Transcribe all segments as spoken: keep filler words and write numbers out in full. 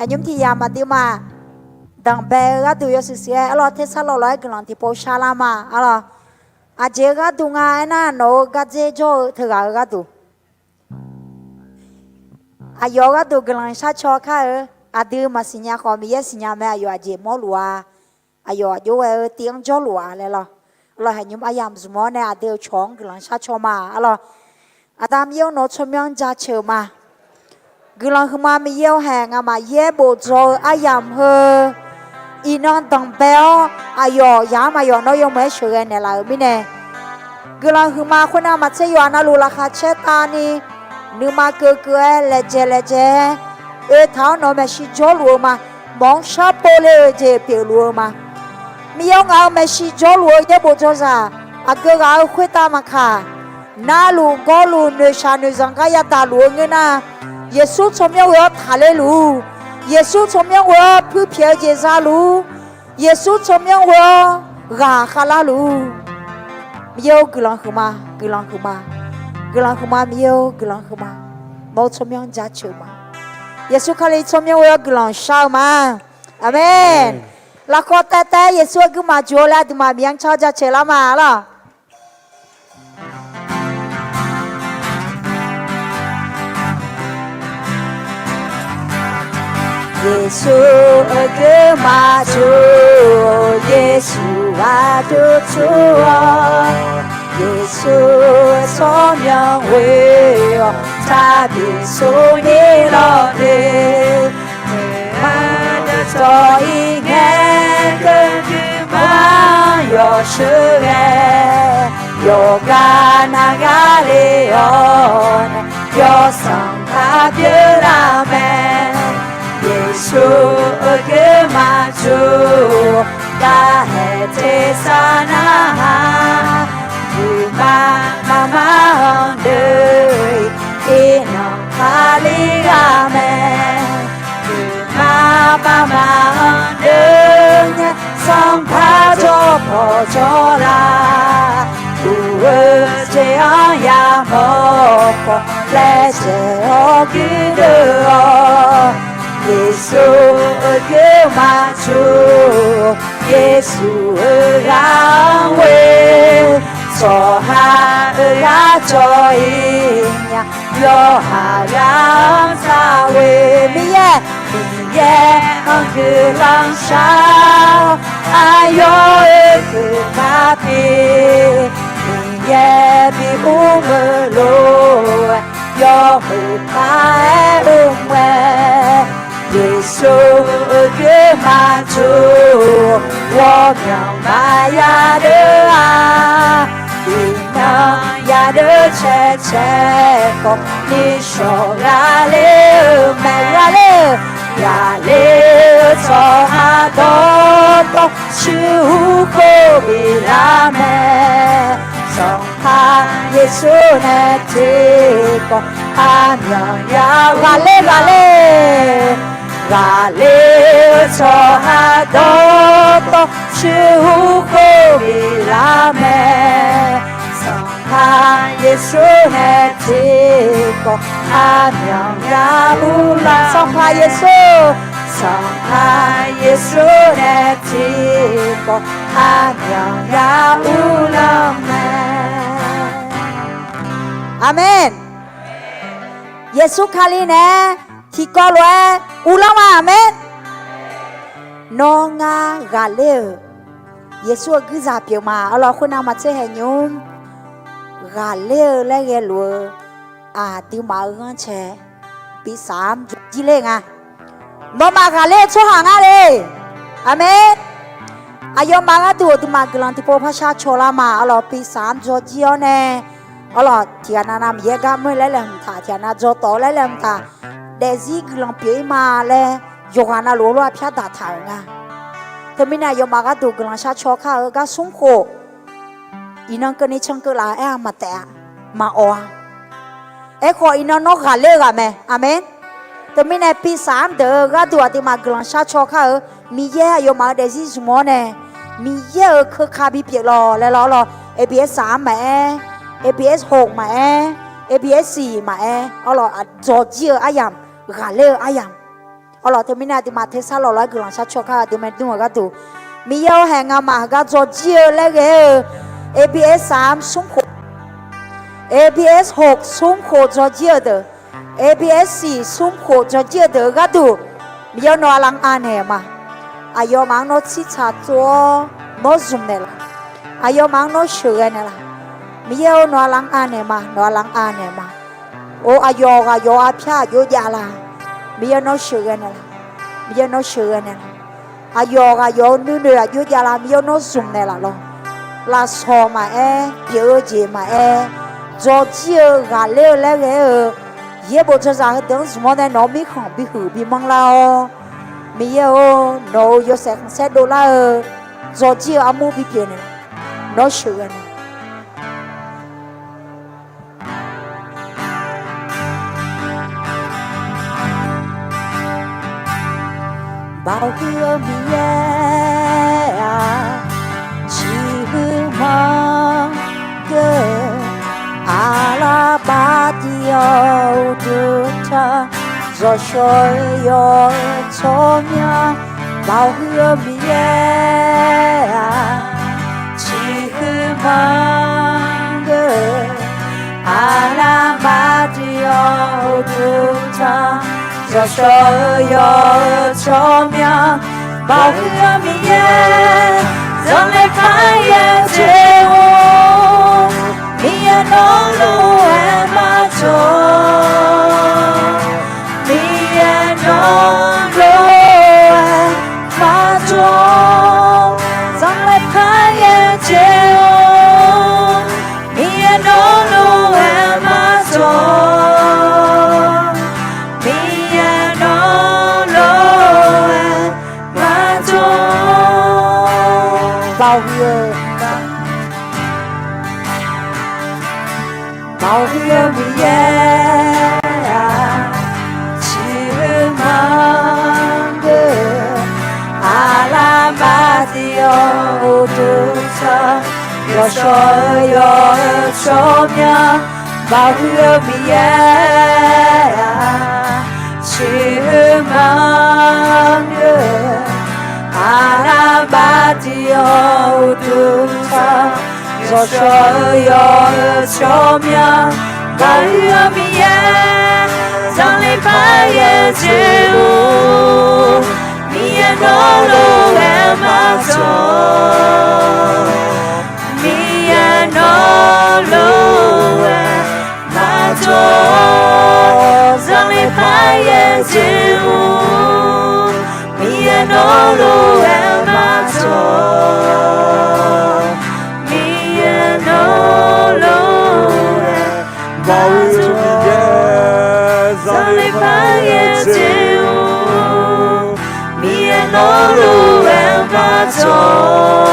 Aqnymr tiq yamq aqduimaf danqbae-eu gharduq yawshuif shuif-aer arlawr, tersar lawvlawv-aer guiqlanq tiqpov sharlar ma arlawr. Aqjeq-eu gharduq nga aernar, nawq-euq gardzer jawr-eu teughaq-euq gharduq, aqyawf-eu gharduq guiqlanq sharcaw kar-eu. Aqdui maqsiqnya khawf, Miqyaer siqnya mae. Aqyawf aqjeq mawrluf-a. Aqyawf aqjox ghae-eu tiv-anr jawrluf-a laer lawr. Arlawr, haeqnymr aryamq zmq-awr nae aqdui-euq cawq-anr guiqlanq sharcaw ma arlawr. Aqda Miqyaer-or, nawq-eu tsawrmyanr jaceuq ma. Guiqlanq huiqma Miqyaer-or, haeq nga'maf yaer bof dzaw-eu aryamq heu, iqnan danqbae-awr aqyawf yamq-anr aqyawf nawr yawmuiq-aer sheuqghae naeqlaf-euq mirnae, guiqlanq huiqma khoernav maqtser yawqha navluf laqkhaq caer tavni, nuima keuvkeuv-aer laejae laejae-aer oetaq-awr nawq-eu maeqshi jawrluf-eu ma. Mawq-anr sharpov le-eu jeq pyeufluf-eu ma. Miqyaer-or, ngaq-euq maeqshi jawrluf-eu yaer bof dzaw zaq aqgeu ghaq-euq khoertav maqkaq, navluf gawrluf noeqshaq noeqzanq gar yadaq luf-eu ngeur nar, Yeqsur tsawrmyanr ghoe-awr taqler luf-ur. Yeqsur tsawrmyanr ghoe-awr puirpyaeq-eu jeq za luf-ur. Yeqsur tsawrmyanr ghoe-awr ghaq khavlar luf-ur. Miqyaer-or, guiqlanq huiqma, guiqlanq huiqma, guiqlanq huiqma, Miqyaer-or, guiqlanq huiqma. Nawq-eu tsawrmyanr jaceuq ma. Yeqsur Kali tsawrmyanr ghoe-awr guiqlanq shar-eu ma. Aqmeq. Lafkhawv taev taev-aer Yeqsur-eu guirmaf juq-eu laer aqduimaf Miqyaer-anr car jaceuq lar ma lawr. Yeqsur-euq guirmaf juq, Yeqsur aqdui tur-awr, Yeqsur-euq tsawrmyanr ghoe-awr taqbi smrni lawr le. Nuima dawqtawvluf-ir ngae, keuv nuima yawsheuq ghae, yawqghaq navgar le-awr nae, yawsanr kar pyeuflar mae. Yeqsur-euq guirmaf juq, daqhaeq tersar narhaq, nuima maqma-anr deuq-ir, iqnan Kali ghaq mae. Nuima maqma-anr deuq ngae, Sanqpaq jawrpaw jawrlar, uq-eu jeq-anr yamawr khawf laejae-awr guirdeuv-awr, Yeqsur-euq guirmaf juq, Yeqsur-euq ghaq-anr ghoe, tsawrhaq-euq ghaq cawv-ir nya, yawqha ghaq-anr taq ghoe. Miqyaer, Miqyaer-anr guiqlanq shar-awr, aqyawf-euq guiqlanq pyeuf, Miqyaer bi mr-eu lof-aer, yawhuiq paq-aer mr-aer, Yeqsur-euq guirmaf juq, ghawqmyanq maqya deuq-a, iqnan ya deuq cae cae khawf, nishawq ghaqler-eu mae. Ghaqler-eu, ghaqler-eu tsawrhaq dawqtawv shuir ur khof biflar mae. Sanqpaq Yeqsur nae tiqkawv aqmyanluf ghaqler ghaqler, ghaqler-eu tsawrhaq dawqtawv shuir ur khof biflar mae. Sanqpaq Yeqsur nae tiqkawv aqmyanluf ur lar, Sanqpaq Yeqsur, Sanqpaq Yeqsur nae tiqkawv aqmyanluf ur lar mae. Aqmeq. Yeqsur Kali nae tiqkawv lof-aer uvlanr ma. Aqmeq. Nawr ngar ghaqler-euq Yeqsur-euq guirzaq pyeuf ma. Arlawr, khoernav maqtser haeq nymr ghaqler-eu laer ghaeluf-eu aqduimaf-euq ghanrcae pisaf-anr jawrjir ler nga. Nawmaf ghaqler-eu tsawrhaq ngar le. Aqmeq. Aqyawfmaf gharduq aqduimaf guiqlanq tiqpov par shar caw lar ma. Arlawr, pisaf-anr jawrjir-awr nae, arlawr, tiqghaq nav nav Miqyaer gar mr-eu laer laeqhmq taq, tiqghaq nav dzaw tawf-eu laer laeqhmq taq, daefzir guiqlanq pyeuf-ir ma laer yawqghaq navluf heulof-aer pyar daqtaq-euq nga. Teumirnae aqyawfmaf gharduq guiqlanq shar caw kar-eu gar smr khof, iqnan keuvni can keuv laf-eu aer-a maqtaef-a, maqawq-a. Aerkhawf iqnan nawr ghaqler-eu ghaq mae. Aqmeq. Teumirnae pisaf-anr deuq-eu gharduq aqduimaf guiqlanq shar caw kar-eu, Miqyaer aqyawfmaf-euq daefzir zmq-awr nae, Miqyaer-euq keuka bipyeuf lawq laer lawr, arlawr, A B S saf-anr maqaer, A B S hoq maqaer, A B S siq maqaer, arlawr, dzawqjir-eu aryamq, ghaqler-eu aryamq. Arlawq, teumirnae aqduimaf tersar lawq lawr-aer guiqlanq shar cawkar aqduimaf dmr-euq gharduq, Miqyaer-or, haeq ngamaf heugar dzawrjir-eu laer ghae-eu, A B S saq-anr smr khof, A B S hoq smr khof dzawrjir-eu deuq, A B S siq smr khof dzawrjir-eu deuq-eu gharduq, Miqyaer-or, nawq aqlaf-anr anaeq ma. Aqyawfmaf-anr nawr tsirtsaq tsov-awr nawr zmq naeqlaf. Aqyawfmaf-anr nawr sheuqghae naeqlaf. Miqyaer-or, nawq aqlaf-anr anaeq ma, nawq aqlaf-anr anaeq ma. Or, aqyawf ghaq yawf-eu arpyar aqjox jav la? Miqyaer nawr sheuqghae naeqlaf. Miqyaer nawr sheuqghae naeqlaf. Aqyawf ghaq yawf-eu nuinoeq aqjox jav la? Miqyaer nawr zmq naeqlaf lawq. Lafsawq maqaer, pyeuf-eu jeq maqaer, dzawrjir-eu ghaqler-eu laer ghae-eu, yaerbof dzawzaq heudeuq-anr zmq-awr nae nawq-euq mirkhanq bihuiq bimanr lar-awr, Miqyaer-or, nawq-euq yawshaef khanqsaer dovlar-eu dzawrjir-eu armur bipyeuf naeq, nawr sheuqghae naeq. Baoq huiq-eu Miqyaer-aq, ciqhuiq manr geur, aqlaf baf diq-awr uqduq tanq, zawqshawq-eu yawq-eu tsawrmyanr. Baoq huiq-eu Miqyaer-aq, ciqhuiq manr geur, aqlaf baf diq-awr uqduq tanq, zawqshawq-eu yawq-eu tsawrmyanr. Baoq huiq-eu Miqyaer, zanqler paryaer jeq-or, Miqyaer nawr lof-aer maqjawr, Miqyaer nawr lof-aer maqjawr, zanqler paryaer jeq-or, Miqyaer nawr lof-aer maqjawr, Miqyaer nawr lof-aer maqjawr. Baoq huiq-eu, baoq huiq-eu Miqyaer-aq, ciqhuiq manr geur, aqlaf baf diq-awr uqduq tanq, zawqshawq-eu yawq-eu tsawrmyanr. Baoq huiq-eu Miqyaer-aq, ciqhuiq manr geur, aqlaf baf diq-awr uqduq tanq, zawqshawq-eu yawq-eu tsawrmyanr. Baoq huiq-eu Miqyaer, zanqler paryaer jeq-or, Miqyaer nawr lof-aer maqjawr, Miqyaer nawr lof-aer maqjawr, zanqler paryaer jeq-or, Miqyaer nawr lof-aer maqjawr, Miqyaer nawr lof-aer maqjawr, zanqler paryaer jeq-or, Miqyaer nawr lof-aer maqjawr,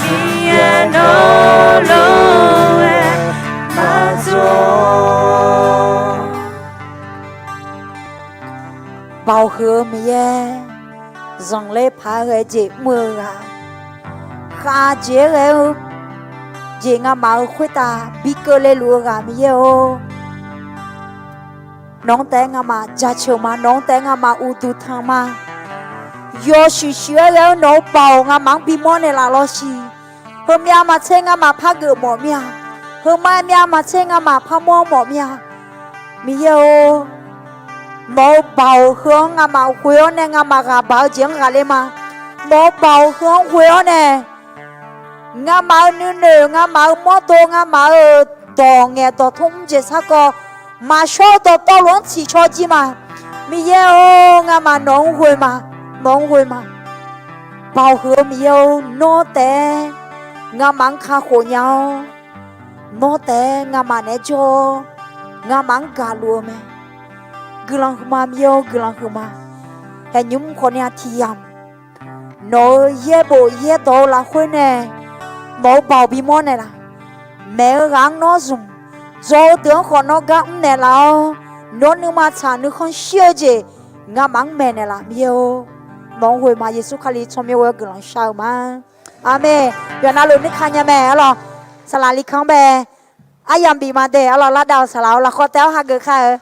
Miqyaer nawr lof-aer maqjawr. Baoq huiq-eu Miqyaer, zanqler paq-aer ghae jeq mr-eu ghaq, khavjeq-aer ghae-eu jeq ngamaf-euq khoertav bi keuvle luf-eu ghaq Miqyaer-or, nawq-anr taef-aer ngamaf jaceuq ma, nawq-anr taef-aer ngamaf uqduq tanq ma. Yawshuif shuif-aer ghae-eu nawq-euq baoq ngamaf-anr bimawr naeqlaf lawr siq. Heumyav maqtser ngamaf par geufmawf mir-a. Heumyav maqtser ngamaf par mawr mawf mir-a. Miqyaer-or, nawq-euq baoq heu-anr ngamaf ghoe-awr nae ngamaf ghaq baq-eu jeq-anr ghaqler ma. Nawq-euq baoq heu-anr ghoe-awr nae ngamaf-euq nuinoeq, ngamaf-euq mawrdo, ngamaf-euq dawq ngaeq dawqtmr mr jeq sarkawv maqshawr-eu dawqtawvluf-anr tsiqcaw jir ma. Miqyaer-or, ngamaf nawq-anr ghoe ma, nawq-anr ghoe ma. Baoq huiq-eu Miqyaer-or, nawr taef-aer ngamaf-anr kakhof nya-awr, nawr taef-aer ngamaf naeq-aer jawr-awr, ngamaf-anr gaqluf-eu mae. Guiqlanq huiqma Miqyaer-or, guiqlanq huiqma. Haeqnymr khawf ni-a tiq yamq nawq-euq yaerbof yaerdawq-eu lafkhoer nae nawq-euq baoq bimawr naeqlaf. Maeq-eu ghaq-anr nawr zmq, dzaw-eu deuq-anr khawf nawr gar mr naeqlaf-awr, nawr nuima tsaq nuikhanr shir-eu jeq ngamaf-anr maeqnaeq laf Miqyaer-or. Nawq-anr ghoe ma, Yeqsur Kali tsawrmyanr ghoe-awr guiqlanq shar-eu ma. Aqmeq. Yawqnavluf nuikaq nya mae arlawq. Saqlaq likan-anr bae aryamq bif ma de arlawq. Lavdav-euq saqlaq-or, lafkhawf taef-awr hageuf kar-eu.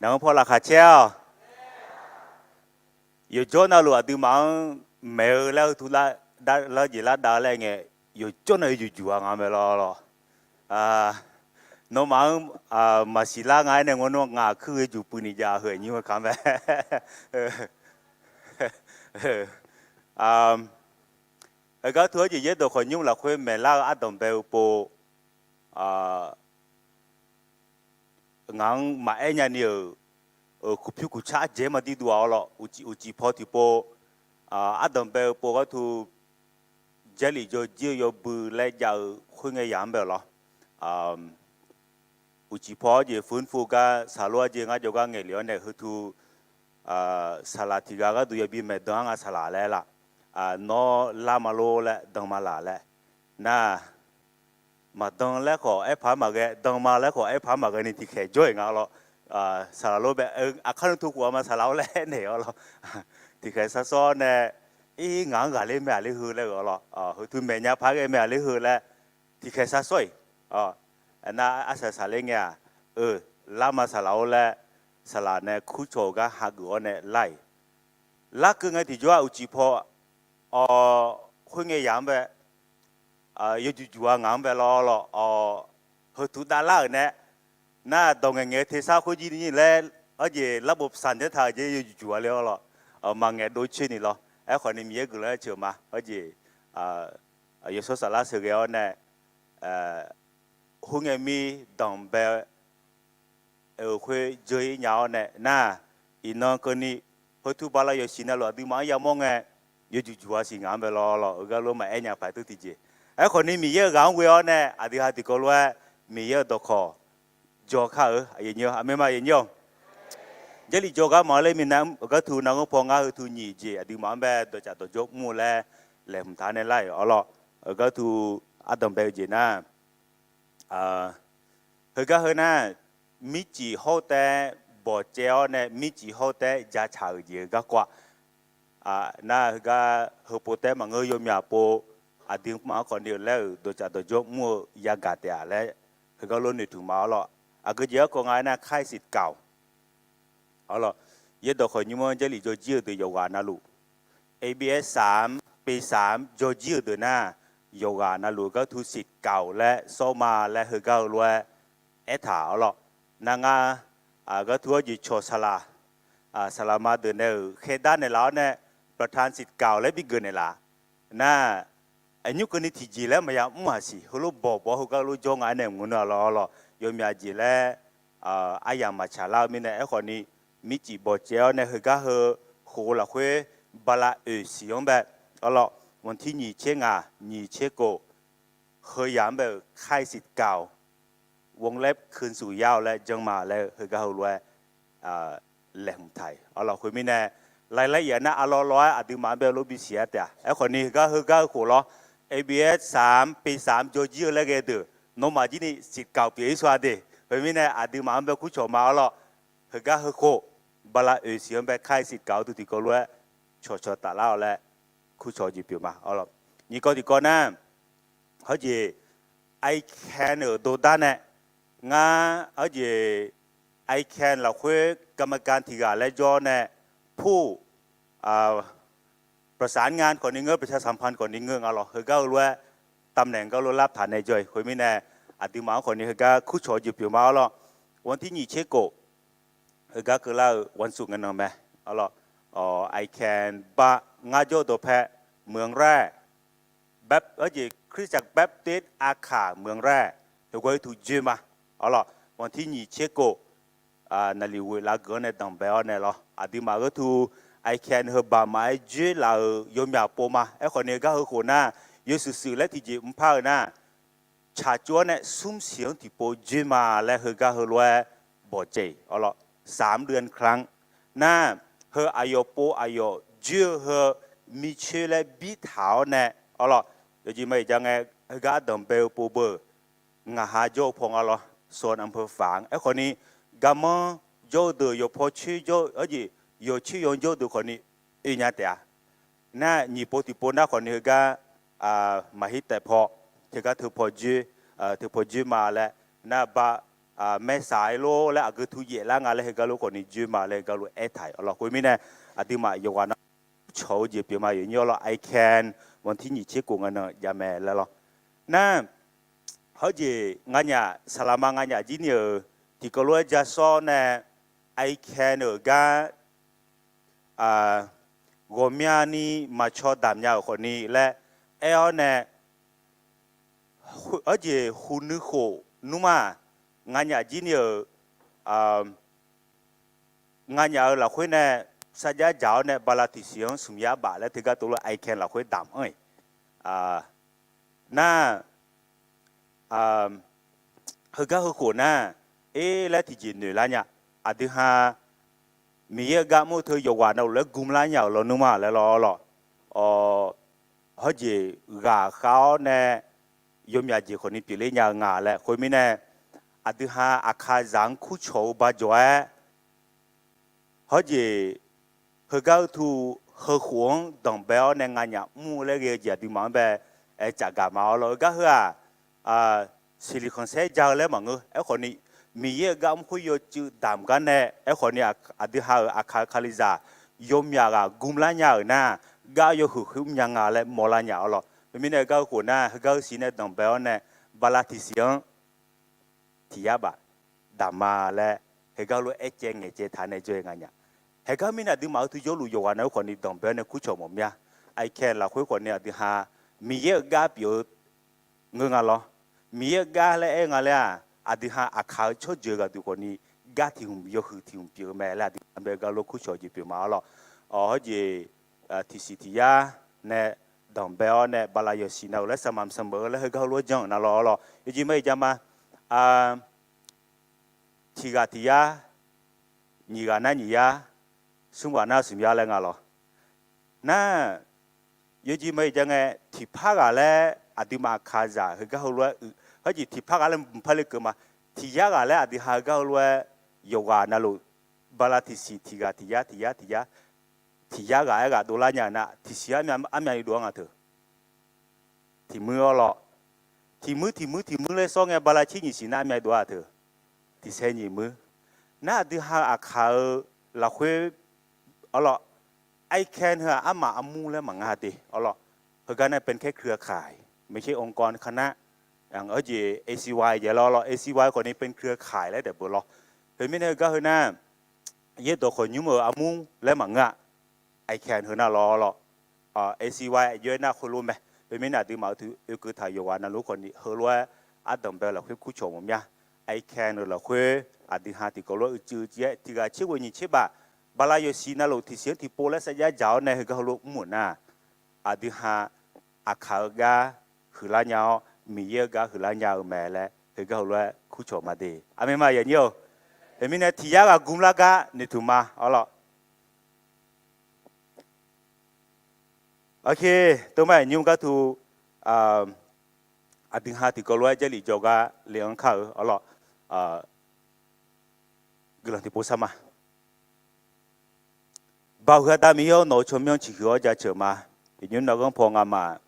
Naq-anr paw laqkhaq caer-awq. Yawqjawr navluf aqduimaf-anr maeq-eu laer heutu lar jeq lar dav-eu laer ngae, yawqjawr nav yawjuq juq-a nga mae lawr lawr. Nawmaf-anr maqsiq lar nga aernae ngawr nawr ngaq kuir ghae juq puiv ni jav-eu heu aqnyir-anr kamq mae. Heugar teu-awr jeq yaerdawq khawqnymr lafkhoer maeqlar-eu ardanq bae-eu pov ngaq-anr maqaer nyani-euq, kuqpyur kuqcar ardzaeq-aer maqdir duq-aq-awr lawr. Uqcif paw tiqpov, ardanq bae-eu pov ghartu Jarlif jawrjir-eu yawbui laer jav-eu khoerngae yamq-anr bae-eu lawr. Uqcif paw-awr jeq fur fur gar saqlor-aer jeq ngar jawrgar ngaeqlef-awr nae heutu saqlaq tiq ghaq gharduq yabi maeqdan-anr nga saqlaq laer laf. Nawr lar ma lor laer dan ma laf laer. Nar, maqdan laer khawf aerpaq maqghae, dan ma laer khawf aerpaq maqghae ni tiqkhaeq jawr-iq nga lawr. Saqlaq lor bae, aqkar nuitov khof-a ma saqlaq-awr laer aernaeq-awr lawr. Tiqkhaeq sar sawr-awr nae, ir ngaq-anr ghaqler mae aqler heu laer-euq-awr lawr. Heutu maeqnya paq-aer ghae mae aqler heu laer tiqkhaeq sar sawr-iq. Nar arsaq saqler ngae-aq, eu, lar ma saqlaq-or laer, saqlaq nae kurcawq-eu gar hageuf-awr nae lar-iq. Larkeuv ngae tiqjawr-aq uqcif paw, awq, khoerngae yamq-anr bae, yawjuq juq-a ngaq-anr bae lawr lawr, awq, heutu davlar-euq nae, nar dawq ngaeqngaeq-eu tersar khoerjir ni laer, arjeq larbov sanq janr taq-euq jeq yawjuq juq-a le-awr lawr, maqngaeq dov coer ni lawr. Aerkhawf ni Miqyaer guiqlanq-aer ceuq ma. Arjeq, yawshawr saflar sheuqghae-awr nae, khoerngae mir danqbae-euq khoer dzeur-ir nya-awr nae nar, iqnan keuvni heutu bala yawqsiq navluf aqduimaf-anr yamawr ngae, yawjuq juq-a siq ngaq-anr bae lawr lawr, heugar lof maqaer nya paq-aer teu tiqjeq. Aerkhawf ni Miqyaer-euq ghaq-anr ghoe-awr nae aqdui ha tiqkawv lof-aer Miqyaer-euq dawqkawq jawr kar-eu aqyuif aqnyir-awr, aqmeq ma aqyuif aqnyir-awr. Jarlif jawrgar maqanr ler minav-anr ghartu narghanr paw ngar heutu nyiq jeq aqduimaf-anr bae dawqtsaf dawqjawr mr-eu laer laeqhmq taq-awr nae lar-iq-awr lawr. Heugar tu ardanq bae-eu jeq nar, heugar heu nar, mircif hawr-eu taef-aer bawqcaev-awr nae mircif hawr-eu taef-aer jacaq-euq jeq-eu garkawv-aq, nar heugar heupov taef-aer maqngeur yawmyaq pov aqduimaf-anr khawf ni-euq laer-euq dawqtsaf dawqjawr mr-eu yagaq taef-a laer heugar lof noeqtmq ma-awr lawr. Aqgeu jeq garkawv nga aernar 开始搞-awr lawr. Yaerdawq khawqnymr-anr Jarlif jawrjir-eu deuq yawqghaq navluf, A B S สาม P สาม jawrjir-eu deuq nar, yawqghaq navluf-eu gartu สิทธิ์เก่า laer sawr ma laer heugar-eu lof-aer aertaq-awr lawr. Nar ngar, gartu-awr jeq cawq saqlaq, saqlaqma deuq nae-euq khaerdar naeqlaf-awr nae ประธานศิษย์เก่า laer bi geuf naeqlaf. Nar, aqnymr keuvni tiqjeq laer maqya mr-aq siq, heulof bawq bawq-awr heugar lof jawr nga aernaeq maqngeur nar lawr lawr, yawmyaq jeq laer aryamq maqtsaq lar-eu mirnae aerkhawf ni, mircif bawqcaev-awr nae heugar heu khof lafkhoer bala oeq siq-anr bae-awr lawr, วันที่ nyiq tser ngaq nyiq tser kof, heuyaq-anr bae-euq 开始搞 วงเล็บ คืนสู่เหย้า laer janr ma laer-eu heugar heulof-aer laeqhmq taq-iq-awr lawr. Khoermirnae, รายละเอียด nar arlawr lawr-aer aqduimaf-anr bae lof bisiq-aer taef-a. Aerkhawf ni heugar heugar-eu khof lawr, A B S สาม P สาม jawrjir-eu laer ghae deuq nawmaf jir ni สิทธิ์เก่า pyeuf-ir sawr-a de. Khoermirnae aqduimaf-anr bae kurcawq ma-awr lawr. Heugar heukhof, bala oeq siq-anr bae 开始搞 tu tiqkawv lof-aer cawqcawq taflar-awq laer kurcawq jeq pyeuf ma-awr lawr. Nyiq kawv tiqkawv nar, hawjeq ICANN-euq dordar nae, ngar hawjeq ICANN lafkhoer กรรมการ tiq ghaq laer jawr nae, ผู้ ประสานงาน khawf ni ngeur, ประชาสัมพันธ์ khawf ni ngeur nga lawr. Heugar heulof-aer ตำแหน่ง gar lof lavtaq nae jawr-iq khoermirnae, aqduimaf-anr khawf ni heugar kurcawq jeq pyeuf ma-awr lawr. วันที่ nyiq tser kof, heugar keuvlar-eu วันศุกร์ ngae nan mae-awr lawr. ICANN ba ngar jawr-eu dawqpae เมืองแร่ Bap, hawjeq คริสตจักร Baptist Aqkaq เมืองแร่ heugar irtuq joer ma-awr lawr. วันที่ nyiq tser kof, naqliq ghoeq lav geuf-anr nae danqbae-awr nae lawr. Aqduimaf ghartu ICANN heubaq maqaer joer laf-euq yawmyaq pov ma. Aerkhawf ni heugar heukhof nar, yawshuif shuif laer tiqjeq mr par-eu nar, tsaqtsov-awr nae smr siq-anr tiqpov joer ma laer heugar heulof-aer bawqcaev-awr lawr. สามเดือนครั้ง nar, heu aqyawf pov aqyawf joer-eu heu micoer laer bir taq-awr nae-awr lawr. Yawjeq ma-iq ja ngae, heugar ardanq bae-eu pov beu, ngaq ha jawr-eu paw nga lawr, ส่วนอำเภอฝาง. Aerkhawf ni, garmanr jawr-eu deuq, yawqpaw coer jawr-eu, hawjeq yawqcoer yawq jawr-eu deuq khawf ni oe nya taef-a. Nar, nyiq pov tiqpov nar khawf ni heugar maqhir taef paw, teugar teu paw joer, teu paw joer ma laer, nar ba maer saq-aer lor laer aqgeu tu yaef lar nga laer heugar lof khawfni joe ma laer heugar lof aertaq-euq arlawr. Khoermirnae, aqduimaf yawqghaq na cawq-eu jeq pyeuf ma yawnyir arlawr, I can, วันที่ยี่สิบเก้า ngaq nan jav mae laer lawr. Nar, hawrjeq nganyaf saqlaqma nganyaf jir ni-euq tiqkawv lof-aer ja sawr nae, I can-euq gar ghawqmyani maqcaw damq nya-euq khawfni laer aer-awr nae, hawrjeq huq nuikhof nmr-aq, nganyaf jir ni-euq, nganyaf-euq lafkhoer nae sarjax dzaq-awr nae bala tiqsiq-anr smq yar baf laer teugar tov lof I can lafkhoer damq-anr-iq nar, heugar heukhof nar, er laer tiqjeq noeq lar nya. Aqdui ha Miqyaer-eu gar mr-eu teu yawqghaq navluf laer gmlar nya-euq lawnmr ma laer lawr lawr. Hawrjeq ghaqkhav-awr nae yawmyaq jeq khawfni pyeufler nya-eu nga laer khoermirnae, aqdui ha Aqkaqzaq-anr kurcawq-eu bajawq-aer, hawrjeq heugar utu heukhof-anr danqbae-awr nae nganyaf mr-eu laer ghae-eu jeq aqduimaf-anr bae aer tsafgaq ma-awr lawr. Heugar heu-aq, siqliq khanqsaer ja-eu laer maqngeur. Aerkhawfni, Miqyaer-euq gar mr khoer yawcuiv damq gar nae, aerkhawfni aqdui ha-euq Aqkaq-eu Kalizaq yawmyaq ghaq gmlar nya-euq nar, gar yawhuiq khoer mrnya nga laer mawrlar nya-awr lawr. Khoermirnae, heugar heukhof nar, heugar heusiq nae danqbae-awr nae, bala tiqsiq-anr tiq yar baf damq ma laer, heugar lof-aer aer caev ngaeq caev taq nae jawr-eu nganyaf. Heugar mirnae aqduimaf-eu tujawrluf yawqghaq navluf khawfni danqbae-awr nae kurcawq mawf mya. I can lafkhoer khawfni aqdui ha Miqyaer-euq gar pyeuf-eu ngeur nga lawr. Miqyaer-euq gar laer aer nga laer-aq, aqdui ha Aqkaq-eu tsawrjeuq ghaqduq khawfni gar tiq hmq yawhuiq tiq hmq pyeuf-eu mae laer aqdui ha bae gar lof kurcawq jeq pyeuf ma-awr lawr. Hawrjeq tiqsiq tiq yar nae danqbae-awr nae bala yawsiq nav-euq laer saqmamq saqmeuq-eu laer heugar heulof-aer janr-euq navlawr-awr lawr. Yawjeq ma iq ja ma. Tiq ghaq tiq yar, nyiq ghaq nar nyiq yar, smr ghaq nar smq yar laer nga lawr. Nar, yawjeq ma iq ja ngae, tiqpar ghaq laer aqduimaf Aqkaqzaq heugar heulof-aer uiq, hawrjeq tiqpar ghaq laer mqpar le keuv ma. Tiq yar ghaq laer aqdui ha heugar heulof-aer yawqghaq navluf bala tiqsiq tiq ghaq tiq yar tiq yar tiq yar, tiq yar ghaq-aer ghaq dovlar nya-euq nar tiqsiq armyav armyav ni dov-anr nga teu. Tiq muir-awr lawr. Tiq muir tiq muir tiq muir laer sawr ngae bala tser nyiq siq nar armyav dov-a teu. Tiq saer nyiq muir. Nar aqdui ha-eu Aqkaq-eu lafkhoer, awr lawr, I can heu-aq armaf armur laer maqnga de, awr lawr. Heugar nae เป็นแค่เครือข่าย ไม่ใช่องค์กรคณะ hawrjeq A C Y jav lawr lawr, A C Y khawfni เป็นเครือข่าย laer daef beu lawr. Khoermirnae heugar heu nar, yaerdawq khawqnymr-euq armur laer maqngeur-a. I can heu nar lawr lawr. A C Y jawr-aer nar khoerlof mae. Khoermirnae aqduimaf-eu teu oekeuv taq yawqghaq navluf khawfni heulof-aer ardanqbae-eu lafkhoer kurcawq mawf mya. I can-euq lafkhoer aqdui ha tiqkawv lof-aer uicuiv uicuiv-aer tiq ghaq tser ghoeq nyiq tser baf, bala yawsiq navluf tiqsiq-anr tiqpov laer sarjax dzaq-awr nae heugar heulof mr-euq nar, aqdui ha Aqkaq-eu gar huiqlar nya-awr, Miqyaer-eu gar huiqlar nya-eu mae laer heugar heulof-aer kurcawq ma de. Aqmeq ma yanyir-eu. Khoermirnae tiq yar ghaq gmlar gar noeqtmq ma, awr lawr. Aqkaq, tov ma aqnymr gar tu, aqdui ha tiqkawv lof-aer Jarlif jawr gar le-anr kar-eu, awr lawr, guiqlanq tiqpov sar ma. Baoq heu-aq da Miqyaer-awr, nawq-euq tsawrmyanr ciqhuiq-awr jaceuq ma. Iqnymr narghanr paw ngamaf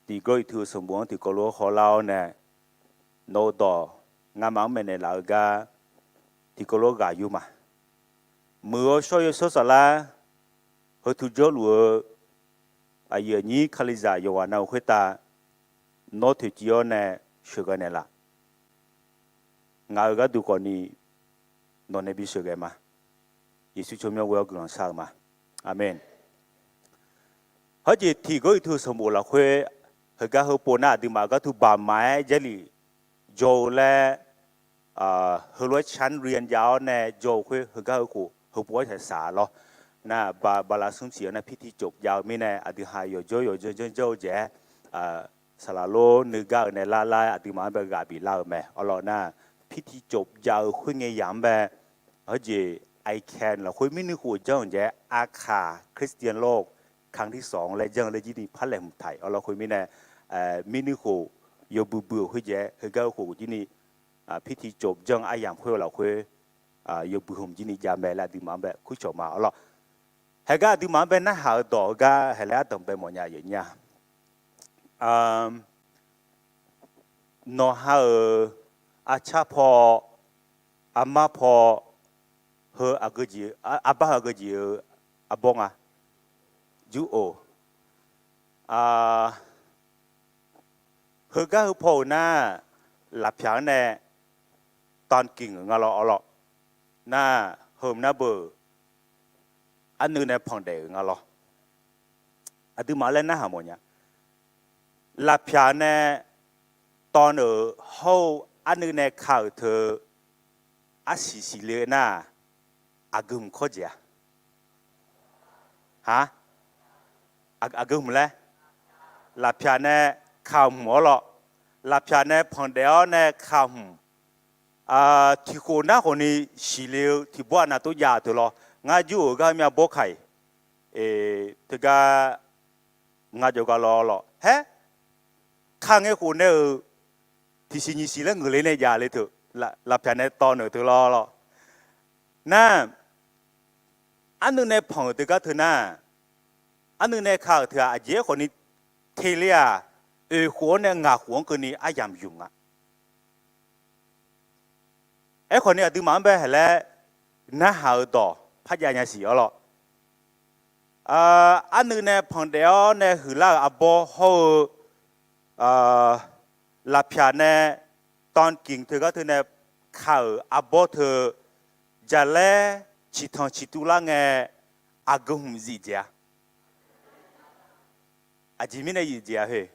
tiqgawr iqtu-euq sanqbof-anr tiqkawv lof-aer hawlar-awr nae, nawq-euq dawq ngamaf-anr maeqnaeq laf-eu gar tiqkawv lof-aer ghaq yur ma. Muiq-eu shawr-eu yawshawr saflar heu tu jawrluf-eu aqyuif aqnyir Kalizaq yawqghaq navluf khoertav nawr toeqciv-awr nae sheuqghae naeqlaf. Ngaq-euq gharduq khawfni nawqnae bisheuqghae ma. Yeqsur tsawrmyanr ghoe-awr guiqlanq shar-eu ma. Aqmeq. Hawrjeq tiqgawr iqtu-euq sanqbof lafkhoer heugar heupov nar aqduimaf gar tu baqmaq-aer Jarlif jawr-eu laer, heulof-aer canr rian jav-awr nae jawr-eu khoer heugar heukhof heupov-aer shaq saq lawr. Nar, bala smr ciq-awr nar pirtiv cof jav-eu mirnae aqdui ha yawqjawr yawqjawr janrjanr-eu jeq-aer, saqlaq lor nuigar-euq nae lar lar-aer aqduimaf-anr bae ghaq bif lar-euq mae. Awr lawr nar, pirtiv cof jav-eu khoerngae yamq-anr bae, hawrjeq I can lafkhoer mirnuikhof janr-eu jeq-aer Aqkaq Christian lor, ครั้งที่สอง laer janr-eu laer jir ni par laeqhmq taq-iq. Awr lawr khoermirnae, mirnuikhof yawbui bui-euq khoerjeq-aer heugar heukhof jir ni, pirtiv cof janr-eu aryamq khoer-eu lafkhoer, yawbui hmq jir ni jav mae laer aqduimaf-anr bae kurcawq ma. Awr lawr, haegar aqduimaf-anr bae narhaq-eu dawq heugar haelaer ardanq bae mawfnya yawqnya. Nawq ha-euq arcar paw Armar paw heu aqgeujeq, arbar heu aqgeujeq-eu arbawr nga. Jur-oq. Heugar heu paw-euq nar, lafpyaq-anr nae tanqking-euq nga lawr awr lawr. Nar, heu nar beu arnuiv nae panqdaef-euq nga lawr. Aqduimaf laer narhaq mawf nya. Lafpyaq nae tawv-euq hawr-eu arnuiv nae ka-euq teu arsiq siqle nar, aqgeu hmq kawr dzaeq-a? Aq, aqgeu hmq laer? Lafpyaq nae ka hmq awr lawr. Lafpyaq nae panqdaef-awr nae ka hmq tiqkhof nar khawfni siqle-eu tiqbawr aqnav tov jav-euq teu lawr. Ngar jur-euq gar myav bawr ka-iq, teugar ngar jawrgar lawr lawr. Haer, ka ngae khof nae-euq tiqsiq nyiq siq laer ngeuqle nae jav le teu, lafpyaq nae tawv-euq teu lawr lawr. Nar, arnuiv nae panq-euq teugar teu nar, arnuiv nae ka-euq teu-aq, aqjeq aerkhawfni teler-aq, oeq khof-anr nae ngaq khof-anr keuvni aryamq yumq nga. Aerkhawfni aqduimaf-anr bae haeq laer narhaq-eu dawq par jav nya siq awr lawr. Arnuiv nae panqdaef-awr nae huiqlar-euq arbawr hawr-eu lafpyaq nae tanqking teugar teu nae ka-euq arbawr teu jaqlaer ciqtanq ciqtuv lar ngae, aqgeu hmq zif dzaeq-a? Aqjeq mirnae zif dzaeq-a heu?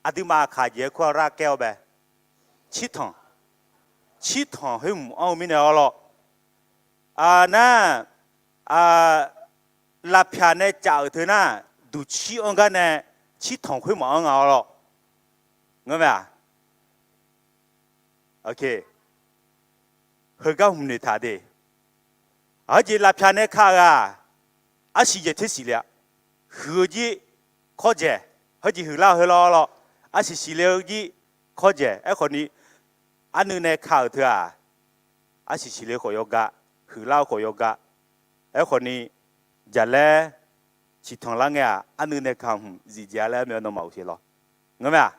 Aqduimaf aqkaq jeq-aer kur-a rar kaer-awr bae. Cirtanq, cirtanq khoer hmq anr-eu mirnae awr lawr. Nar, lafpyaq nae caf-euq teu nar, duqcir anr gar nae cirtanq khoer maqanr nga awr lawr. Ngeur mae-aq? Heugar hmq noeqtaq de. Heujeq lafpyaq nae ka-eu ghaq, arsiq jeq ter siqle-a? Huiq-eu jir kawr dzaeq. Heujeq huiqlar-eu heu lawr lawr, arsiq siqle-eu jir kawr dzaeq. Aerkhawfni arnuiv nae ka-euq teu-aq, arsiq siqle khawf yawgar, huiqlar-eu khawf yawgar. Aerkhawfni jaqlaer ciqtanq lar ngae-aq, arnuiv nae ka hmq zif dzaeq-a laer mae, nawmaf uqseq lawr. Ngeur mae-aq?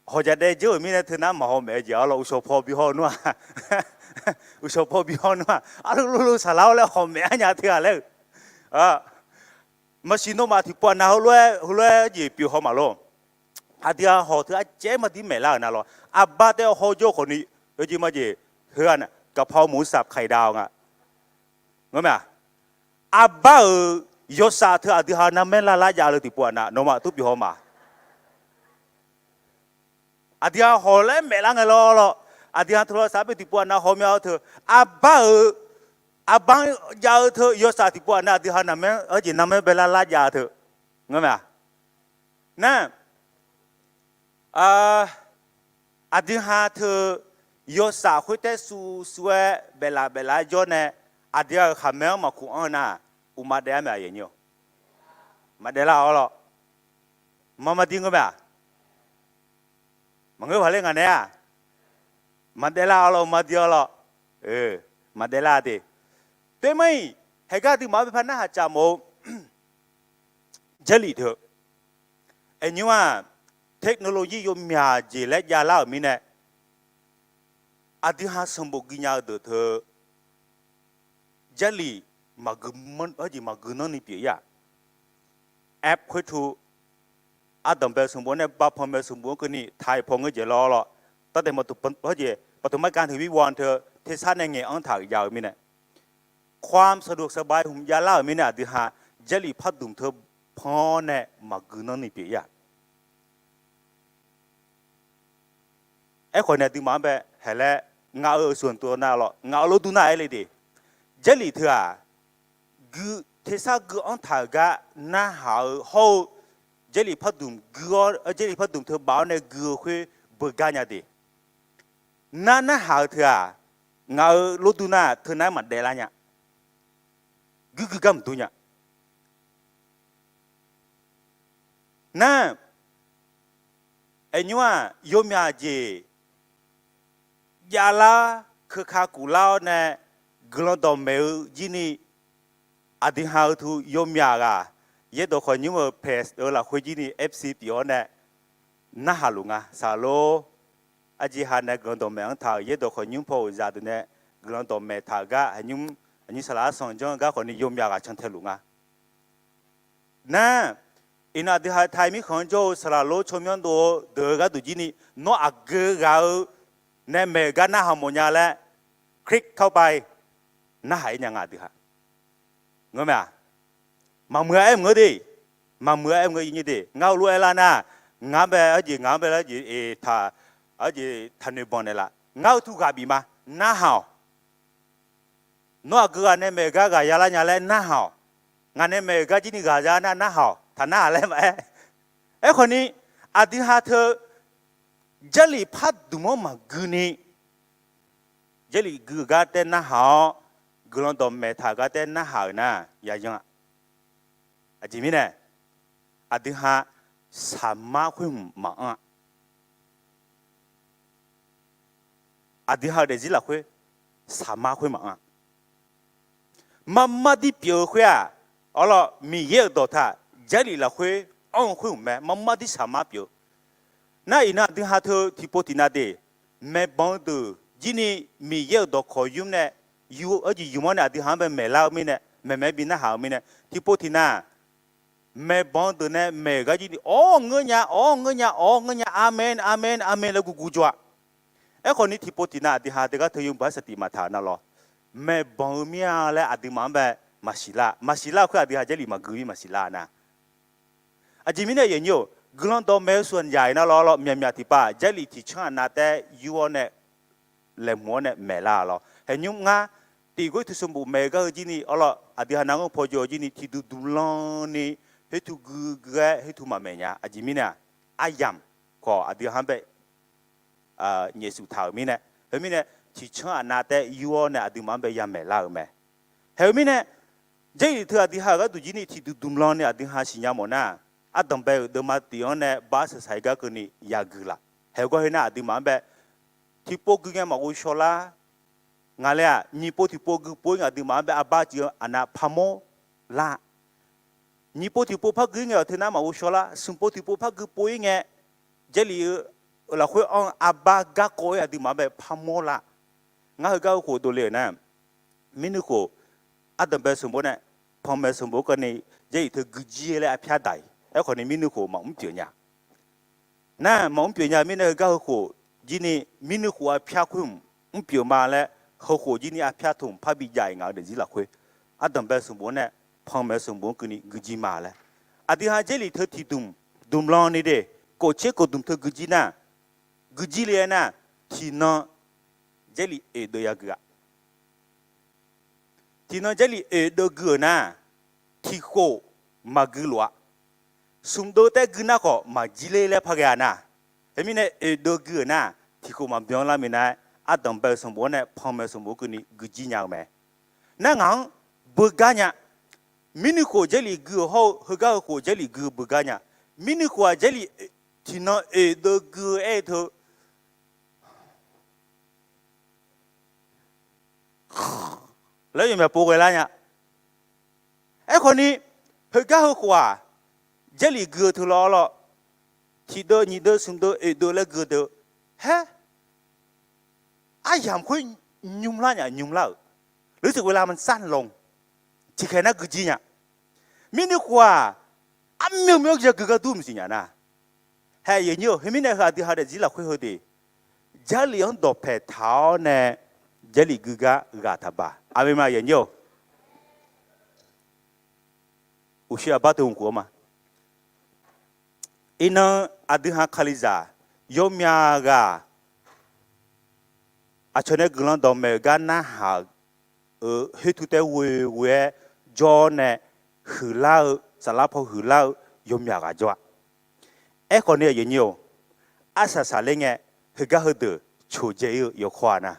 Hawq jaqdaev dzeur-euq mirnae teu nar maqhaw maef-eu jeq-a lawr, uqshawq paw bi haw nmr-aq, uqshawq paw bi haw nmr-aq, arlur lurlur saqlar-awr laer haw maef-a nya teu-aq laer-eu. Maqsiq nawmaf tiqpov aqnav heulof-aer heulof-aer jeq pyeuf haw maqlor. Aqdui-aq hawq teu arcaev-aer maqdir maeflar-euq nar lawr, arbar taef-aer haw jawr khawfni, yawjeq majeq heu-aq nar gaqpaw moq-eu saf kaiq dav-eu nga. Ngeur mae-aq? Arbar-euq yawsaf teu aqdui ha narmaer lavlar jav-eu tiqpov aqnav nawmaf tov pyeuf haw ma. Aqdui ha hawq laer maeflar ngae lawr lawr, aqdui ha teu lawr saf-aer beu tiqpov aqnav haw mya-eu teu, arbar-euq, arbar jav-eu teu yawsaf tiqpov aqnav aqdui ha narmaer, heujeq narmaer bae lavlar jav-eu teu. Ngeur mae-aq? Nar, aqdui ha teu yawsaf khoertaev suv suv-aer baeflaf baeflaf-aer jawr nae, aqdui ha-euq khaqmae-anr maqkuq anr-eu nar, uqma daef-ar mae aqyuif aqnyir-awq? Maqdaef lar-awr lawr. Maqmar dir ngeur mae-aq? Maqngeur paq ler ngaq naeq-aq, maqdaef lar-awr lawr, maqmar dir-awr lawr. Maqdaef lar de. Toeqmar-iq, haeqgar aqduimaf-anr bae par narhaq caf mawf-eu Jarlif teu, aqnymr-aq, technology yawmyaq jeq laer javlar-euq mirnae, aqdui ha sanqbof gui nya-eu deuq teu, Jarlif maqgui, heujeq maqgui nanrni pyeuf-ir-aq. App khoertu, ardanqbae sanqbof nae bapanmae sanqbof-anr keuvni taiq paw ngeur jeq lawr lawr. Tardaef maqtuq, heujeq maqtuq margan teu bi wan teu tersar nae ngaeq-anr taq-euq jav-eu mirnae,ความสะดวกสบาย hmq javlar-euq mirnae aqdui ha Jarlif pardmq teu pan-awr nae maqgui nanrni pyeuf-ir-aq. Aerkhawf nae aqduimaf-anr bae haeq laer, ngaq-euq ส่วนตัว nar lawr, ngaq-euq lordur nar aer le de. Jarlif teu-aq, gui, tersar gui-anr taq-euq gar narhaq-eu hawr-eu, Jarlif pardmq gui-awr, Jarlif pardmq teu baf-awr nae gui-eu khoer beugar nya de. Nar narhaq-eu teu-aq, ngaq-euq lordur nar teu nar-aer maqdaef lar nya. Guirgui gar maqdur nya. Nar, aqnymr-aq, yawmyaq jeq javlar, keuka kuflar-awr nae guiqlanq dawqmaeq-eu jir ni, aqdui ha-eu tu yawmyaq ghaq yaerdawq khawqnymr-euq pae-eu lafkhoer jir ni F C pyeuf-awr nae narhaq luf nga. Saqlaq lor, arjeq ha nae guiqlanq dawqmaeq-anr taq-euq yaerdawq khawqnymr paw-euq zaqdeuq nae guiqlanq dawqmaeq taq-euq gar, aqnymr, aqnyir saqlaq arsanq janr-eu gar khawf ni yawmyaq ghaq can tae luf nga. Nar, iqnan aqdui ha Taiq mirkhanq-anr jawr-eu saqlaq lor tsawrmyanr dov-eu deuq-eu gharduq jir ni, nawr aqgeu ghaq-eu nae maeq-euq gar narhaq mawf nya laer, click เข้าไป narhaq-ir nya nga aqdui ha. Ngeur mae-aq, maqmuiq-a aer mq ngeur de, maqmuiq-a aer mq ngeur de, ngar heulof-aer lar nar, ngar bae arjeq ngaq-anr bae lar jeq taq, arjeq taqnoeq banq naeqlaf. Ngar heutu ghaq bif ma, narhaq-awq. Nawr aqgeu ghaq nae maeq-euq gar ghaq ya lar nya laer narhaq-awq. Ngaq nae maeq-euq gar jir ni ghaq ya nar narhaq-awq. Taqnarhaq laer maqaer. Aerkhawf ni, aqdui ha teu Jarlif par dmq-anr maqgui ni, Jarlif gui-euq gar taer narhaq-awr, guiqlanq dawqmaeq taq-euq gar taer narhaq-euq nar, yayan-a. Aqjeq mirnae, aqdui ha saqmar khoer hmq maqanr-a. Aqdui ha-euq daefzir lafkhoer saqmar khoer maqanr-a. Marmar dir pyeuf-eu khoer-aq, arlawr, Miqyaer-euq dawqtaq Jarlif lafkhoer anr-eu khoer hmq mae. Marmar dir saqmar pyeuf-eu. Nar iqnan aqdui ha teu tiqpov tiqnav de, maeqbanq-eu deuq jir ni Miqyaer-euq dawqkawq yur nae, yur-awr jeq yur-awr nae aqdui ha-anr bae maeqlar-eu mirnae, maeqmaeq-aer bi narhaq-eu mirnae, tiqpov tiqnav maeqbanq-eu deuq nae maeq-euq gar jir ni awr ngeur nya, awr ngeur nya, awr ngeur nya, aqmen, aqmen, aqmen laer guvguv jawr-a. Aerkhawf ni tiqpov tiqnav aqdui ha teugar teu yawmuiq-aer saqtif maqtaq-euq navlawr, maeqbanq-eu mir-a laer aqduimaf-anr bae maqsiq lar, maqsiq lar-eu khoer aqdui ha Jarlif maqgui mir maqsiq lar nar. Aqjeq mirnae aqyuif aqnyir-or, guiqlanq dawqmaeq-eu shawq-anr yaq-ir navlawr, myaqmyaq tiqpav Jarlif tiqcanr aqnav taer yur-awr nae laeqhmq-awr nae maeqlar-a lawr. Haeqnymr ngar tiq Gawrliqtu sanqbof maeq-eu gar heu jir ni, arlawr, aqdui ha navnganr paw jawr-eu jir ni tiqduq duq lan ni, khoertu gui gui-aer khoertu maqmaeq nya. Aqjeq mirnae-aq, aryamq khawf aqdui ha-anr bae nyaefsuf taq-euq mirnae, heu mirnae tiqcanr aqnav taer yur-awr nae aqduimaf-anr bae yamaeq lar-euq mae. Haeq-eu mirnae, Jarlif teu aqdui ha-euq gharduq jir ni tiqduq duq lan ni aqdui ha siqnya mawf nar, ardanqbae-euq deuvma tif-anr nae bar saqsaq-ir gar keuvni yagui laf. Haeq-eu gawr khoer nar aqduimaf-anr bae tiqpov gui ngae maqghov shaw lar. Ngaq laer-aq, nyiq pov tiqpov gui pov-ir ngae aqduimaf-anr bae arbar civ-eu aqnav parmawr lar. Nyiq pov tiqpov par gui-ir ngae awq teu nar maqghov shaw lar. Smq pov tiqpov par gui pov-ir ngae, Jarlif-eu lafkhoer anr-eu arbar garkawv-ir aqduimaf-anr bae parmawr lar. Ngar heugar heu khof dovle-euq nar, mirnuikhof ardanqbae sanqbof nae panmaeq sanqbof keuvni, Jarlif teu guijir laer arpyar daq-ir. Aerkhawf ni mirnuikhof maqmr pyeuf nya. Nar maqmr pyeuf nya-eu mirnae heugar heu khof jir ni, mirnuikhof arpyar khoer hmq mr pyeuf ma laer, heu khof jir ni arpyar teu hmq parbi jav-iq ngaq-eu daefzir lafkhoer, ardanqbae sanqbof nae panmaeq sanqbof-anr keuvni guijir ma laer. Aqdui ha Jarlif teu tiqdmq dmq lan ni de, kof tser kof dmq teu guijir nar, guijir le-aer nar, tiqnan Jarlif oeq deuv yagui-a. Tiqnan Jarlif oeq deuv gui-euq nar, tiqkhof maqgui lof-a. Smq deuv taer gui nar khawf maqjir ler laer par ghae-a nar, heu mirnae oeq deuv gui-euq nar, tiqkhof maqbyan lar minav-aer, ardanqbae-eu sanqbof-anr nae panmaeq sanqbof-anr keuvni guijir nya-eu mae. Nar ngaq-anr beugar nya. Mirnuikhof Jarlif gui-euq hawr-eu heugar heu khof Jarlif gui-eu beugar nya. Mirnuikhof-aq Jarlif tiqnan oeq deuv gui-eu aer-eu teu laer yawmyaq pov ghae lar nya. Aerkhawf ni, heugar heu khof-aq, Jarlif gui-eu teu lawr lawr, tiqdeuv nyiq deuv smq deuv oeq deuv laer gui-eu deuv, haer, aryamq khoer nymr lar nya, nymr lar-euq, รู้สึกเวลามันสั้นลง tiqkhaeq nar guijir nya. Mirnuikhof-aq, armyawq myawr ya gui gar dur maqsiq nya nar. Haeq yawnyir-eu, heu mirnae heu aqdui ha daefzir lafkhoer heu de, Jarlif-anr dawqpaeq taq-awr nae Jarlif gui gar ghaq taq baq. Aqmeq ma yawnyir-eu. Uqshoe aqbar teu hmq khof-anr ma. Iqnan aqdui ha Kalizaq yawmyaq ghaq aqcawq nae guiqlanq dawqmaeq-euq gar narhaq-euq khoertu taer ghoe ghoe-aer jawr-awr nae huiqlar-eu, saflar paw huiqlar-eu yawmyaq ghaq jawr-a. Aerkhawf ni aqyuif aqnyir-or, arsaq saqler ngae, heugar heudeuq coqdzae-ir-eu yawkawr-a nar,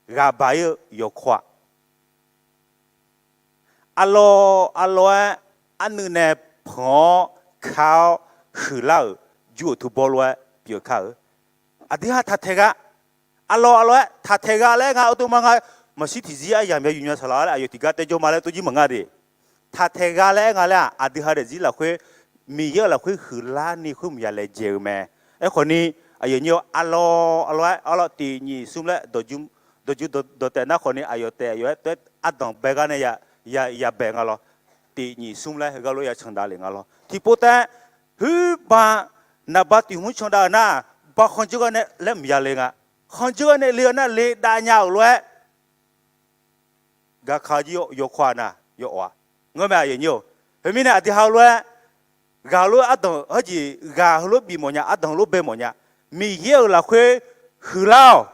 ghaq baq-ir-eu yawkawr-a. Arlawr arlawr-aer arnuiv nae panq-awr kar-awr huiqlar-euq jur-euq tubawr lof-aer pyeuf kar-eu. Aqdui ha taqtaeq gha, arlawr arlawr-aer taqtaeq gha laer nga, aqduimaf nga, maqshir tiqzir aryamq ya yuf nya saqlaq laer aqyawf tiqgar taer jawr ma laer tov jir maqnga de. taqtaeq gha laer aer nga laer-aq, aqdui ha daefzir lafkhoer, Miqyaer-euq lafkhoer huiqlarni khoer mqya laejae-eu mae. Aerkhawfni, aqyuif aqnyir-awr, arlawr arlawr-aer arlawr tiq nyiq smr laer dawqjur dawqtaef nar khawfni aqyawf taef aqyawf-aer taef-aer ardanq bae gar nae yabae nga lawr. Tiq nyiq smr laer heugar lof-aer ya candav lef nga lawr. Tiqpov taef-aer, huiqbanq naqba tiq hmr candav-euq nar, ba khanqjeur gar nae laer mqya le nga. Khanqjeur gar nae le-eu nar le dav nya-euq lof-aer gaka jir yawkawr-a nar yawawf-a. Ngeurmae aqyuif aqnyir-or, khoermirnae aqdui ha-eu lof-aer ghaq lof-aer ardanq hawrjeq ghaq heulof bif mawf nya, ardanq lof bae mawf nya. Miqyaer-euq lafkhoer huiqlar-awq.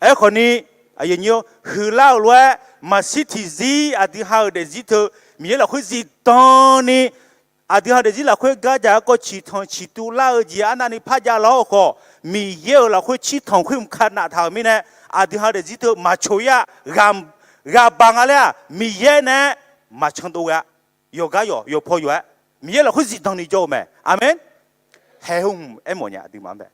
Aerkhawfni, aqyuif aqnyir-or, huiqlar-euq lof-aer maqshir tiqzir aqdui ha-euq daefzir teu Miqyaer lafkhoer zifdan ni aqdui ha daefzir lafkhoer gardzaq garkawv ciqtanq ciqtuv lar-eu jeq arnavni par jav lawr-eu khawf, Miqyaer-euq lafkhoer cirtanq khoer mqka naf taq-euq mirnae, aqdui ha daefzir teu maqcoq-ir-a. Ghaq baq nga laer-aq, Miqyaer nae-aer maqcan dov ghae-a. Yawqgar yawq, yawqpaw yawq-aer, Miqyaer lafkhoer zifdan ni jawr-eu mae. Aqmeq. Haeq heu hmq aermawf nya aqduimaf-anr bae.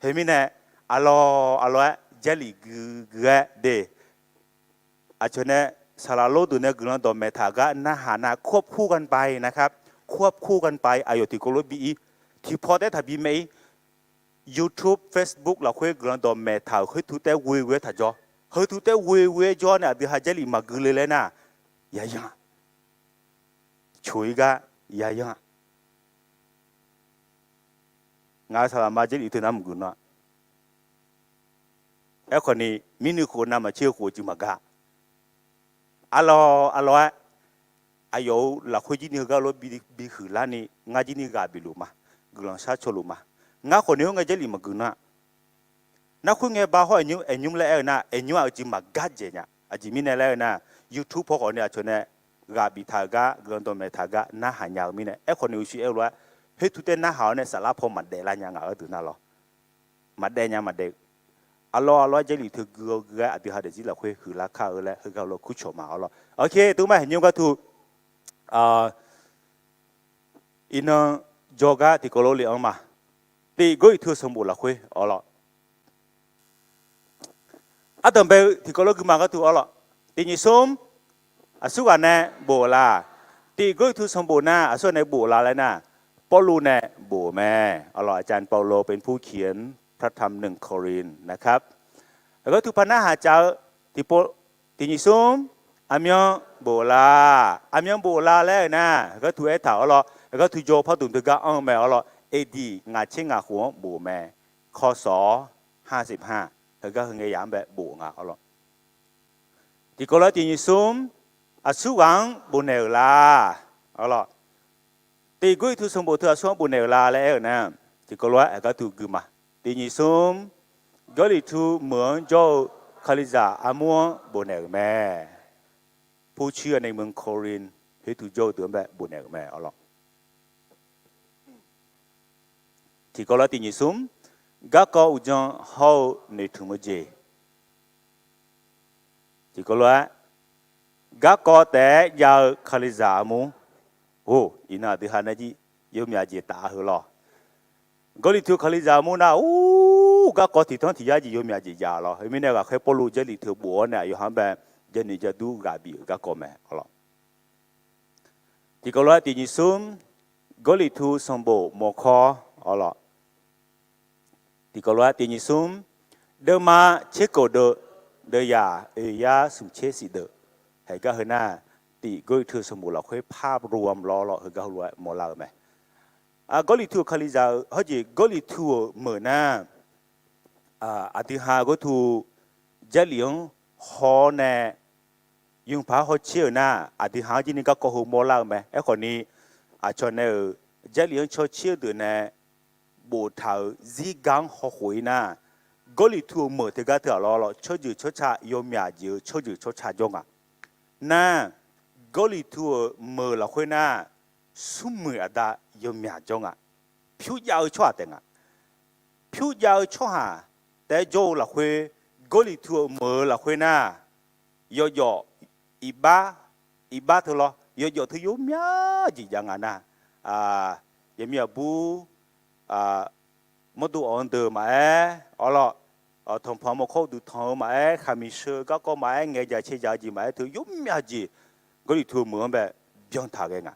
Khoermirnae, aqlawq aqlawq-aer Jarlif gui gui-aer de. Aqcawq nae saqlaq lor deuq nae guiqlanq dawqmaeq taq-eu gar narhaq nar ควบคู่กันไปนะครับ ควบคู่กันไป aqyawf tiqkawv lof bi-ir, tiqpaw taef taqbi maeq-ir. YouTube, Facebook lafkhoer guiqlanq dawqmaeq taq-euq khoer tu taef ghoe ghoe-aer taq jawr. Heu tu taef ghoe ghoe-aer jawr nae aqdui ha Jarlif maqgui le laer nar, yayan-a. Coq-ir gar yayan-a. Ngaq-euq saqlaqma Jarlif teu nar maqgui nar-a. Aerkhawfni, mirnuiv khof navmaqtser-eu khof-eu jeq maqgaq. Aqlawq aqlawq-aer, aqyawf-euq lafkhoer jir ni heugar lof bi huiqlarni ngar jir ni ghaq bif luf ma. Guiqlanq shar caw luf ma. Ngar khawfni khoerngae Jarlif maqgui nar-a. Nar khoerngae ba hawr aernymr laer aer-eu nar, aernymr-aq aqjeq maqgar dzaeq nya. Aqjeq mirnae laer aer-eu nar, YouTube paw khawfni aqcawq nae ghaq biftaq-euq gar guiqlanq dawqmaeq taq-eu gar narhaq nya-eu mirnae. Aerkhawfni uqshiq aer-eu lof-aer, khoer tu taef narhaq-awr nae saflar paw maqdaef lar nya ngaq-euq deuq nar lawr. Maqdaef nya maqdaef-eu. Aqlawq aqlawq-aer Jarlif teu gui-eu ghae aqdui ha daefzir lafkhoer huiqlar kar-eu laer heugar lof kurcawq ma awr lawr. Oke, teumae haqnymr gharduq iqnan jawrgar tiqkawv lof le-anr ma. Tiq Gawrliqtu-eu sanqbof lafkhoer awr lawr. Ardanqbae-eu tiqkawv lof gui ma gharduq awr lawr. Tiq nyiq smr, aqsurghaq nae bof-eu la? Tiq Gawrliqtu sanqbof nar aqsurghaq nae bof-eu la laer nar, Pawrluv nae bof-eu mae. Awr lawr, อาจารย์เปาโลเป็นผู้เขียนพระธรรมหนึ่งโครินธ์นะครับ Heugar tu par narhaq cav-eu tiqpov, tiq nyiq smr, aqmyan bof-eu la? Aqmyan bof-eu la laer-eu nar, heugar tu aertaq awr lawr, heugar tu jawr-eu pardmq teugar anr-eu mae awr lawr, A D ngaq tser ngaq khof-anr bof-eu mae. ค.ศ. ห้าสิบห้า heugar heu ngae yaq-anr bae bof nga awr lawr. Tiqkawv lof-aer tiq nyiq smr, aqsurghaq-anr bofnaeq-euq la? Awr lawr, Tiq Gawrliqtu sanqbof teu aqsurghaq-anr bofnaeq-euq la laer aer-euq nar, tiqkawv lof-aer aqgar tu gui ma. Tiq nyiq smr, Gawrliqtu meuq-anr jawr-eu Kalizaq armur-anr bofnaeq-euq mae. ผู้เชื่อในเมืองโครินธ์ khoer tu jawr-eu deuq-anr bae bofnaeq-euq mae awr lawr. Tiqkawv lof-aer tiq nyiq smr, garkawv uqdzan hawr-eu noeqtmq-eu jeq. Tiqkawv lof-aer, garkawv taef-aer jav-eu Kalizaq armur. Or, iqnan aqdui ha nar jir yawmyaq jeq taf-a heu lawr. Gawrliqtu Kalizaq armur nar, or, garkawv tiqtanr tiq yar jeq yawmyaq jeq jav lawr. Khoermirnae ghaqkhaer Pawrluv Jarlif teu bof-awr nae aqyawf ha-anr bae janoeq jadur ghaq bif-euq garkawv mae awr lawr. Tiqkawv lof-aer tiq nyiq smr, Gawrliqtu sanqbof mawrkawr awr lawr. Tiqkawv lof-aer tiq nyiq smr, deuvma tser keuv deuv, deuvzaq oeq yar smq tser shif deuv. Haeq gar heu nar, tiq Gawrliqtu sanqbof lafkhoer par ro-am lawr lawr heugar heulof-aer mawrlar-eu mae. Gawrliqtu-euq Kalizaq-eu hawrjeq Gawrliqtu-euq meuq nar, aqdui ha gharduq Jarlif-anr haw-awr nae yawpaq-aer hawtser-euq nar, aqdui ha-anr jir ni garkawv heu mawrlar-eu mae. Aerkhawfni, aqcawq nae-euq Jarlif-anr cawtser-eu deuq nae boftaq-euq zirgar-anr hawkhof-ir nar, Gawrliqtu-euq meuq teugar teu-aq lawr lawr, tsawrjeuq tsawrca yawmyaq jeq-eu tsawrjeuq tsawrca jawr nga. Nar, Gawrliqtu-euq meuq lafkhoer nar, smrmuiq aqda yawmyaq jawr nga. Pyur jav-eu tsawrhaq taef nga. Pyur jav-eu tsawrhaq taef-aer jawr-eu lafkhoer, Gawrliqtu-euq meuq-eu lafkhoer nar, yawjawf iqbax, iqbax teu lawr, yawjawf teu yawmyaq jeq jav nga nar, yaqmir aqbur, mawrdo awq-anr deuq maqaer awr lawr, tanqpanq mawrkawr uqduq tanq-eu maqaer, khaqmiq sheu garkawv maqaer, ngaeq dzaq cae dzaq-eu jeq maqaer, teu yawmyaq jeq Gawrliqtu-euq meuq-anr bae byan taq ghae nga.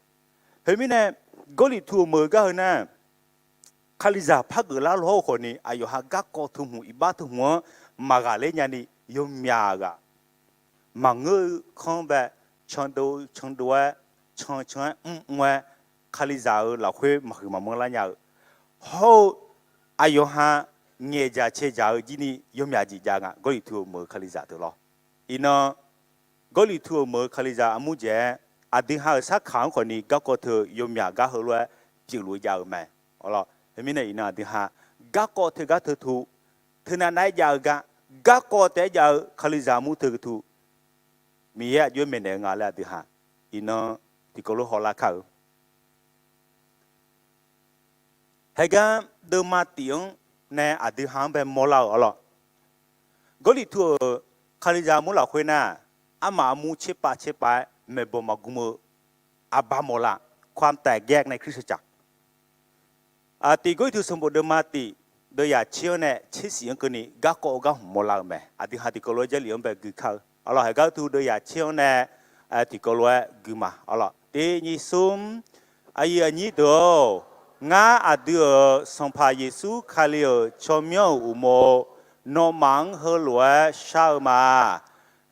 Khoermirnae, Gawrliqtu-euq meuq-eu gar heu nar, Kalizaq par geuflar lof-aer-eu khawfni, aqyawf ha garkawv teu hmq iqbax teu hmq-anr maqghaqler nyani, yawmyaq ghaq maqngeur-eu kanr bae, candov candov-aer, can can-aer mrmr-aer, Kalizaq-euq lafkhoer maqhuiq maqmanr lar nya-eu, hawr-eu aqyawf ha ngaeqdzaq caedzaq-eu jir ni yawmyaq jeq jav nga. Gawrliqtu-euq meuq-eu Kalizaq teu lawr. Iqnan, Gawrliqtu-euq meuq-eu Kalizaq armur jeq-aer, aqdui ha-euq sarkaq-anr khawfni garkawv teu yawmyaq gar heulof-aer pyeufluf-eu jav-eu mae. Awr lawr, khoermirnae iqnan aqdui ha garkawv teu gar teu tu, teunav nav-aer jav-eu gar, garkawv taef-aer jav-eu Kalizaq armur teu tu, Miqyaer aqjox-aer maeqnaeq-eu nga laer aqdui ha iqnan tiqkawv lof hawlar kar-eu. Haeqgar deuvma tif-anr nae aqdui ha-anr bae mawrlar-euq awr lawr. Gawrliqtu-euq Kalizaq armur lafkhoer nar, armaf armur tserpav tserpav-aer maeqbawq maqgm-eu aqbar mawrlar, ความแตกแยกในคริสตจักร. Aqtif Gawrliqtu sanqbof deuvma tif, deuvyaq tser-anr nae tsersiq-anr keuvni garkawv-eu gar hmq mawrlar-eu mae. Aqdui ha tiqkawv lof-aer Jarlif-anr bae gui kar-eu awr lawr. Haeqgar teu deuvyaq tser-anr nae tiqkawv lof-aer gui ma awr lawr. Tiq nyiq smr, aqyuif aqnyir deuq-or, ngar aqdui-euq Sanqpaq Yeqsur Kali-euq tsawrmyanr-euq uqmov, nawmaf-anr heulof-aer shar-eu ma.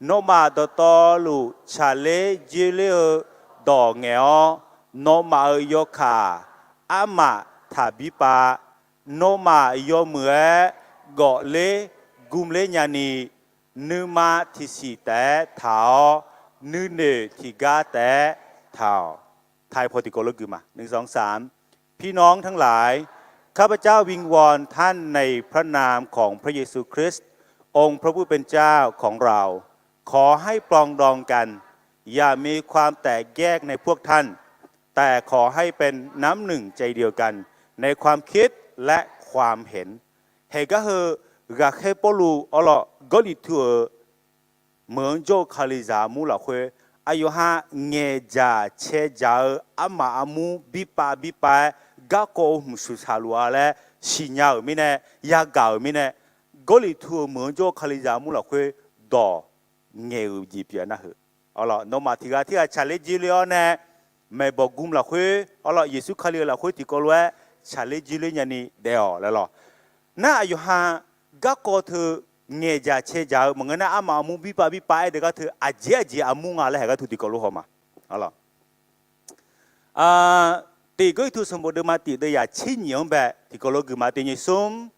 Nawmaf dawqtawvluf tsaqler joerler-eu dawq ngaeq-awr, nawmaf-euq yawkaq armaf taqbir pav. Nawmaf yawmuiq-aer gawfler gmler nyani, nuima tiqsiq taef-aer taq-awr, nuinoeq tiqgar taef-aer taq-awq. ไทย พอ tiqkawv lof gui ma. หนึ่ง สอง สาม พี่น้องทั้งหลาย ข้าพเจ้าวิงวอนท่านในพระนามของพระเยซูคริสต์ องค์พระผู้เป็นเจ้าของเรา ขอให้ปรองดองกัน อย่ามีความแตกแยกในพวกท่าน แต่ขอให้เป็นน้ำหนึ่งใจเดียวกัน ในความคิดและความเห็น Haeqgar heu ghaqkhaer Pawrluv awr lawr, Gawrliqtu-euq meuq-anr jawr-eu Kalizaq armur lafkhoer, aqyawf ha ngaeqdzaq caedzaq-eu armaf armur birpav birpav-aer garkawv-eu hmq shuqshaq luf-a laer siqnya-euq mirnae, yagaq-euq mirnae, Gawrliqtu-euq meuq-anr jawr-eu Kalizaq armur lafkhoer dawq ngaeq-euq jeq pyeuf-a nar heu. Awr lawr, nawmaf tiqghaq tirghaq tsaqler joerler-awr nae, maeqbawq gm lafkhoer awr lawr, Yeqsur Kali-euq lafkhoer tiqkawv lof-aer tsaqler joerler nyani daef-awq laer lawr. Nar aqyawf ha garkawv teu ngaeqdzaq caedzaq-eu maqngeur nar, armaf armur birpav birpav-aer deuq gar teu aqjeq aqjeq armur nga laer haeqgar teu tiqkawv lof haw ma. Awr lawr. Tiq Gawrliqtu sanqbof deuvma tif deuvyaq tser nyiq-anr bae tiqkawv lof gui ma. Tiq nyiq smr,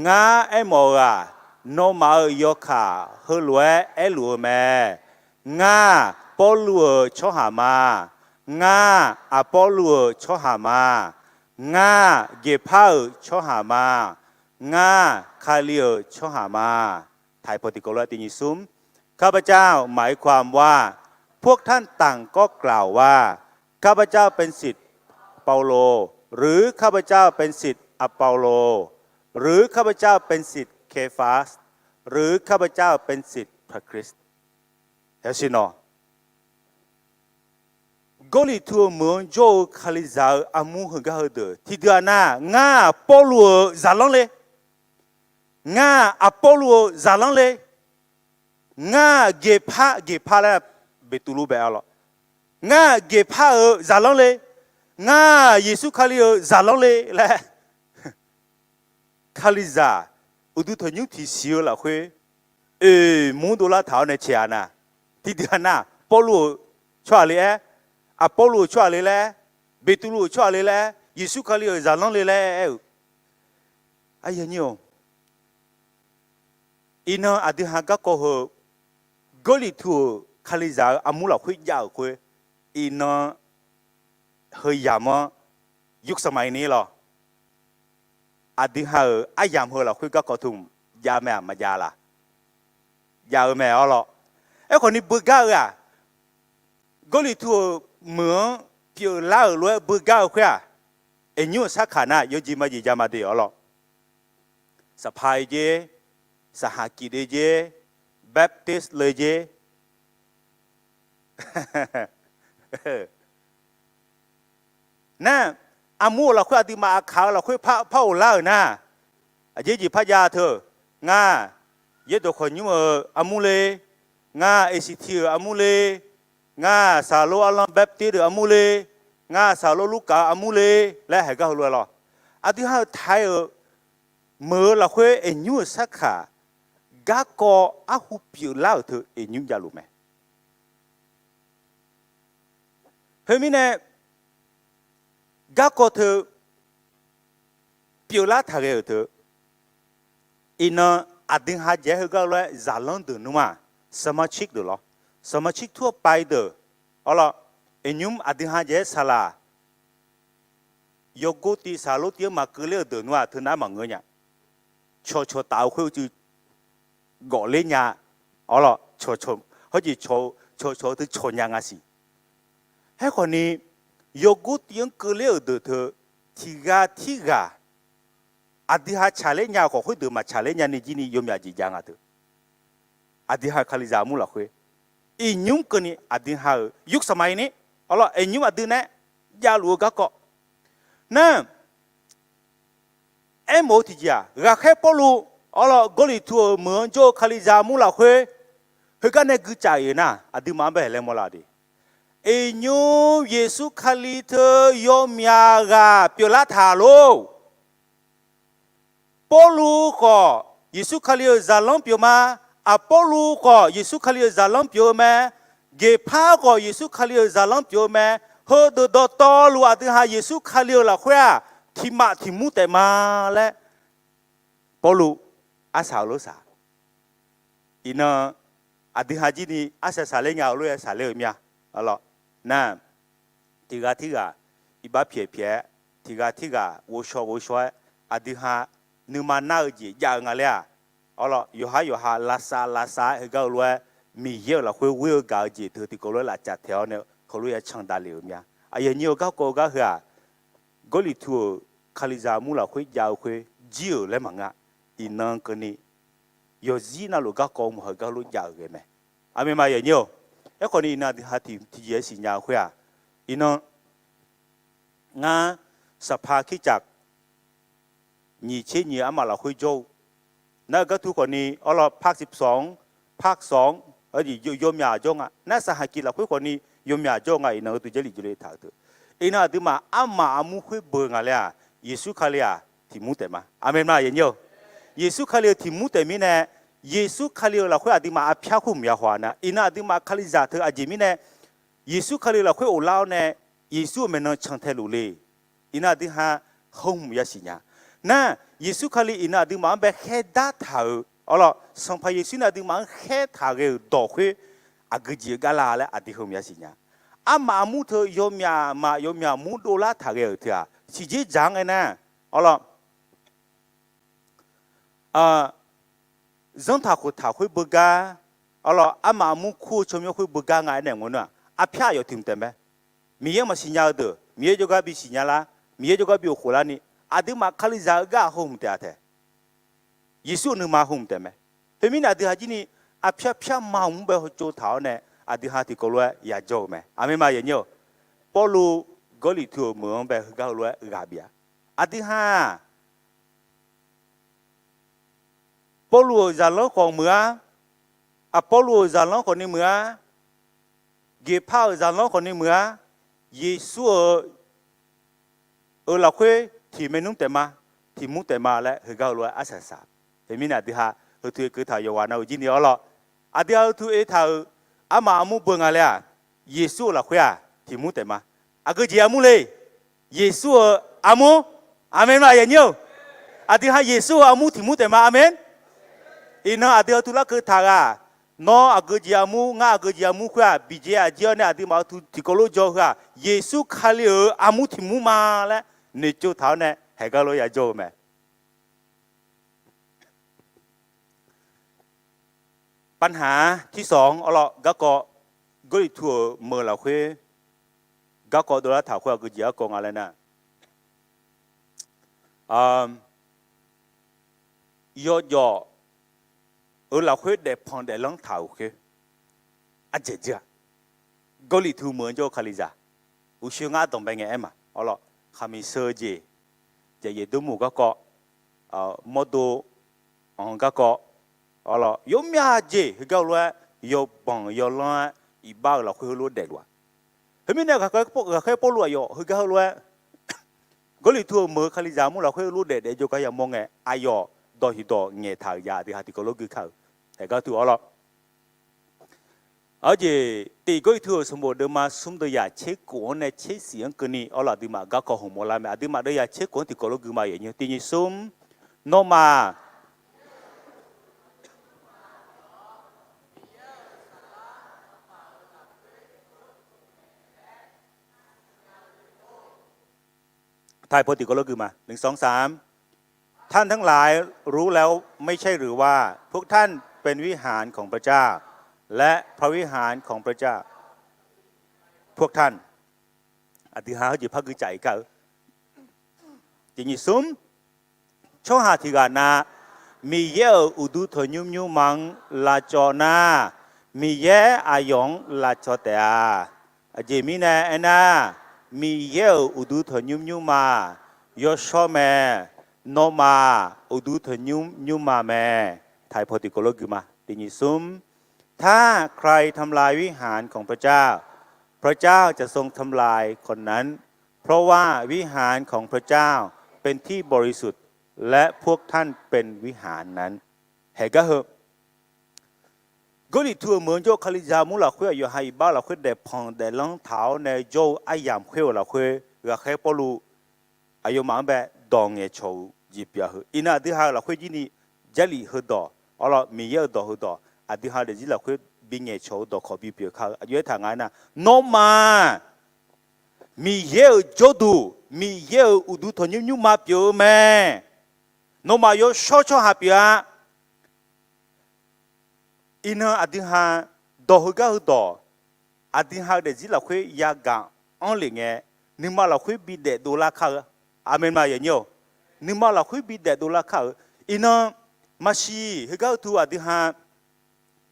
ngar aermawf-eu-aq, nawmaf-euq yawkaq heulof-aer aerluf-eu mae. Ngar Pawrluv-euq tsawrhaq ma. Ngar Aqpawrluv-euq tsawrhaq ma. Ngar Geqpar-euq tsawrhaq ma. Ngar Kali-euq tsawrhaq ma. ไทย พอ tiqkawv lof-aer tiq nyiq smr, ข้าพเจ้าหมายความว่า พวกท่านต่างก็กล่าวว่า ข้าพเจ้าเป็นศิษย์เปาโล หรือข้าพเจ้าเป็นศิษย์อปอลโล หรือข้าพเจ้าเป็นศิษย์เคฟาส หรือข้าพเจ้าเป็นศิษย์พระคริสต์ Yasiq nawq, Gawrliqtu-euq meuq-anr jawr-eu Kalizaq-euq armur heugar heudeuq tiqdui-aq nar, ngar-aq Pawrluv-euq zaqlanr le. Ngar-aq Aqpawrluv-euq zaqlanr le. Ngar-aq Geqpar, Geqpar laer Beqtuvluv bae-a lawq. Ngar-aq Geqpar-euq zaqlanr le. Ngar-aq Yeqsur Kali-euq zaqlanr le laer Kalizaq uqduq tanqnymr tiqsiq-eu lafkhoer oeq mur dovlar taq-awr nae caeq-a nar, tiqdui-aq nar, Pawrluv-euq tsawrhaq le-aer, Aqpawrluv-euq tsawrhaq le laer, Beqtuvluv-euq tsawrhaq le laer, Yeqsur Kali-euq zaqlanr le laer aer-euq. Aqyuif aqnyir-or, iqnan aqdui ha garkawv heu Gawrliqtu-euq Kalizaq-euq armur lafkhoer jav-euq khoer, iqnan heu yamq-anr yufsanqmaqni lawr, aqdui ha-euq aryamq heu lafkhoer garkawv teu jav mae-aq maqjav laq? Jav-eu mae awr lawr. Aerkhawf ni beugar-eu-aq, Gawrliqtu-euq meuq-anr pyeuflar-euq lof-aer beugar-eu khoer-aq, aqnymr-euq sarkaq nar yawjeq majeq jav ma de awr lawr. Saqpaq-eu jer, saqhaq kif de jer, Baptist le jer. Nar, armur-euq lafkhoer aqduimaf aqkaq-eu lafkhoer par, par ghoflar-euq nar, aqjeq jeq par jav teu. Ngar, Yaerdawq Khawqnymr-euq armur le, ngar, Aqsiqti-euq armur le, Ngar-aq saqlor arlan Baptiv deuq armur le, ngar-aq saqlor Lurkaf-eu armur le laer haeq gar heulof-aer lawr. Aqdui ha-euq taq-aer-euq meuq-eu lafkhoer iqnymr-euq sarkaq garkawv arhu pyeuflar-euq teu iqnymr javluf mae. Khoermirnae, garkawv teu pyeuflar taqghae-euq teu, iqnan aqdui ha jaev-aer heugar lof-aer zaqlanr deuq nmr-aq, สมาชิก deuq lawr, สมาชิกทั่วไป deuq, awr lawr, iqnymr aqdui ha jaev-aer saqlaq yawgor tiv saqlor tiv-anr maqkeuv ler-euq deuq nmr-aq teunav maqngeur nya. Cawqcawq taf-eu khoer uicuiv gawf ler nya, awr lawr, cawqcawq, hawrjeq cawqcawq-eu teu cawq nya nga siq. Aerkhawfni, yawgor tiv-anr keuv ler-euq deuq teu, tiqghaq tirghaq aqdui ha tsaqler nya-eu khawf khoerdeuq maqtsaqler nyani jir ni yawmyaq jeq jav nga teu. Aqdui ha-euq Kalizaq armur lafkhoer iqnymr keuvni aqdui ha-euq ยุคสมัย ni, awr lawr, iqnymr aqdui nae javluf-eu garkawv nar, aermawf-eu tiqjeq-aq, ghaqkhaer Pawrluv, awr lawr, Gawrliqtu-euq meuq-anr jawr-eu Kalizaq armur lafkhoer heugar nae guicaf-euq nar, aqduimaf-anr bae laeqhmq laf de. Iqnymr Yeqsur Kali teu yawmyaq ghaq pyeuflar taq lor. Pawrluv khawf, Yeqsur Kali-euq zaqlanr pyeuf ma. Aqpawrluv khawf, Yeqsur Kali-euq zaqlanr pyeuf-eu mae. Geqpar khawf, Yeqsur Kali-euq zaqlanr pyeuf-eu mae. Heudeuq dawqtawvluf aqdui ha Yeqsur Kali-euq lafkhoer-aq, tiqmaf tiqmur taef ma laer Pawrluv arsaq-eu lof saq. Iqnan aqdui ha jir ni arsaq saqler nya-eu lof-aer saqler-eu mir-a. Awr lawr, nar, tiqghaq tirghaq iqbax pyaeq pyaeq-aer, tiqghaq tirghaq ghovshaw ghovshaw-aer, aqdui ha nuima nar-eu jeq jav-eu nga laer-aq, awr lawr, yawqhar yawqha lavsav lavsav-aer heugar-eu lof-aer, Miqyaer-euq lafkhoer ghoer-eu gaq-eu jeq teu tiqkawv lof-aer lafcaf taeq-awr nae heulof-aer can davlef-euq mir-a. Aqyawf nyir-eu garkawv-eu gar heu-aq, Gawrliqtu-euq Kalizaq armur lafkhoer jav-eu khoer jir-euq laer maqngeur-a. Iqnan keuvni yawqzir navluf garkawv maqheugar lof jav-euq ghae mae. Aqmeq ma yawqnyir-or. Aerkhawfni iqnan aqdui ha tiqjeq-aer siqnya-eu khoer-aq, iqnan ngar saqpaq kircaf nyiq tser nyiq armaf lafkhoer jawr-eu nar-eu gartu khawfni, awr lawr, ภาคสิบสอง-anr, ภาคสอง-anr, yawmyaq jawr nga. Nar saqhaq kiq lafkhoer khawfni yawmyaq jawr nga. Iqnan uqduq Jarlif jeuqle taq-eu teu, iqnan aqduimaf armaf armur khoer beu nga laer-aq, Yeqsur Kali-aq tiqmur taef ma. Aqmeq ma yawqnyir-or. Yeqsur Kali-euq tiqmur taef mirnae, Yeqsur Kali-euq lafkhoer aqduimaf arpyar khoer hmq ya haw-a nar, iqnan aqduimaf Kalizaq teu aqjeq mirnae Yeqsur Kali-euq lafkhoer ghoflar-awr nae, Yeqsur-euq maeqnan can tae luf le. Iqnan aqdui ha heu hmq ya siqnya. Nar, Yeqsur Kali iqnan aqduimaf-anr bae khaerdar taq-euq, awr lawr, Sanqpaq Yeqsur nae aqduimaf-anr khaer taq ghae-euq dawq khoer aqgeu jeq-eu gar la laer aqdui heu hmq ya siqnya. Armaf armur teu yawmyaq maf yawmyaq mur dovlar taq ghae-euq teu-aq, siqjer dzaq-anr aernar, awr lawr, zanrtaq khoftaq khoer beugar, awr lawr, armaf armur kur-eu tsawrmyanr khoer beugar nga aernaeq ngeur nar-aq, arpyar aqyawf tiq hmq taef mae. Miqyaer maqsiq nya-eu deuq Miqyaer jawrgar bisiq nya lar, Miqyaer jawrgar bi-eu khof larni, aqduimaf Kalizaq-eu gar-aq heu hmq taef-a taeq. Yeqsur-euq nuima heu hmq taef mae. Khoermirnae aqdui ha jir ni arpyar pyar ma hmq bae hawtsov taq-awr nae, aqdui ha tiqkawv lof-aer yajawr-eu mae. Aqmeq ma yawqnyir-or. Pawrluv Gawrliqtu-euq meuq-anr bae heugar heulof-aer ghaq bif-a. Aqdui ha-aq, Pawrluv-euq zaqlanr khawf meuq-ar, Aqpawrluv-euq zaqlanr khawfni meuq-ar, Geqpar-euq zaqlanr khawfni meuq-ar, Yeqsur-euq lafkhoer tiq maernmr taef ma, tiq mur taef ma laer heugar heulof-aer arsaq saq. Khoermirnae aqdui ha heu tu oekeuv taq-euq yawqghaq navluf jir ni awr lawr, aqdui ha heu tu oe taq-euq armaf armur beu nga laer-aq, Yeqsur-euq lafkhoer-aq tiq mur taef ma. Aqgeu jeq armur le? Yeqsur-euq armur. Aqmeq ma yawqnyir-or. Aqdui ha Yeqsur-euq armur tiq mur taef ma. Aqmeq. Iqnan aqdui ha tu larkeuv taq ghaq, nawr aqgeu jeq armur, ngar aqgeu jeq armur khoer-aq, biqjaev aqjir-awr nae aqduimaf heu tu tiqkawv lof jawr heu-aq, Yeqsur Kali-euq armur tiq mur ma laer noeqtsov taq-awr nae haeq gar lof yajawr-eu mae. ปัญหาที่สอง awr lawr, garkawv, Gawrliqtu-euq meuq lafkhoer garkawv dovlar taq khoer aqgeu jeq garkawv nga laer nar, yawjawf euq lafkhoer daefpanq daeflanr taq-euq khoer ardzaeq dzeur-a. Gawrliqtu meuq-anr jawr-eu Kalizaq, uqshoe ngar ardanq bae ngae aer ma. Awr lawr, khaqmiq sheu-eu jeq, jaef yaeq dor muq garkawv, mawrdo anq-eu garkawv, awr lawr, yawmyav jeq heugar lof-aer yawbanq yawlanr-aer iqbax-euq lafkhoer heulof-aer daefluf-a. Heumirnae ghaqkhaer Pawrluv aqyawf heugar heulof-aer Gawrliqtu-euq meuq-eu Kalizaq armur lafkhoer heulof daef daef jawrgar yamawr ngae, aqyawf dawq hiqdawq ngaeqtaq-euq ya aqdui ha tiqkawv lof gui kar-euq. Haeqgar teu-awr lawr. Aqjeq, Tiq Gawrliqtu-euq sanqbof deuvma smr deuvyaq tser kof-anr nae tser shif-anr keuvni awr laf aqduimaf garkawv hmq mawrlar mae. Aqduimaf deuvvyaq tser kof-anr tiqkawv lof gui ma yaf nyi. Tiq nyiq smr, nawmaf Taipaw tiqkawv lof gui ma. หนึ่ง สอง สาม ท่านทั้งหลายรู้แล้วไม่ใช่หรือว่าพวกท่านเป็นวิหารของพระเจ้า และพระวิหารของพระเจ้า พวกท่าน Aqdui ha heujeq par gui caf-iq kar-eu. Tiq nyiq smr, tsawrhaq tiq ghaq na, Miqyaer-euq uqduq tanqnymr nymrma-anr lavcawv nar, Miqyaer aqyawf-anr lavcawv taef-a. Aqjeq mirnae aernar, Miqyaer-euq uqduq tanqnymr nymrma yawshawr mae. Nawmaf uqduq tanqnymr nymrma mae. Taipaw tiqkawv lof gui ma. Tiq nyiq smr, ถ้าใครทำลายวิหารของพระเจ้า พระเจ้าจะทรงทำลายคนนั้น เพราะว่าวิหารของพระเจ้าเป็นที่บริสุทธิ์ และพวกท่านเป็นวิหารนั้น Haeqgar heu, Gawrliqtu-euq meuq-anr jawr-eu Kalizaq armur lafkhoer aqyawf ha iqbax-eu lafkhoer daefpanq daeflanr taq-awr nae jawr-eu aryamq khoer-euq lafkhoer ghaqkhaer Pawrluv aqyawfmaf-anr bae dawq ngaeqcawq-eu jeq pyeuf-a heu. Iqnan aqdui ha-euq lafkhoer jir ni Jarlif heudawq, awr lawr Miqyaer-euq dawq heudawq aqdui ha-eu daefzir lafkhoer bingaeqcawq-eu dawqkawq bipyeuf kar-eu. Aqjox-aer taq nga aernar, nawmaf Miqyaer-euq jawrduq, Miqyaer-euq uqduq tanqnymr nymrma pyeuf-eu mae. Nawmaf yawshawr tsawrhaq pyeuf-a. Iqnan aqdui ha dawq heugar heudawq, aqdui ha-eu daefzir lafkhoer yagaq anr lef ngae, nuima lafkhoer bidaef dovlar kar-eu. Aqmeq ma yawnyir-awq. Nuima lafkhoer bidaef dovlar kar-eu. Iqnan maqsiq heugar heu tu aqdui ha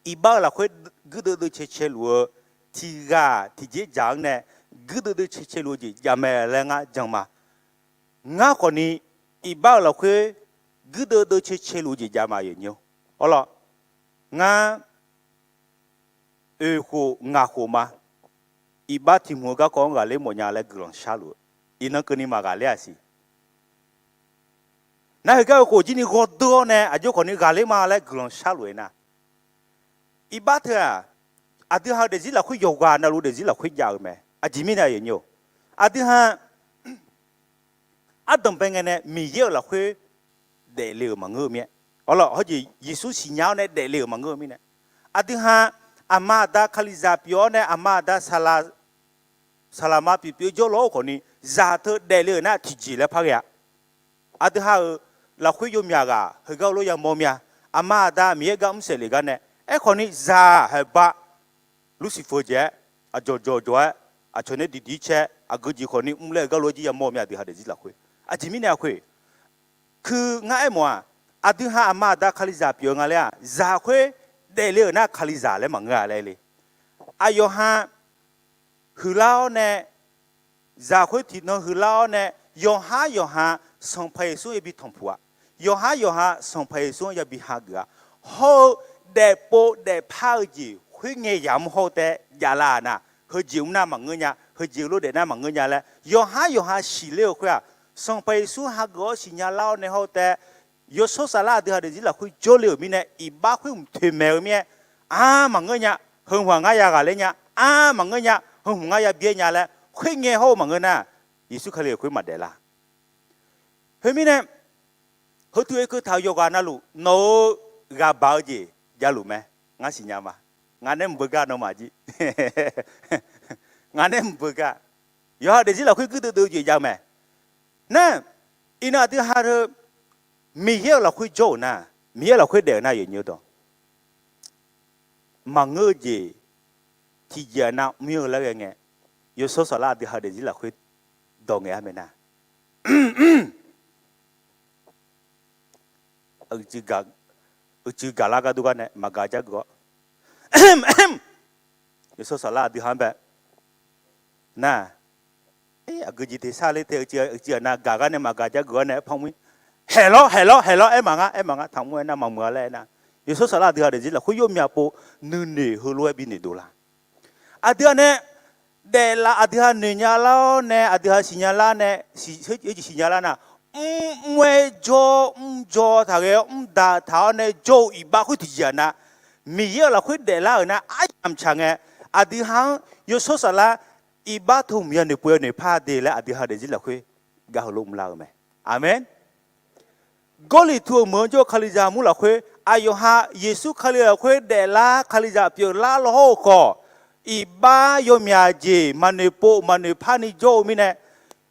iqbax-eu lafkhoer guirdeuv deuv cae cae luf-eu tiq ghaq tiqjeq dzaq-anr nae guirdeuv deuv cae cae luf-eu jeq jav mae laer ngar jan ma. Ngar khawfni iqbax-euq lafkhoer guirdeuv deuv cae cae luf-eu jeq jav ma yawnyir-awr. Awr lawr, ngar oeqkhof ngaq khof ma. Iqbax tiq hmq-eu garkawv-anr ghaqler mawf nya laer guiqlanq sharluf-eu, iqnan keuvni maqghaqler-aq siq. Nar heugar oeqkhof jir ni ghawrdeuv-awr nae aqjox khawfni ghaqler ma laer guiqlanq sharluf-eu nar, iqbax teu-aq, aqdui ha-eu daefzir lafkhoer yawqghaq navluf daefzir lafkhoer jav-eu mae. Aqjeq mirnae yawnyir-awq, aqdui ha ardanq bae ngae nae Miqyaer-euq lafkhoer daefle-euq maqngeur-eu mir-aer, awr lawr hawjeq Yeqsur siqnya-awr nae daefle-euq maqngeur-eu mirnae, aqdui ha aqma aqda Kalizaq pyeuf-awr nae aqma aqda saqlaq ma pyeuf pyeuf-eu jawrlawr-eu khawfni zaq teu daefle-euq nar tiqjeq laer par ghae-a. Aqdui ha-euq lafkhoer yawmyaq ghaq heugar lof yamawr mya. Aqma aqda Miqyaer gar mr saef le gar nae, aerkhawfni zaq haeq ba Lursifeu jeq-aer aqjawq jawq jawq-aer aqcawq nae diqdiq cae aqgeu jeq khawfni mr laer-euq gar lof-aer jir yamawr mya aqdui ha daefzir lafkhoer. Aqjeq mirnae aqkhoer, keu ngar aermawf-aq, aqdui ha aqma aqda Kalizaq pyeuf-eu nga laer-aq, zaq khoer daefle-euq nar Kalizaq laer maqngeur-a laer le. Aqyawf ha huiqlar-awr nae, zaq khoer tiqnan huiqlar-awr nae, yawqhar yawqha Sanqpaq Yeqsur-anr yabi tanqpuq-aq, yawqhar yawqha Sanqpaq Yeqsur-anr yabi hageuf-a. Hawr-eu daefpov daefpar-eu jeq khoerngae yamq hawr-eu taef-aer javlar-aq nar, heujeq mr nar maqngeur nya, heujeq lof daef nar maqngeur nya laer yawqhar yawqha siqler-eu khoer-aq, Sanqpaq Yeqsur hageuf-awr siqnya lar-awr nae hawr-eu taef-aer, yawshawr saflar aqdui ha daefzir lafkhoer jawrle-euq mirnae iqbax khoer mq toeqmaeq-eu mir-aer, a maqngeur nya, heu hmq-aq ngar ya ghaqler nya, a maqngeur nya, heu hmq ngar ya byaer nya laer khoerngae hawr-eu maqngeur nar, Yeqsur Kali-euq khoer maqdaef lar. Khoermirnae, heu tu-aer keuv taq-euq yawqghaq navluf nawq-eu ghaqbaq-eu jeq javluf mae. Ngar siqnya ma. Ngaq nae mq beugar nawmaf jir. Ngaq nae mq beugar. Yawqha daefzir lafkhoer guirdeuv deuv-eu jeq jav-eu mae. Nar, iqnan aqdui ha teu Miqyaer-euq lafkhoer jawr-euq nar, Miqyaer lafkhoer daef-euq nar yawqnyi-eu dawq maqngeur-eu jeq tiqjeq-aq nav mr-eu laer ghae ngae, yawshawr saflar aqdui ha daefzir lafkhoer dawq ngaeq-a mae nar, uicuiv gaqlar gar dur gar nae maqgaq jar geuf-awr, yawshawr saflar aqdui ha-anr bae nar, aqgeu jeq tersar ler tae uicuiv aqnav gaq gar nae maqgaq jar geuf-awr nae aer panmr-ir, haeqlawr haeqlawr haeqlawr aer maqngar aer maqngar taqmr-aer nar maqmuiq-a laer aer nar, yawshawr saflar aqdui ha daefzir lafkhoer yawmyaq pov nuinoeq heulof-aer binoeq dovlar. Aqdui-aq nae daeflar, aqdui ha noeq nya lar-awr nae, aqdui ha siqnya lar nae, siqnya lar nar, mr mr-aer jawr, mr jawr taq ghae-awr mr daq taq-awr nae jawr-eu iqbax khoer tiqjeq-aq nar, Miqyaer-euq lafkhoer daeflar-euq nar aryamq tsaq ngae, aqdui ha-anr yawshawr saflar iqbax teu hmq yanoeq pov yanoeq par de laer aqdui ha-eu daefzir lafkhoer gaq heulof mrlar-eu mae. Aqmeq. Gawrliqtu-euq meuq-anr jawr-eu Kalizaq mur lafkhoer, aqyawf ha Yeqsur Kali lafkhoer daeflar, Kalizaq pyeuflar law hawr-eu khawf, iqbax yawmyaq jeq maqnoeq pov maqnoeq par ni jawr-eu mirnae,